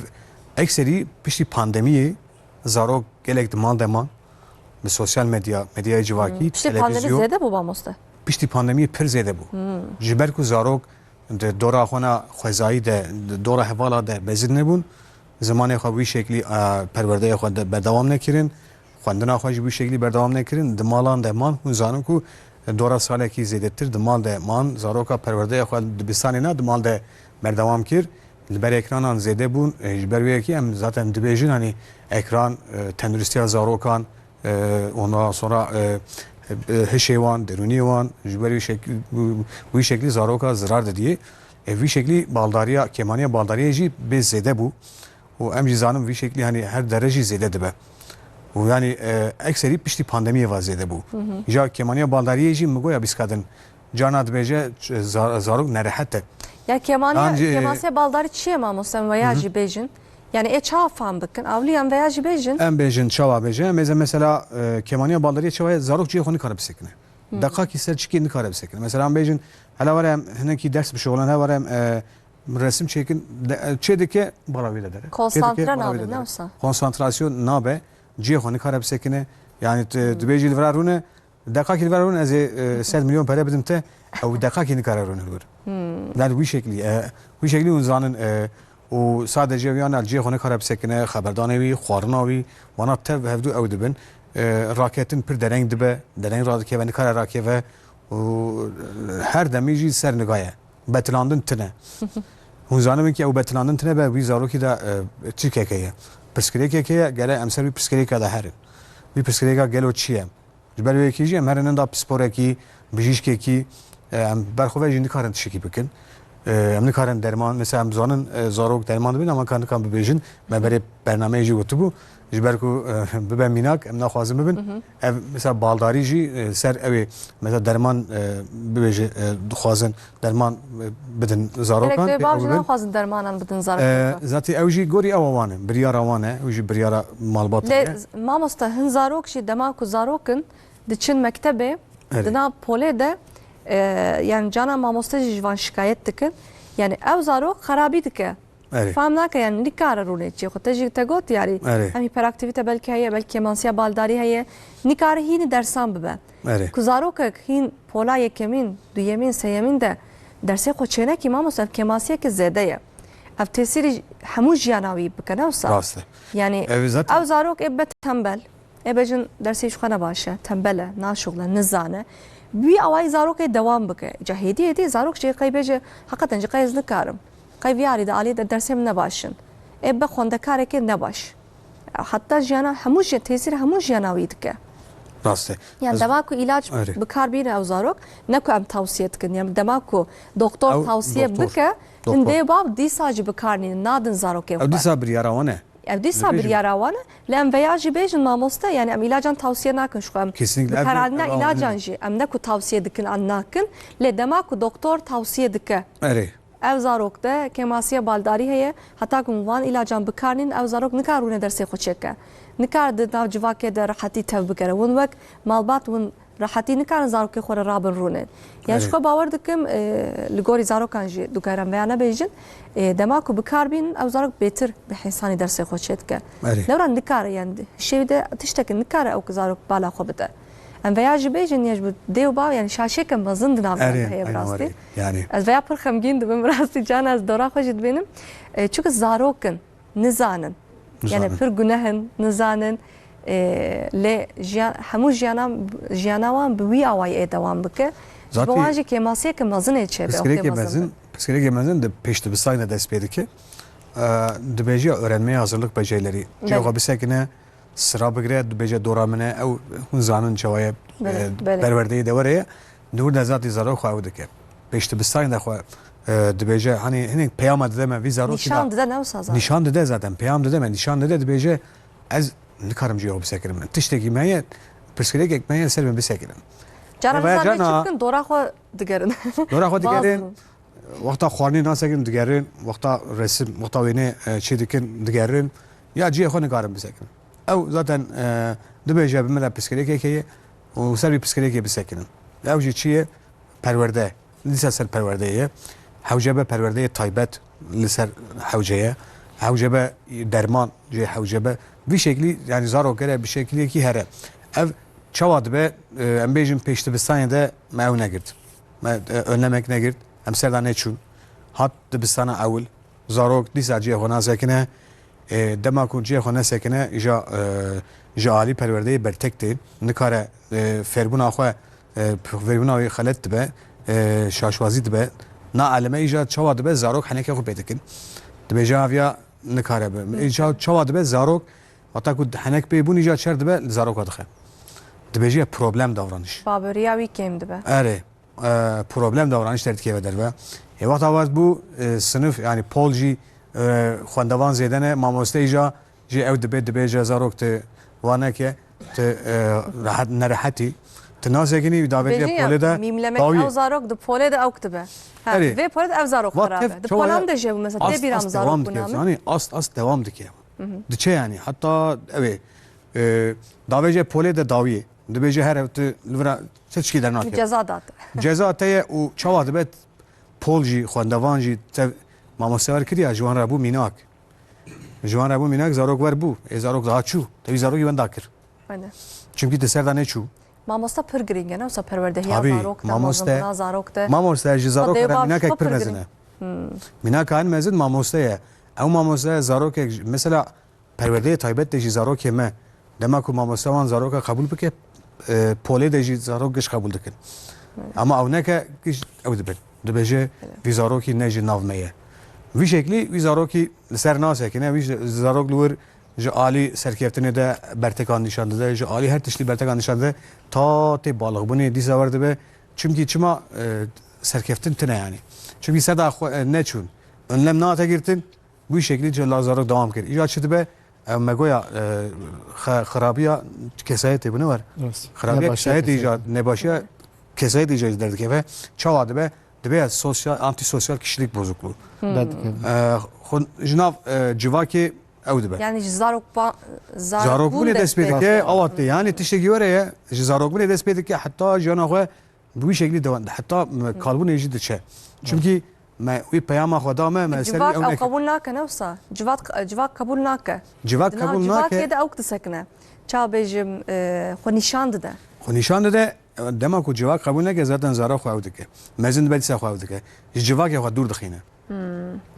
ekserî piştî pandemiyê zarok gelek di mal de man, bi sosyal medya, medyaya civakî, televîzyon. Piştî pandemî zêde bû mamoste? Piştî pandemiyê pir zêde bû. Ji ber ku zarok di dora xwe na xwezayî de, di dora hevala de mezin nebûn, Zimanê xwe wî şeklî, e, perwerdeyê xwe de berdewam nekirin, xwendina xwe jî wî şeklî berdewam nekirin. Di malan de man, hûn zanin ku dora salekî zêdetir di mal de man, zaroka perwerdeyê xwe dibistanê ne di mal de berdewam kir. Li ber ekranan zêde bûn. E, ji ber wê yekê em zaten dibêjin, hani ekran, e, tenduristiya zarokan, e, ondan sonra, e, e, hişê wan, derûniyê wan, ji ber wî şek-, wî şeklî zaroka zirar didiyê. E, vî şeklî baldariya, kêmaniya baldariyê jî bê zêde bû. Û em jî zanin vî şeklî, hani her dere jî zêde dibe. Û yani, e, ekserî piştî pandemiyê ve zêde bû. Hı hı. Îja kêmaniya baldariyê jî mi goya bîskadin. Carna dibêje, ç-, za-, zarok nerehet e. Ya kêmaniya, An jî, e, kêmasiya baldarî çi ye mamoste, em veya Hı hı. jî bêjin? Yani ê çawa fam bikin? Awlî em veya jî bêjin? Em bêjin çawa bêje? Em êze mesela, e, kêmaniya baldariyê çawa ye? Zarok cihê xwe nikare bisekine. Hı. Deqakî ser çikê nikare bisekine. Mesela em bêjin, hela were em hinekî ders bişoxulin, hela were em, e, resim çêkin, de, e, çê dike, bala wî de dere. Çê dike, Konsantre bala wî nabe, de dere. Ne wisa? Konsantrasyon nabe, cihê xwe nikare bisekine. Yani tu, Hmm. dibêjî li vira rûne, deqakî li vira rûne, ez ê, e, sed milyon pere bidim te, ew deqakî nikare rûne li wir. Hmm. Yani wî şeklî, e, wî şeklî hûn zanin, e, û sadece wî ana cihê xwe nikare bisekine, xeberdanê wî, xwarina wî, wana tev hevdû ew dibin. E, raketin pir dereng dibe, dereng radikeve, nikare rakeve û her demî jî ser nigaye. Betilandin tine. Hûn zanibin ki ew betilandin tine be, wî zarokî de, e, çi keke ye? Pirsgirêkeke ye, gere em ser wî pirsgirêka de herin. Wî pirsgirêka gelo çi ye? Ji ber wê yekê jî em herin da pisporekî, bijîşkekî, e, em ber xwe ve jî nikarin tiştekî bikin. E, em nikarin derman, mesela em zanin, e, zarok derman dibin, ama ka nikan bibêjin, me berê bernameyê jî gotibû, ji ber ku, e, bibe mînak, em naxwazin bibin. Hı hı. Ev, mesela baldarî jî, e, ser ew ê, mesela derman, e, bibêje, e, dixwazin derman, e, bidin zarokan. Gerek dê bav jî bibin. Naxwazin dermanan bidin zarokan. E, zatî ew jî gorî ewa wan e, biryara wan e, ew jî biryara malbatê ye. Lê mamoste, hin zarok jî dema ku zarok in, diçin mektebê, Erê. Di nav polê de, e, yani cana mamoste jî ji van şikayet dikin. Yani ew zarok xerabî dike. Erê. Fam nake, yani nikare rûnê çê xwe. Te jî te got yani Erê. Hem hiperaktivite belkî heye, belkî kêmansiya baldarî heye. Nikare hînî dersan bibe. Erê. Ku zarokek hîn pola yekemîn, duyemîn, seyemîn de dersê xwe çênekî mamoste, ev kêmansiyeke zêde ye. Ev tesîrî hemû jiyana wî bike, ne wisa? Rast e. Yani ev zaten ew zarok ê be tembel. Ê bêjin dersê ji xwe ne baş e, tembel e, naşuxle, nizane. Bi wî awayî zarokê dewam bike. Ca hêdî hêdî zarok jê qey bêje, heqeten jî qey ez nikarim. Qey vî alî de alî de dersê min ne baş in. Ê be xwendekarekê ne baş. Heta jiyana hemû jî, tesîr hemû jiyana wî dike. Rast e. Yani dema ku îlac Erê. Bi kar bîne ew zarok, ne ku em tawsiye dikin. Yani dema ku doktor Ew tawsiye doktor. Bike, Doktor. Hindê bav dîsa jî bi kar nînin, nadin zarokên Ew xwe. Dîsa biryara wan e. Ev dîsa Dibêjin. Biryara wan e. Lê em veya jî bêjin mamoste, yani em îlacan tawsiye nakin ji xwe. Em Kesinlikle, ev, bikaranîna ev îlacan jî em ne ku tawsiye dikin an nakin, lê dema ku doktor tawsiye dike. Erê. Ev zarok de kêmasiya baldarî heye, heta ku van îlacan bikar nîn, ev zarok nikar rûne dersê xwe çêke. Nikar di nav civakê de rehetî tev bikere. Win wek malbat win rehetî nikarin zarokê xwe re rabin rûnin. Ya ji Erê. Xwe bawer dikim, e, li gorî zarokan jî dikarin veya nebêjin, e, dema ku bi kar bînin, ew zarok bêtir bi hêsanî dersê xwe çêdike. Erê. Lewra nikare, yani şêwî de tiştekî nikare ew zarok bala xwe bide. Em veya jî bêjin, ya ji bo dê û bav, yani şaşeke mezin di nav Erê, heye bi aynen rastî. Erê. Yani. Ez veya pir xemgîn dibim bi rastî, can ez dora xwe jî dibînim. E, çunku zarok in. Nizanin. Yani Nizanin. Pir guneh in, nizanin. E, lê jiyan, hemû jiyana, jiyana wan bi wî awayî ê dewam bike. Ji bo Zatî wan jî kêmasiyeke mezin ê çêbe, pirsgirêkê mezin, pirsgirêkê mezin di pêşdibistanê de dest pê dike. E, dibêje öğrenmeye hazırlık becerileri. Belê. Cihê xwe bisekine, sira bigire, dibêje dora min e, ew hûn zanin çawa ye, Belê, e, belê. Perwerdeyê de were ye. Di wir de zatî zarok xwe ew dike. Pêşdibistanê de xwe, e, dibêje, hani hinek peyama dide me, vî zarokî Nîşan da dide, ne wisa zarok? Nîşan dide zaten, peyam dide me, nîşan dide, dibêje, ez nikarim cihê xwe bisekirim. Tiştekî me ye, pirsgirêkek me ye, ser me bisekirin. Canan Ve nizam carna çi bikin, dora xwe digerin. Dora xwe digerin. Bazin. Wexta xwarinê nasekin digerin, wexta resim, wexta wênê, e, çê dikin digerin, ya cihê xwe nikarin bisekin. Ew zaten, e, dibêje bi min re pirsgirêkek heye û ser vî pirsgirêkê bisekinin. Ew jî çi ye? Perwerde. Dîsa ser perwerdeyê ye. Hewce be perwerdeyê taybet li ser hewce ye. Hewce be derman cihê hewce be. Vî şeklî, yani zarok gere bi şekliyekî here. Ev çawa dibe, e, em bêjin pêşdibistanê de me ew negirt. Me, e, önlemek negirt. Em ser de neçûn. Hat dibistana ewil. Zarok dîsa cihê xwe nasekine. E, dema ku cihê xwe nesekine, îja, e, ji alî perwerdeyê bertek tê, nikare, e, fêrbûna xwe, e, fêrbûna wî xelet dibe, e, şaşwazî dibe. Na elime îja çawa dibe, zarok henekê xwe pê dikin. Dibêje aviya nikare be. Îja çawa dibe, zarok, heta ku henek pê bûn îja çer dibe, li zaroka dixe. Dibêje problem davranış. Baberiya wî kêm dibe. Erê. E, problem davranış derdikeve derve. Ê wexta west bû, e, sinif, yani pol jî, e, xwendevan zêde ne, mamoste îja jî ew dibe, dibêje zarok tu wa neke, tu, e, rehet, nerehetî. Tu nasekînî, davêje polê de mîmlemek dawiyê. Ew zarok di polê de ew kitibe. Ha, Erê. Vê polê de ev zarok Wa xirab tev e. Di çawa polan ya? De jî bû mesela, Ast, tê bîra ast min zarok dewam dike. bûna min. Yani ast, ast dewam dike. Hı hı. Diçe yani. Hatta ew ê, e, davêje polê de dawiyê. Dibêje here tu li vira tişkî dernakeve. Ceza date. Ceza te ye û çawa dibe pol jî, xwendevan jî, te mamoste wer kiriya, ji wan re bû mînak. Ji wan re bû mînak, zarok wer bû. Ê zarok daha çû. Te wî zarokî wenda kir. Aynen. Çimkî di ser de neçû. Mamoste pir girîng e, ne wisa perwerdehiya Tabii, zarok de, mamoste, mezin bûna zarok de. Mamoste ji zarok Xwedê re baş mînakek xwe pir pir mezin girîng. e. Hmm. Mînaka en mezin mamoste ye. Ew mamoste zarokek, mesela, perwerdeyê taybet de jî zarokê me, dema ku mamoste wan zaroka qebûl bike, e, polê de jî zarok giş qebûl dikin. Evet. Ama ew neke giş ew dibin. Dibêje, Evet. vî zarokî ne ji nav me ye. Vî şeklî vî zarokî li ser nasekine, vî ji-, zarok li wir ji alî serkeftinê de bertekan nîşan dide, ji alî her tiştî bertekan nîşan dide, ta tê balixbûnê dîsa wer dibe. Çimkî çima, e, serkeftin tine yani. Çimkî ser da xwe, e, neçûn. Önlem nate girtin. Wî şeklî cela zarok dewam kir. Îja çi dibe? Ev me goya, e, xe-, xirabiya kesayetê bûne wer. Rast. Xirabiya Nebaşiya kesayetê îja, kesayetê. nebaşiya kesayetê îja derdikeve. Çawa dibe? Dibe ya sosyal, antisosyal kişilik bozukluğu. Derdikeve. E, xwe ji nav, e, civakê ew dibe. Yani ji zarok ba-, zarok Zarok bûn bûne dest dest pê pê dike, dike. awa tê. Yani tiştekî were ye, ji zarok bûne dest pê dike, heta jiyana xwe Bi wî şeklî dewa-, heta, m, kalbûnê jî diçe. Çimkî me wî peyama xwe da me, me ser wî Civak ew ew neke. qebûl nake, ne wisa? Civak, civak qebûl nake. Civak Di nav qebûl nake. civakê de ew disekine. Ça bêjim, e, xwe nîşan dide. Xwe nîşan dide, dema ku civak qebûl neke, zaten zara xwe ew dike. Mezin dibe dîsa xwe ew dike. Ji civakê xwe dûr dixîne.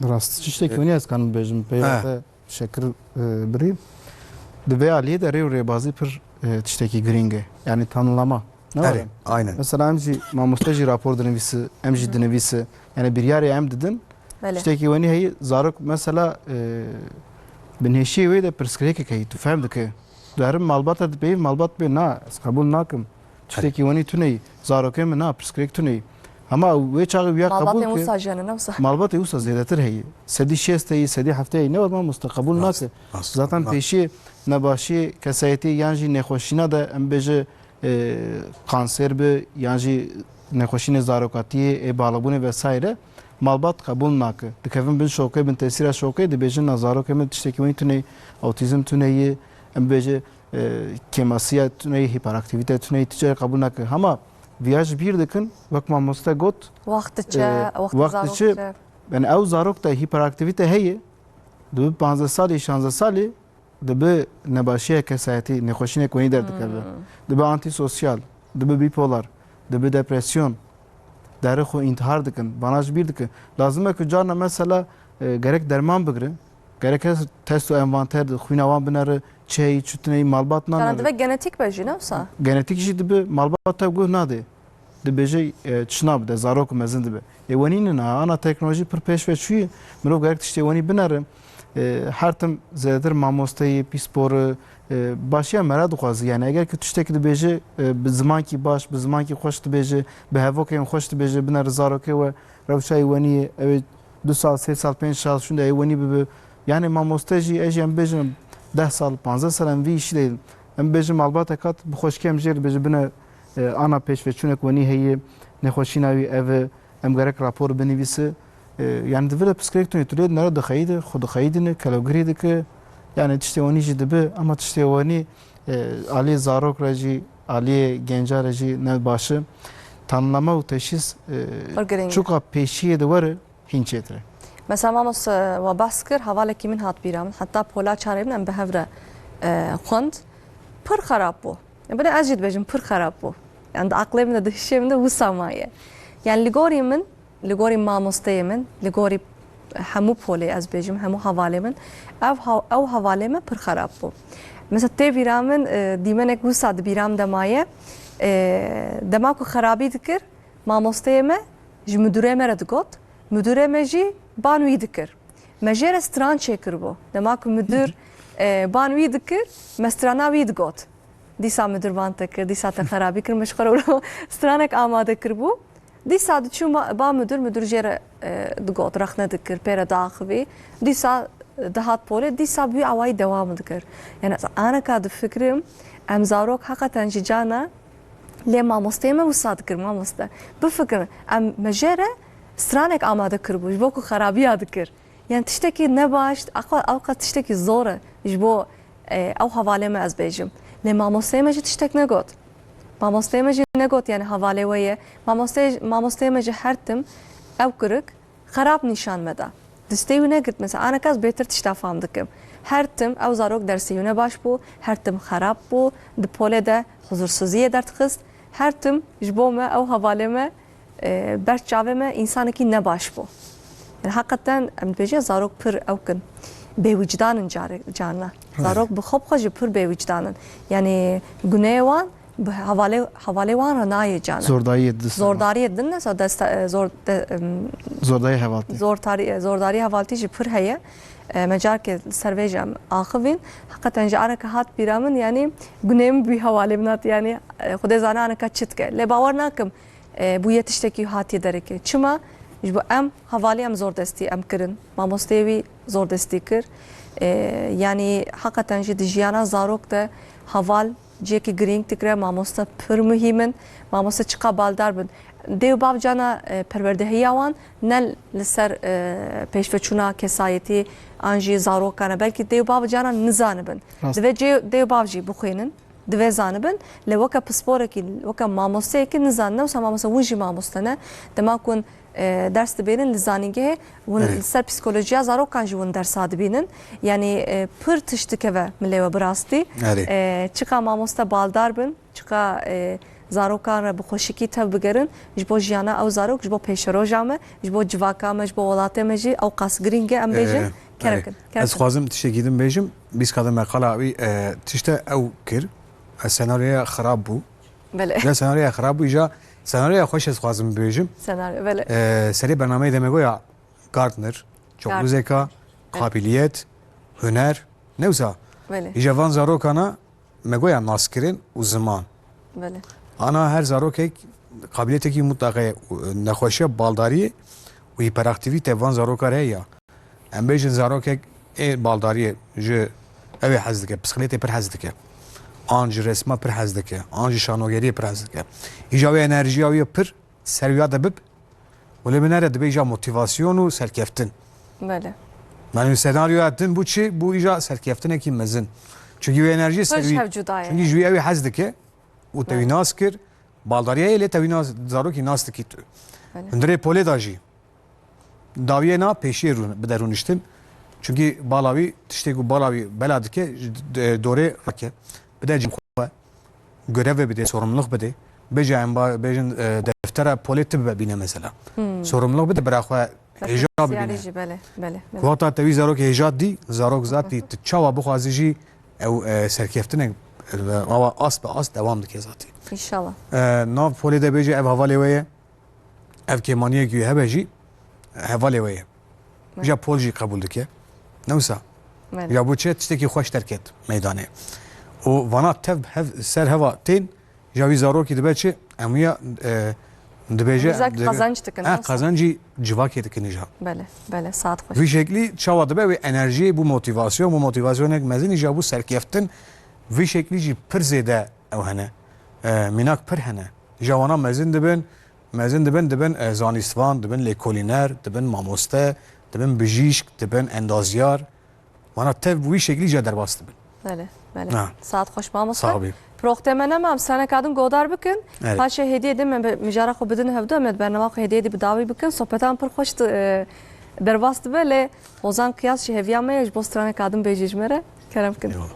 Rast. Tiştekî E, winî ez kanim bêjim, peyva he. te Şekir, e, birî. Di vê aliyê de rê û rêbazî pir, e, tiştekî girîng e. Yani tanımlama. Ne Erê, var? aynen. Mesela em jî mamoste jî rapor dinivîsi, em jî dinivîsi. Yani biryarê em didin. Belê. Tiştekî wenî heyî zarok mesela, e, binhêşiyê wê de pirsgirêkek heyî. Tu fehm dike. Tu herim malbata dipeyî, malbat bê na, ez qebûl nakim. Tiştekî wenî tuneyî, zarokê min na, pirsgirêk tuneyî. Hema wê çaxê wiya qebûl Malbatên ki, wisa jî hene, ne wisa? Malbatê wisa zêdetir heyî. Sedî şêst heyî, sedî heftê heyî, ne wema muste qebûl Rast, nake. rast. Zaten Rast. pêşiyê nebaşiyê kesayetî yan jî nexweşîna de em bêje, e, kanser bi, yan jî nexweşînê zarokatiyê, ê balibûnê vesaire, malbat qebûl nake. Dikevin bin şokê, bin tesîra şokê, dibêjin na zarokê min tiştekî wî tuneyî, otîzm tuneyî, em bêje, e, kêmasiya tuneyî, hiperaktivite tuneyî tu çi qebûl nake. Hema viya ji bîr dikin, wek mamoste got, Wext diçe, e, wext wext zarok diçe, diçe. Yani ew zarok de hiperaktivite heye, dibi panzdeh salî, şanzdeh salî, dibi nebaşiya kesayetî, nexweşînek wenî derdikeve. Hmm. Dibi antisosyal, dibi bipolar, dibi depresyon, derê xwe întihar dikin, vana ji bîr dikin. Lazim e ku carna mesela, e, gerek derman bigire, gerek ez test û envanter di xwîna wan binere, çi heyî, çi tune yî, malbat Kana nanere. dibe genetik be jî, ne wisa? Genetik jî dibe, malbat te guh nade. Dibêje, e, çi nabide, zarok mezin dibe. Ê wenî nina, ana teknolojî pir pêş ve çûye, mirov gerek tiştê wenî binere. E, her tim zêdetir mamosteyê, pîspori, e, başiya me re dixwaze. Yani eger ki tiştekî dibêje, e, bi zimankî baş, bi zimankî xweş dibêje, bi hevokên xweş dibêje, binere zarokê we, rewşa yê wenî ye, ew ê du sal, sê sal, pênc sal şûnde yê wenî bibe. Yani mamoste jî, ez jî em bêjin deh sal, panzdeh sal em vî îşî de, em bêjin malbatek hat, bi xweşkî em jê re dibêjin bine, e, ana pêşveçûnek wenî heye, nexweşîna wî ev e, em gerek rapor binivîse. E, yani di vir de pirsgirêk tune, tu lê dinere dixeyîde, xwe dixeyîdine, kelogirî dike. Yani tiştê wenî jî dibe, ama tiştê wenî, e, aliyê zarok re jî, aliyê genca re jî ne baş e. Tanımlama û teşhîs, e, Pir girîng e. çuka pêşiyê de were, hîn çêtir e. Mesela, mamos, e, we behs kir, hevalekî min hat bîra min, heta pola çarê min em bi hev re, e, xwend. Pir xerab bû. Bine ez jî dibêjim, pir xerab bû. Yani di aqlê min de, di hişê min de wisa maye. Yani li gorî min, li gorî mamosteyê min, li gorî hemû polê, ez bêjim, hemû hevalê min, ev ha-, ew hevalê me pir xerab bû. Mesela tê bîra min, e, dîmenek wisa di bîra min de maye, e, dema ku xerabî dikir, mamosteyê me ji mudurê me re digot, mudurê me jî ban wî dikir. Me jê re stran çêkiribû. Dema ku mudur, e, ban wî dikir, me strana wî digot. Dîsa mudur ban te kir, dîsa te xerabî kir, me ji xwe re stranek amade kiribû. Dîsa diçû ma-, ba mudur, mudur jê re, e, digot, rexne dikir, pê re diaxivî. Dîsa, e, dihat polê, dîsa bi wî awayî dewam dikir. Yani, aneka difikirim, em zarok heqeten ji cana, lê mamosteyê me wisa dikir, mamoste. Bifikirin, em, me jê re stranek amade kiribû, ji bo ku xerabiya dikir. Yani tiştekî nebaş, ewqa, ewqa tiştekî zor e ji bo, e, ew hevalê me ez bêjim. Lê mamosteyê me jî tiştek negot. Mamosteyê me jî negot, yani hevalê we ye. Mamoste-, mamosteyê me jî her tim ew kirik xerab nîşan me da. Destê wî negirt, mesela, aneka ez bêtir tişta fam dikim. Her tim ew zarok dersê wî nebaş bû, her tim xerab bû, di polê de huzursuziyê derdixist. Her tim ji bo me, ew hevalê me, e, ber çavê me însanekî nebaş bû. Yani, heqeten, em dibêjin zarok pir ew kin, bêwicdan in carê, carna. Zarok bi xwe bi xwe jî pir bêwicdan in. Yani, guneyê wan bi hevalê, hevalê wan re nayê carna. Zordariyê din. Zordariyê din ne, sa desta, e, zor-, de, em, Zordariyê hevaltî. Zordarî-, e, zordariyê hevaltî jî pir heye. E, me carkê li ser vê jî em axivîn. Heqeten jî aneke hat bîra min, yani, guneyê min bi wî hevalê min hat, yani, e, Xwedê zane aneka çi dike. Lê bawer nakim, e, bûye tiştekî hatiye dereke. Çima? Ji bo em, hevalî em zor destî em kirin. Mamosteyê wî zor destî kir. E, yanî heqeten jî di jiyana zarok de heval cihekî girîng digire, mamoste pir muhîm in. Mamoste çiqa baldar bin. Dê û bav cana, e, perwerdehiya wan ne li ser, e, pêşveçûna kesayetî an jî zarokan e. Belkî dê û bav cana nizanibin. Rast. Divê cê-, dê û bav jî bixwînin. Divê zanibin, lê weke pisporekî, weke mamosteyekî nizanine, wisa mamoste, hûn jî mamoste ne. Dema ku hûn, e, ders dibînin li zanîngehê, hûn Erê. li ser psîkolojiya zarokan jî hûn dersa dibînin. Yanî, e, pir tişt dikeve milê we bi rastî. Erê. E, çiqa mamoste baldar bin, çiqa, e, zarokan re bi xweşikî tev bigerin, ji bo jiyana ew zarok, ji bo pêşeroja me, ji bo civaka me, ji bo welatê me jî ew qas girîng e, em bêjin, Ee, kerem erê. kin, kerem Ez kin. xwazim tiştekî din bêjim, bîska de me qala wî, e, tişte ew kir, e, senaryoya xirab bû. Belê. Ya senaryoya xirab bû, îja senaryoya xweş ez xwazim bibêjim. Senaryo, belê. E, serê bernameyê de me goya Gardner, Gardner. çokluzeka, Evet. kabiliyet, huner, ne wisa. Belê. Îja van zarokana me goya naskirin û ziman. Belê. Ana her zarokek qabiliyetekî mutlaqe, nexweşiya baldariyê û hiperaktivîte van zaroka re heye. Em bêjin zarokek ê baldariyê ji ew ê hez dike, psixilêtê pir hez dike. An ji resma pir hez dike, an ji şanogeriyê pir hez dike. Îja wê enerjiya wî pir ser wîya de bib, û lê binere dibe îja motivasyon û serkeftin. Belê. Yani senaryoya din bû çi? Bû îja serkeftinekî mezin. Çünkü wê enerjiyê ser Xweş wî, hevcuda ye. çünkü ji wî ew ê hez dike û te wî Evet. nas kir, baldariyê lê te wî nas, zarokî nas dikî tu. Belê. Hundirê polê da jî. Dawiyê na pêşiyê rûn-, bide rûniştin. Çünkü bala wî, tiştê ku bala wî bela dike, ji d-, d-, dorê rake. Bide cem xwe, göreve bide, sorumluluk bide. Bêje em ba-, bêjin, e, deftera polê tu bibe bîne mesela. Hmm. Sorumluluk bide bira xwe hêja Bersiyarî bibîne. jî, belê, belê, belê. Ku hata te wî zarok hêja dî, zarok zatî, tu çawa bixwazî jî ew, e, serkeftinek, e, awa ast bi ast dewam dike zatî. İnşallah. E, nav polê de bêje ev hevalê we ye. Ev kêmaniyekî wî hebe jî hevalê we ye. Evet. Ja pol jî qebûl dike. Ne wisa? Evet. Ja bo çi tiştekî xweş derket meydanê. Û vana tev hev, ser heva tên, ja wî zarokî dibe çi? Em wîya, e, dibêje, Güzel dibe-, qazanç dikin, ha, nasıl? Qazancî civakê dikin îja. Belê, belê, saet xweş. Vî şeklî çawa dibe wê enerjiyê, bû motivasyon, bû motivasyonek mezin îja bû serkeftin. Vî şeklî jî pir zêde ew hene. E, mînak pir hene. Ja wana mezin dibin, Mezin dibin, dibin, e, zanîstvan, dibin lêkolîner, dibin mamoste, dibin bijîşk, dibin endazyar. Wana tev wî şeklî jî derbas dibin. Belê, belê. Ha. Saet xweş mamoste. Sağ bî. Proxtê me nema, em straneka din godar bikin. Evet. Paşê hêdiyê din me bi-, mijara xwe bidin hevdu, em ê di bernama xwe hêdiyê dî bi dawî bikin. Sohbetan pir xweş di-, e, derbas dibe, lê Hozan Qiyas jî hêviya me ye, ji bo straneka din bêjî ji me re. Kerem kin. Eyvallah.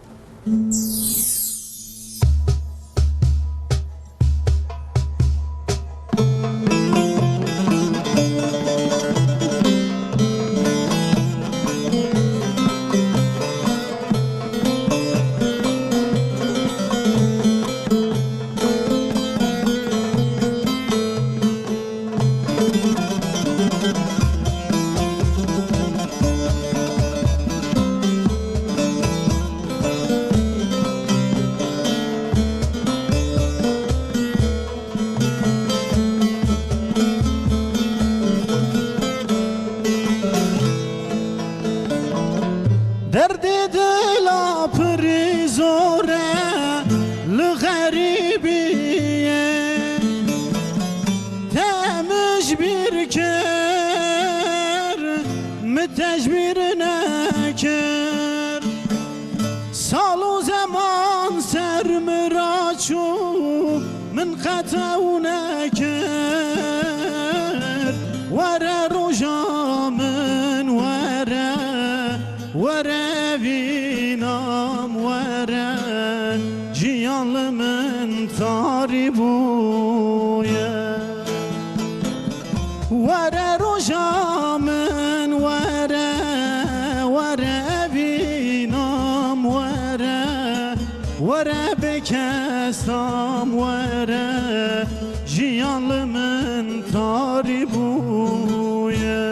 Ra çû min qet ew nekir. Were roja min were, were vînam were, jiyan li min tarî bûye. Were roja min were, were vînam were, were bê kesam were, jiyan li min tarî bûye.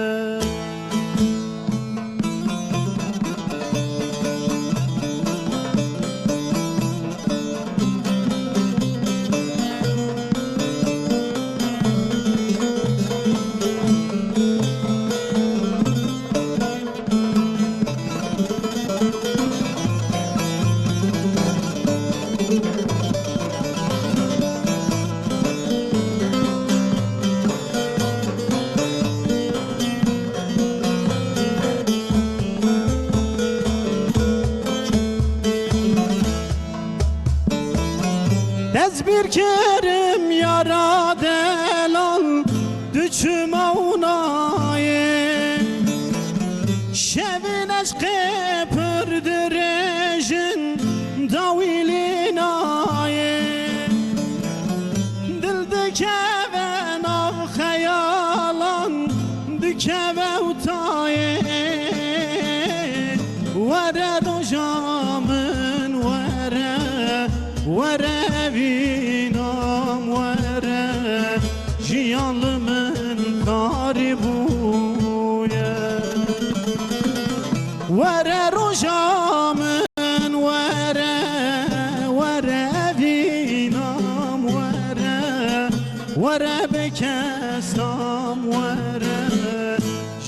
Dest bîr kirim yara delal, diçim ewnayê. Şevin eşqê pir dirêjin dawîlî nayê. Dil dikeve nav xeyalan, dikeve û tayê. Were roja min were, were vînam were, jiyan li min tarî bûye. Were roja min were, were vînam were, were bê kesam were,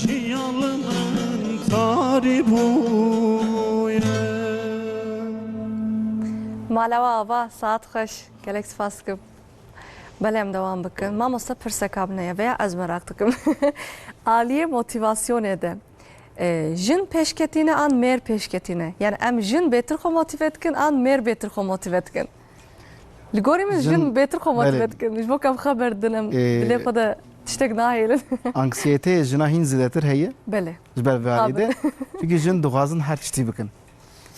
jiyan li min tarî bûye. Mala we ava, saet xweş. Gelek spas dikim. Belê, em dewam bikin. Mamoste, pirseka min heye veya ez meraq dikim. Aliyê motivasyonê de, e, jin pêşketî ne an mêr pêşketî ne? Yani em jin bêtir xwe motive dikin an mêr bêtir xwe motive dikin? Li gorî min jin, jin bêtir xwe motive, belê, dikin. Ji bo ku em xeber didin, em, e, dilê xwe de tiştek nahêlin. Anksiyeteyê jina hîn zêdetir heye. Belê. Ji ber vê alî de. Tabii. Çünkü jin dixwazin her tiştî bikin.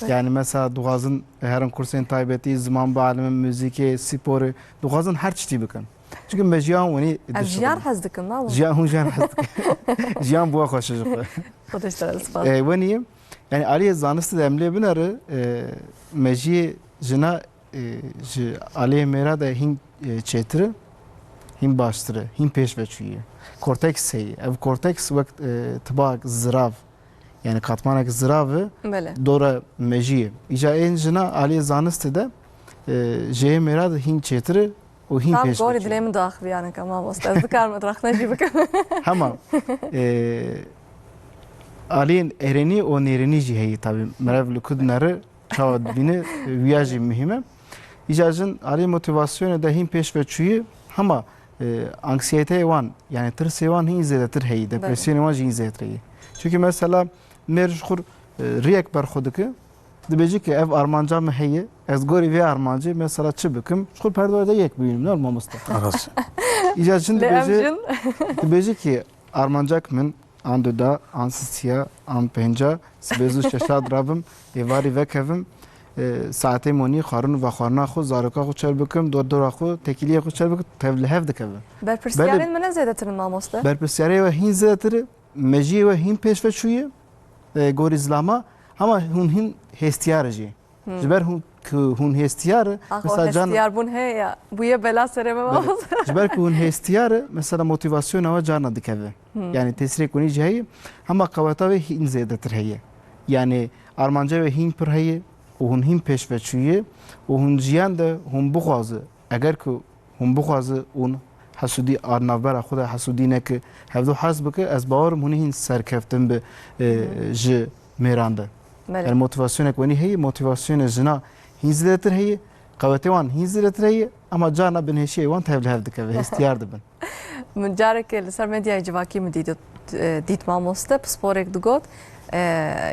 Evet. Yani mesela dixwazin herin kursên taybetî, ziman bialimin, muzîkê, sporê, dixwazin her tiştî bikin. Çünkü me jiyan wenî. Em jiyan hez dikin, ne? Jiyan, hûn jiyan hez dikin. Jiyan bi we xweş e ji xwe. Xwedeş te spas. E, wenî, yani aliyê zanistî de em lê binere, e, mejiyê jina, e, ji aliyê mêra de hîn, e, çêtir e, hîn baştir e, hîn pêş ve çûyî ye. Korteks heye. Ev korteks wek, e, tibak, zirav, yani katmanek zirav e, belê, dora mejiyê. Îca ên jina aliyê zanistî de, e, ji yê mêra de hîn çêtir e û hîn pêş ve çûyî ye. Tam gorî dilê min diaxiviya nika mamoste. Ez dikarim rexne jî bikim. Hema, e, aliyên erênî û nêrênî jî heye tabii. Merev li ku dinere, çawa dibîne, wiya jî muhîm e. Îca jin alî motivasyonê de hîn pêş ve çûyî, hema, e, anksiyeteyê wan, yani tirsê wan hîn zêdetir heyî, belê, depresyonê wan jî hîn zêdetir heyî. Çünkü mesela mêr ji xwe, e, riyek ber xwe dike, dibêje ki ev armanca min heye, ez gorî vê armancê mesela çi bikim? Ji xwe perdoya de yek bibînim, ne mamoste? Rast. Îca jin dibêje, dibêje ki armancak min an duda, an sisiya, an pênca, sibê zû şeşa dirabim, êvarî vekevim, e, saetê monî xwarin û vexwarina xwe, zaroka xwe çêr bikim, dor dora xwe, têkiliyê xwe çêr bikim, tev li hev dikeve. Berpirsiyarên me ne zêdetir in, mamoste? Berpirsiyarê we hîn zêdetir e, mejiyê we hîn pêş ve çûye, e, gorî zilama, hema hûn hîn hêstiyar e jî. Hmm. Ji ber hûn, ku hûn hêstiyar e, ax, o mesela can hêstiyarbûn heye ya, bûye bela serê me. Belê. Ji ber ku hûn hêstiyar e, mesela motivasyona we carna dikeve. Hmm. Yani tesirê ku nî jî heye, hema qeweta wê hîn zêdetir heye. Yani armanca wê hîn pir heye û hûn hîn pêş ve çûye û hûn jiyan de hûn bixwaze, eger ku hûn bixwaze û hesûdî a navbera xwe de hesûdî neke, hevdu hez bike, ez bawer im hûn hîn serkeftin bi, e, ji mêran de. Belê. Yani motivasyonek wenî heye, motivasyonê jina hîn zêdetir heye, qewetê wan hîn zêdetir heye, ama carna binhêşiyê wan tev li hev dikeve, hêstiyar dibin. Min careke li ser medyayê civakî min dît, e, dît mamoste, pisporek digot, e,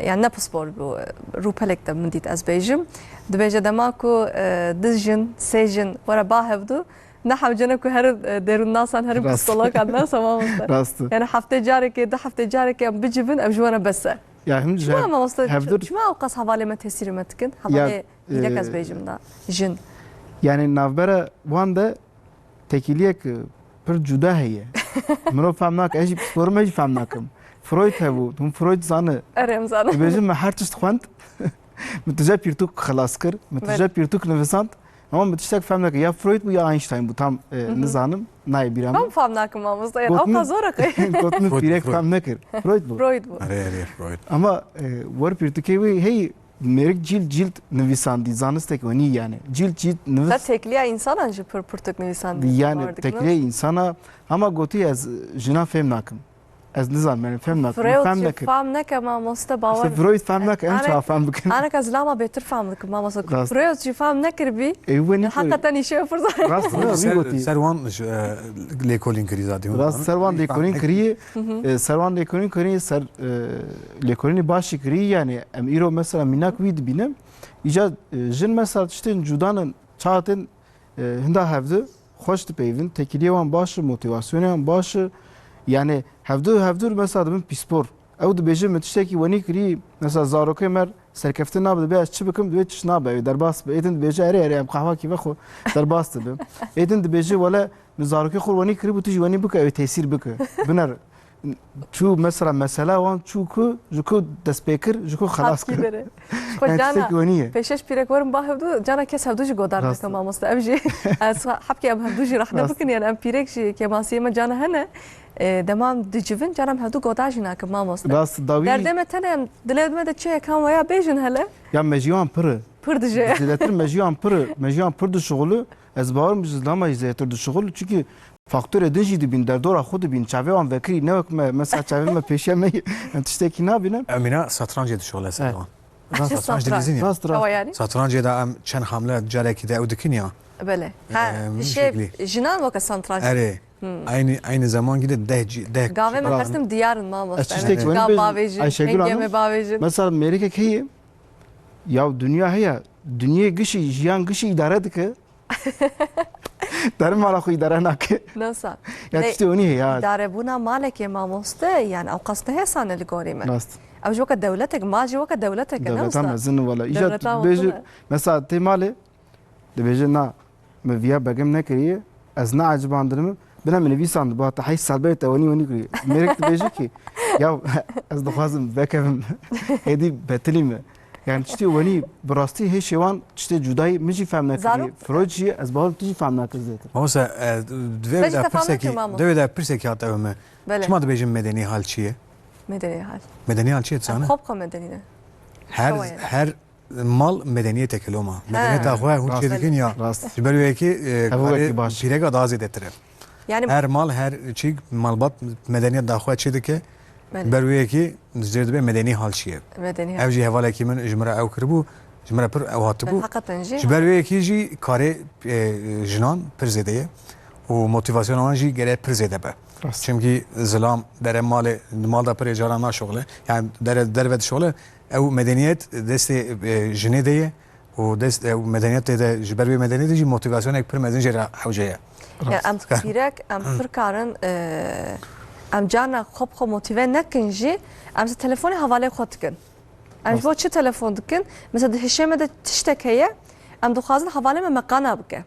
yani ne pispor bû, rûpelek de min dît ez bêjim. Dibêje dema ku, e, du jin, sê jin were ba hevdu, ne hewce ne ku herin, e, derûnnasan, herin Rast. psîkologan, ne wisa mamoste. Rast e. Yani heftê carekê, du heftê carekê em bicivin, ev ji we re bes e. Ya him ji Çima hev-, mamoste, hevdur çima ew qas hevalê me tesîrê me dikin? Ya, Hevalê hînek ez e, bêjim da, jin. Yani navbera wan de tekîliyek, e, pir cuda heye. Mirov fam nake, ez jî psîkologa me jî fam nakim. Freud hebû, hûn Freud zane. Erê, em zanin. Dibêjin me her tişt xwend. Min tije pirtûk xilas kir, min tije Belê. pirtûk nivisand. Ama min tiştek fam nake. Ya Freud bû ya Einstein bû, tam, e, Hı hı. nizanim, nayê bîra min. Tam fam nakim mamoste, yani Got ew min, qas zor e qey. got min Freud, pîrek Freud. fam nekir. Freud bû. Freud bû. Erê, erê, Freud. Ama, e, wer pirtûkê wê hey mêrik cîld cîld nivisandî, zanistek wenî yani. Cîld cîld nivis- Te tekliya insanan jî pir pirtûk nivisandî Yani var dikin, tekliya insana, ama gotî ez jina fêm nakim. Ez nizanim, yani fêm nakim. Freud Fem jî nekir. fam neke mamoste, bawer. İşte Freud fem neke, em Anek-, çawa fem bikin? Aneka zilama bêtir fam dikim mamoste. Rast. Freud jî fam nekir bî. E, we nî Hakikaten îşe pir zor. Rast, ne, wî Ser, gotî. ser wan, e, lêkolîn kirî zaten. Rast, ser wan Wî fam lêkolîn nekir. kirî, Hı hı. e, ser wan lêkolîn kirî, ser, e, lêkolînî başî kirî, yani em îro mesela mînak wî dibînim. Îca, e, jin mesela tiştên cudanin, çatin, e, hinda hevdi xweş dipeyvin, tekîliyê wan baş e, motivasyonê wan baş e. Yani hevdu, hevdu mesela dibin pîspor. Ew dibêje min tiştekî wenî kirî, mesela zarokê me serkeftin nabe, dibê ez çi bikim, dibê tişt nabe, ew derbas be. Êdin dibêje erê, erê, em qehwakî vexwe, derbas dibe. Êdin dibêje wele min zarokê xwe wenî kirî bû, tu jî wenî bike, ew tesîr bike. Biner. Çû mesela, mesela wan çû ku, ji ku destpê kir, ji ku xelas Hapkî kir. dere. Xwe Yani cana tiştekî wenî ye. pêşeş pîrek werin ba hevdu, cana kes hevdu jî godar Rast. nake mamoste. Ev jî, ez hapkê em hevdu jî rehne Rast. bikin, yani em pîrek jî kêmasiyê me cana hene. E, dema em dicivin, cana em hevdu godar jî nakin mamoste. Rast, dawî Derdê me tene em, dilê me de çi ye, kam waya bêjin hele. Ya me jî wan pir e. Pir dije. Zêdetir me jî wan pir e. Me jî wan pir dişixulu. Ez bawerim ji zilama jî zêdetir dişixulu. Çünkü faktorê din jî dibîn, derdora xwe dibîn, çavê wan vekirî, ne wek me, mesela çavê me pêşiya me ye, em tiştekî nabînin. Emîna satrancê dişixule ser Evet. wan. Rast. Satranç Satranç. dilîzin ya. Rast, rast. Ewa yani. Satrancê de em çend hamle carekî de ew dikin ya. Belê. Ha, Em, şey, şeklî. jinan weke satranç. Erê. Hmm. Aynı, aynı zaman gide deh ci-, deh Gavê me Rast. kestim diyar in mamoste. Ez tiştek Yani, wî gav bêjim, bavêjin, Ayşegül hengê Hanım, me bavêjin. mesela mêrikek heye, ya dinya heye, dinyê gişî, jiyan gişî îdare dike. Derin mala xwe îdare nake. Nasa. Ya Ne, tiştê wenî heye ya. îdarebûna malekê mamoste, yani ew qas ne hêsan e li gorî me. Rast. Ew jî weke dewletek, mal jî weke dewletek e, ne Dewleta wisa? mezin in wela. Îca Dewleta dibêje, mezin e. mesela tê malê, dibêje na, min viya begem nekiriye, ez ne ecibandinim, bine min nivîsand, ba te heyş sal bê te wenî wenî kiriye. Mêrik dibêje ki, ya ez dixwazim vekevim, hêdî betilî me. Yani tiştê wenî bi rastî hêşê wan tiştê cudayî min jî fehm nekiriye. Zarok Freud jî ez bawerim tu jî fehm nakir zêtir. Mamoste, e, divê Te jî weda te fehm pirsekî, nekir, Mamo. divê weda pirsekî hat ew me. Belê. Çima dibêjin medenî hal çi ye? Medenî hal. Medenî hal çi ye, tu Em zane? xwe bi xwe medenî ne. Her, Çawa ye? her mal medeniyeteke loma. He. Medeniyeta xwe hûn Rast. çêdikin ya. Rast. Ji ber wê yekê, e, Ev karê wekî baş. pîreka daha zêdetir e. Yani Her mal, her çîk, malbat medeniyet da xwe çêdike. Belê. Ber wê yekê jêr dibe medenî hal çi ye. Medenî hal. Ev jî hevalekî min ji min re ew kiribû, ji min re pir ew hatibû. Hakikaten jî. Ji ber wê yekê jî karê, e, jinan pir zêde ye û motivasyona wan jî gere pir zêde be. Rast. Çimkî zilam dere malê, di mal de pirê caran naşoxile. Yani dere, derve dişoxile. Ew medeniyet destê, e, jinê de ye û dest, ew medeniyetê de, ji ber wê medeniyetê jî motivasyonek pir mezin jê re hewce ye. Ya em pîrek, em pir karin, e, em carna xwe bi xwe motive nekin jî, em ji telefonê hevalê xwe dikin. Em ji bo çi telefon dikin? Mesela di hişê me de tiştek heye, em dixwazin hevalê me me qana bike.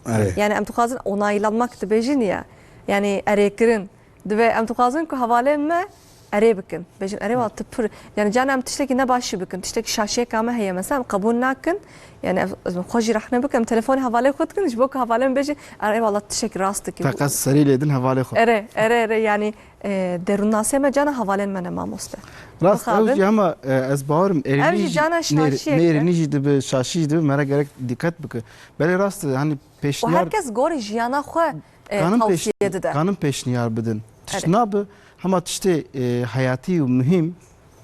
Erê. Yani em dixwazin onaylanmak dibêjin ya. Yani erêkirin. Divê em dixwazin ku hevalên me erê bikin. Bêjin, erê wala tu pir, yani carna em tiştekî ne başî bikin. Tiştekî şaşiyeka me heye mesela, em qebûl nakin. Yani ev, ez xwe jî rehne bikim. Em telefonê hevalê xwe dikin, ji bo ku hevalên bêjin, erê wala tiştekî rast dikî. Teqez serî lê din hevalê xwe. Erê, erê, erê, yani, e, derûnnasê me carna hevalên me ne mamoste. Rast, Mixabin. ew jî hema, e, ez bawerim, Ev erênî jî jî, cana nêr-, şaşiyek e. nêrînî jî dibe şaşî jî dibe, me re gerek dîqet bike. Belê rast e, hani Û pêşniyar her kes gorî jiyana xwe, e, Kanin pêş-, tavsiye dide. kanin pêşniyar bidin. Tişt Evet. nabe, hema tiştê, e, heyatî û muhîm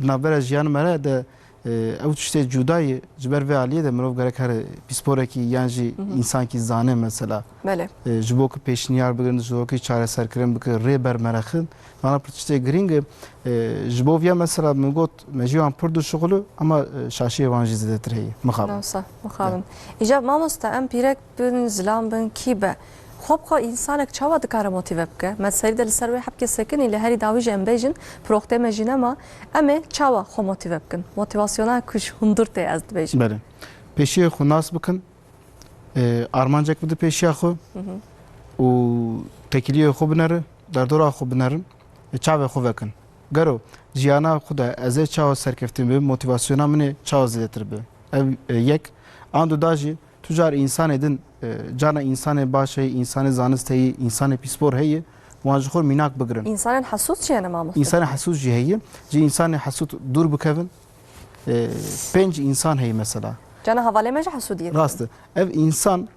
di navbera jiyan me re de E, ew tiştê cuda ye. Ji ber vê aliyê de mirov gerek here pîsporekî yan jî Hı hı. însankî zane mesela. Belê. E, ji bo ku pêşniyar bigirin, ji bo ku çareserkirin bike, rê bermerexin. Vana pir tiştê girîng e. E, ji bo viya mesela min got, me jî wan pir dişuxulu, ama, e, şaşiyê wan jî zêdetir heye. Mixabin. Newsa, mixabin. Îja mamoste, em pîrek bin, zilam bin, kî be? Xwe bi xwe însanek çawa dikare motîve bike? Me serî de li ser wê hebkê sekinî, lê herî dawî jî em bêjin, proxtê me jî nema, em ê çawa xwe motîve bikin? Motîvasyona ku ji hundir tê ez dibêjim. Belê. Pêşiyê xwe nas bikin, e, armancek bide pêşiya xwe Hı hı. û tekiliyê xwe bineri, derdora xwe binerin, e, çavê xwe vekin. Gero jiyana xwe de ez ê çawa serkeftin bibim, motîvasyona min ê çawa zêdetir bibe. Ev, e, yek. An duda jî, tu car însanê din, e, carna însanê baş heye, însanê zanist heye, însanê pîspor heye, wan ji xwe mînak bigirin. Însanên hesûd çi ne mamoste? Însanê hesûd jî heye. Ji însanê hesûd dûr bikevin. E, pênc însan heye mesela. Cana hevalê me jî hesûdiyê dikin. Rast e. Ev însan,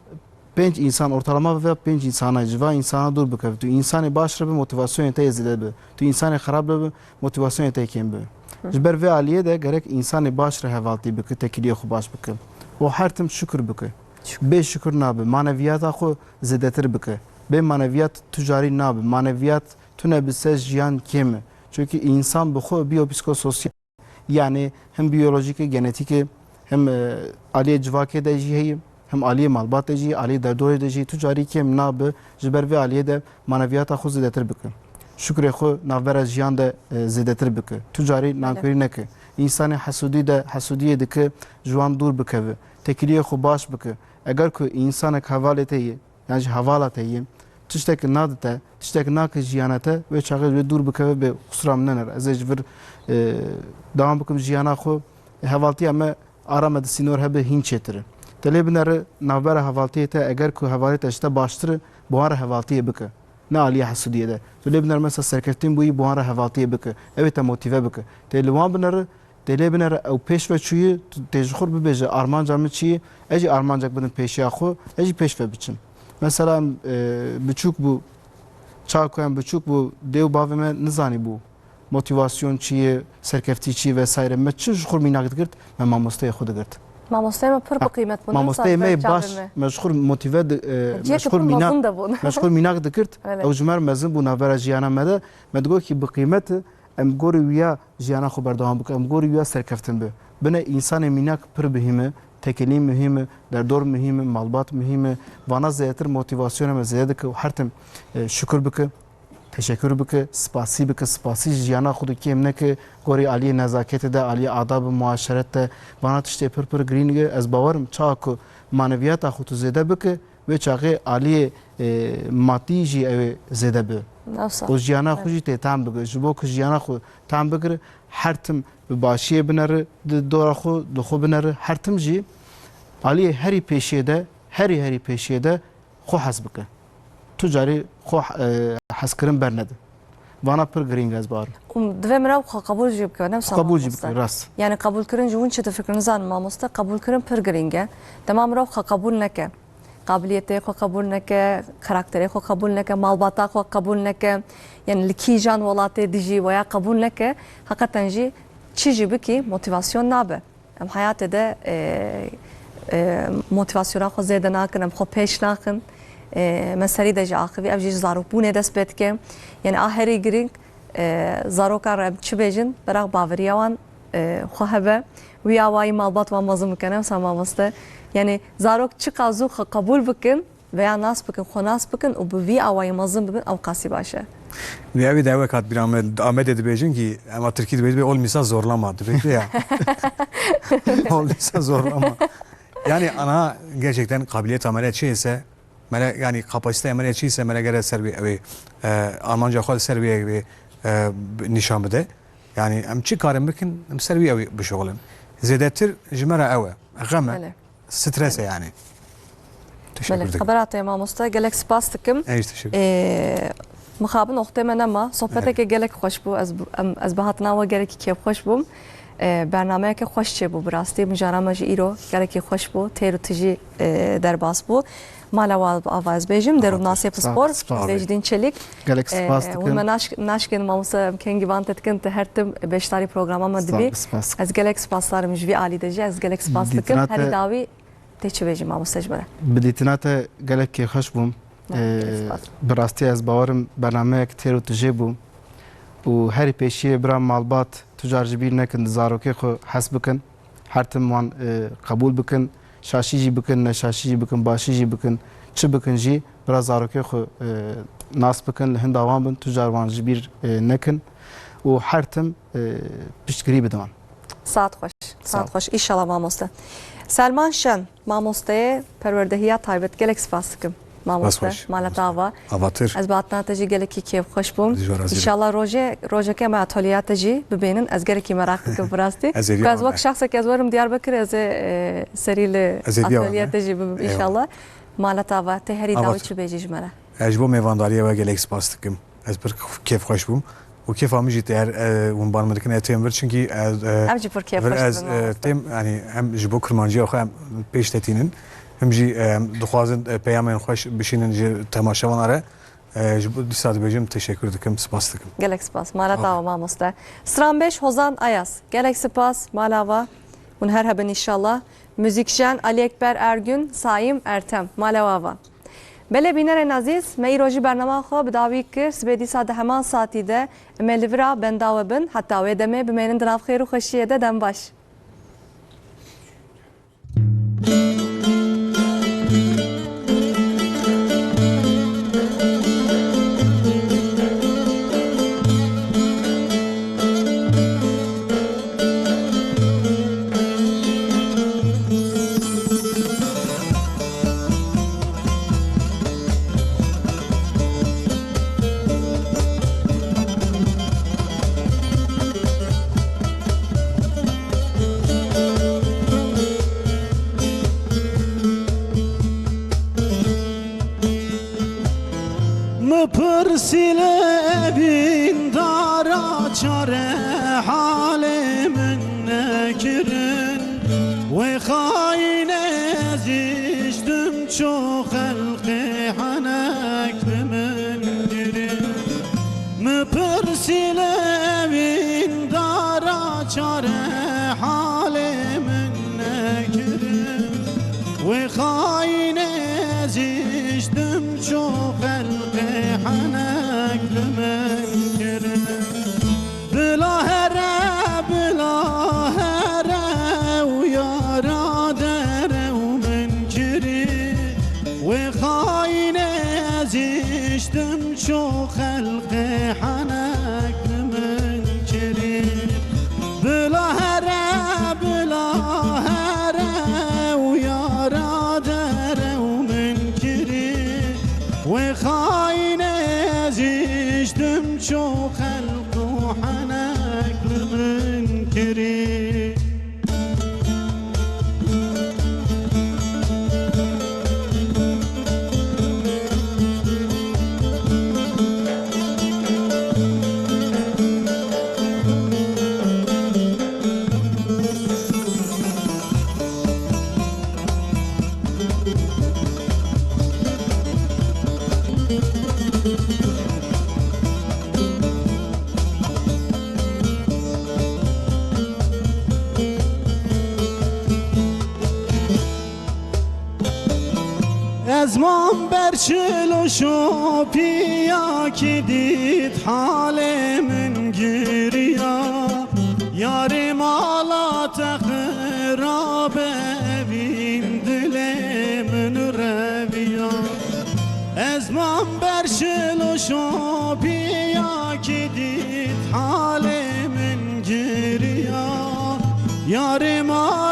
pênc însan, ortalama ve pênc însana, ji va însana dûr bikeve. Tu însanê baş re bi, motîvasyonê te yê zêde bi. Tu însanê xerab re bi, motîvasyonê te yê kêm bi. Hı. Ji ber vê aliyê de gerek însanê baş re hevaltî bike, tekiliyê xwe baş bike. Û her tim şukir bike. Şukir. Bê şukir nabe, maneviyata xwe zêdetir bike. Bê maneviyat tu carî nabe. Maneviyat tune bi ser jiyan kêm e. Çunkî însan bi xwe biyo psîkososyal. Yani hem biyolojîk e, genetîk e, hem, e, aliyê civakê de jî heye, hem aliyê malbat de jî, aliyê derdorê de jî, tu carî kêm nabe, ji ber vê aliyê de maneviyata xwe zêdetir bike. Şukrê xwe navbera jiyan de, e, zêdetir bike. Tu carî Belê. nankorî neke. Însanê hesûdî de, hesûdiyê dike, ji wan dûr bikeve. Tekiliyê xwe baş bike. Eger ku însanek hevalê te ye, yan jî hevala te yê, tiştek nadite, tiştek nake jiyana te, wê çaxê wê dûr bikeve, bê qusura min nenere. Ez ê ji vir, e, dewam bikim jiyana xwe. Hevaltiya me ara me di sînor hebe hîn çêtir e. Te lê binere navbera hevaltiyê te, eger ku hevalê te ji te baştir e, bi wan re hevaltiyê bike. Ne aliyê hesûdiyê de. Tu lê binere mesela serkeftin bûyî, bi wan re hevaltiyê bike. Ew ê te motîve bike. Tê li wan binere, tê lê binere ew pêş ve çûyî, tu tê ji xwe bibêje armanca min çi ye, ez jî armancek bidim pêşiya xwe, ez jî pêş ve biçim. Mesela em, e, biçûk bû, çawa ku em biçûk bû, dê û bavê me nizanî bû. Motîvasyon çi ye, serkeftî çi ye vesaire. Me çi ji xwe mînak digirt? Me mamosteyê xwe digirt. Mamosteyê me pir Ha, bi qîmet bûn. Mamosteyê me baş, me ji xwe motîve di-, e, me ji xwe mînak, me ji xwe mînak digirt. Belê. Ew ji me re mezin bû navbera jiyana me de. Me digot kî bi qîmet e, em gorî wiya jiyana xwe berdewam bikin, em gorî wiya serkeftin bi. Bine însanê mînak pir muhîm e, tekelî muhîm e, derdor muhîm e, malbat muhîm e. Vana zêdetir motîvasyona me zêde dike û her tim, e, şukir bike. Teşekkür bike, spasî bike, spasî ji jiyana xwe de kêm neke, gorî aliyê nezaketê de, aliyê adab û muaşeret de, vana tiştê pir pir girîng e. Ez bawer im, çawa ku maneviyata xwe tu zêde bike, wê çaxê aliyê, e, madî jî ew ê zêde be. Û jiyana xwe jî tê tam bike. Ji bo ku jiyana xwe tam bigire, her tim bi başiyê binere, di dora xwe, di xwe binere, her tim jî aliyê herî pêşiyê de, herî herî pêşiyê de xwe hez bike. Tu carî xwe, e, hezkirin bernede. Vana pir girîng ez barim. Û divê mirav xwe qebûl jî bike, ne wisa mamoste. Xwe qebûl jî bike, rast. Yani qebûlkirin ji hûn çi difikirin nizanim mamoste, qebûlkirin pir girîng e. Dema mirav xwe qebûl neke, qabiliyetê xwe qebûl neke, karakterê xwe qebûl neke, malbata xwe qebûl neke, yani li kîjan welatê dijî weya qebûl neke, heqeten jî çi jî bikî motivasyon nabe. Em heyatê de, e, e, motivasyona xwe zêde nakin, em xwe pêş naxin. E, me serî de jî axivî, ev jî ji zarokbûnê dest pê dike. Yani a herî girîng, e, zarokan re em çi bêjin, beraq baveriya wan, e, xwe hebe. Wî awayî malbat wan mezin bike, ne wisa mamoste? Yani zarok çiqas zû xwe qebûl bikin, veya nas bikin, xwe nas bikin û bi vî awayî mezin bibin, ew qasî baş e. Vê ew ê de ew kat bîra me, di Amedê dibêjin kî, ema tirkî dibêjin, olmisa zorlama, dibêjin ya. Olmisa zorlama. Yani ana gerçekten kabiliyeta me re çi ise, me re, yani kapasiteya me re çi ise, me re gere ser wî ew ê, e, armanca xwe ser wî ew ê, e, nîşan bide. Yani em çi karin bikin, em ser wî ew ê bişuxulin. Zêdetir ji me re ew e. Xem e. Belê. Stres e yani. Teşekkür ederim. Belê, xebera te mamoste, gelek spas dikim. Ez teşekkür ederim. Ee, mixabin oxtê me nema, sohbeteke gelek xweş bû. Ez, em, ez bi hatina we gelekî kêfxweş bûm. Ee, bernameyeke xweş çêbû bi rastî. Mijara me jî îro gelekî xweş bû. Têr û tijî, e, derbas bû. Mala we ava ez bêjim, derûnnasê pispor, spas. Necdîn Çelik. Gelek spas dikim. Hûn me naş-, naşkên mamoste, em kengî van te dikin, tu her tim beşdarî programa me dibî. Spas. Ez gelek spasdar im ji vî alî de jî, ez gelek spas dikim. Herî dawî tê çi bêjî mamoste ji me re? Bi dîtina te gelek kêfxweş bûm. Gelek spas. Bi rastî ez bawerim bernameyek têr û tijê bû. Û herî pêşiyê bira malbat tu car ji bîr nekin, di zarokê xwe hes bikin. Her tim wan, e, qebûl bikin. Şaşî jî bikin, neşaşî jî bikin, başî jî bikin, çi bikin jî, bira zarokê xwe, e, nas bikin, li hinda wan bin, tu car wan ji bîr, e, nekin û her tim, e, piştgirî bidin wan. Saet xweş, saet xweş. Înşallah mamoste. Selman Şen, mamosteyê perwerdehiya taybet, gelek spas dikim. Mamoste, mala te ava. Avatir. Ez bi hatina te jî gelekî kêfxweş bûm. Înşallah rojê, rojeke me atolyeya te jî bibînin. Ez gelekî meraq dikim bi rastî. Ez ê Ku ez vîya wek şexsek ez werim Diyarbekir, ez ê, e, serî li atolyeya te jî bibim înşallah. Mala te ava, tê herî dawî çi bêjî ji me re? Ez ji bo mêvandariya we gelek spas dikim. Ez pir kêfxweş bûm. Û kêfa min jî tê her, e, hûn bar min dikin, ez têm vir, çunkî ez, e, Em jî pir kêfxweş dibin, ez, e, mamoste. Têm, yanî hem ji bo kurmanciya xwe em pêş tetînin, hem jî, e, em dixwazin, e, peyamên xweş bişînin ji temaşevanan re. E, ji bo dîsa dibêjim, teşekkür dikim, spas dikim. Gelek spas. Mala te ava mamoste. Stranbêj Hozan Ayas. Gelek spas. Mala we. Hûn her hebin înşallah. Muzîkjen Ali Ekber Ergün, Saim Ertem. Mala we ava. Belê bînerên ezîz, me îro jî bernama xwe bi dawî kir. Sibê dîsa di heman saetî de em ê li vira benda we bin. Heta wê demê bimênin di nav xêr û xweşiyê de. Dem baş. Min pirsî li evîndara çare halê min nekirin. Wê xayînê ez îştim ço xelqê henek bi min kirin. Min pirsî li evîndara çare halê min nekirin. Wê xayînê ez îştim ço xelqê henek bi min kirin. Bila here, bila here û yara dere û min kirî. Wê xayînê ez îştim ço xelqê henek bi min kirî. Bila here, bila here û yara dere û min kirî. Wê xayînê ez îştim ço xelq û henek bi min kirî. Ez mam ber çil û şopiyakî dît halê min giriya. Yarê mala te xirabe evîn dilê min reviya. Ez mam ber çil û şopiyakî dît halê min giriya. Yarê ma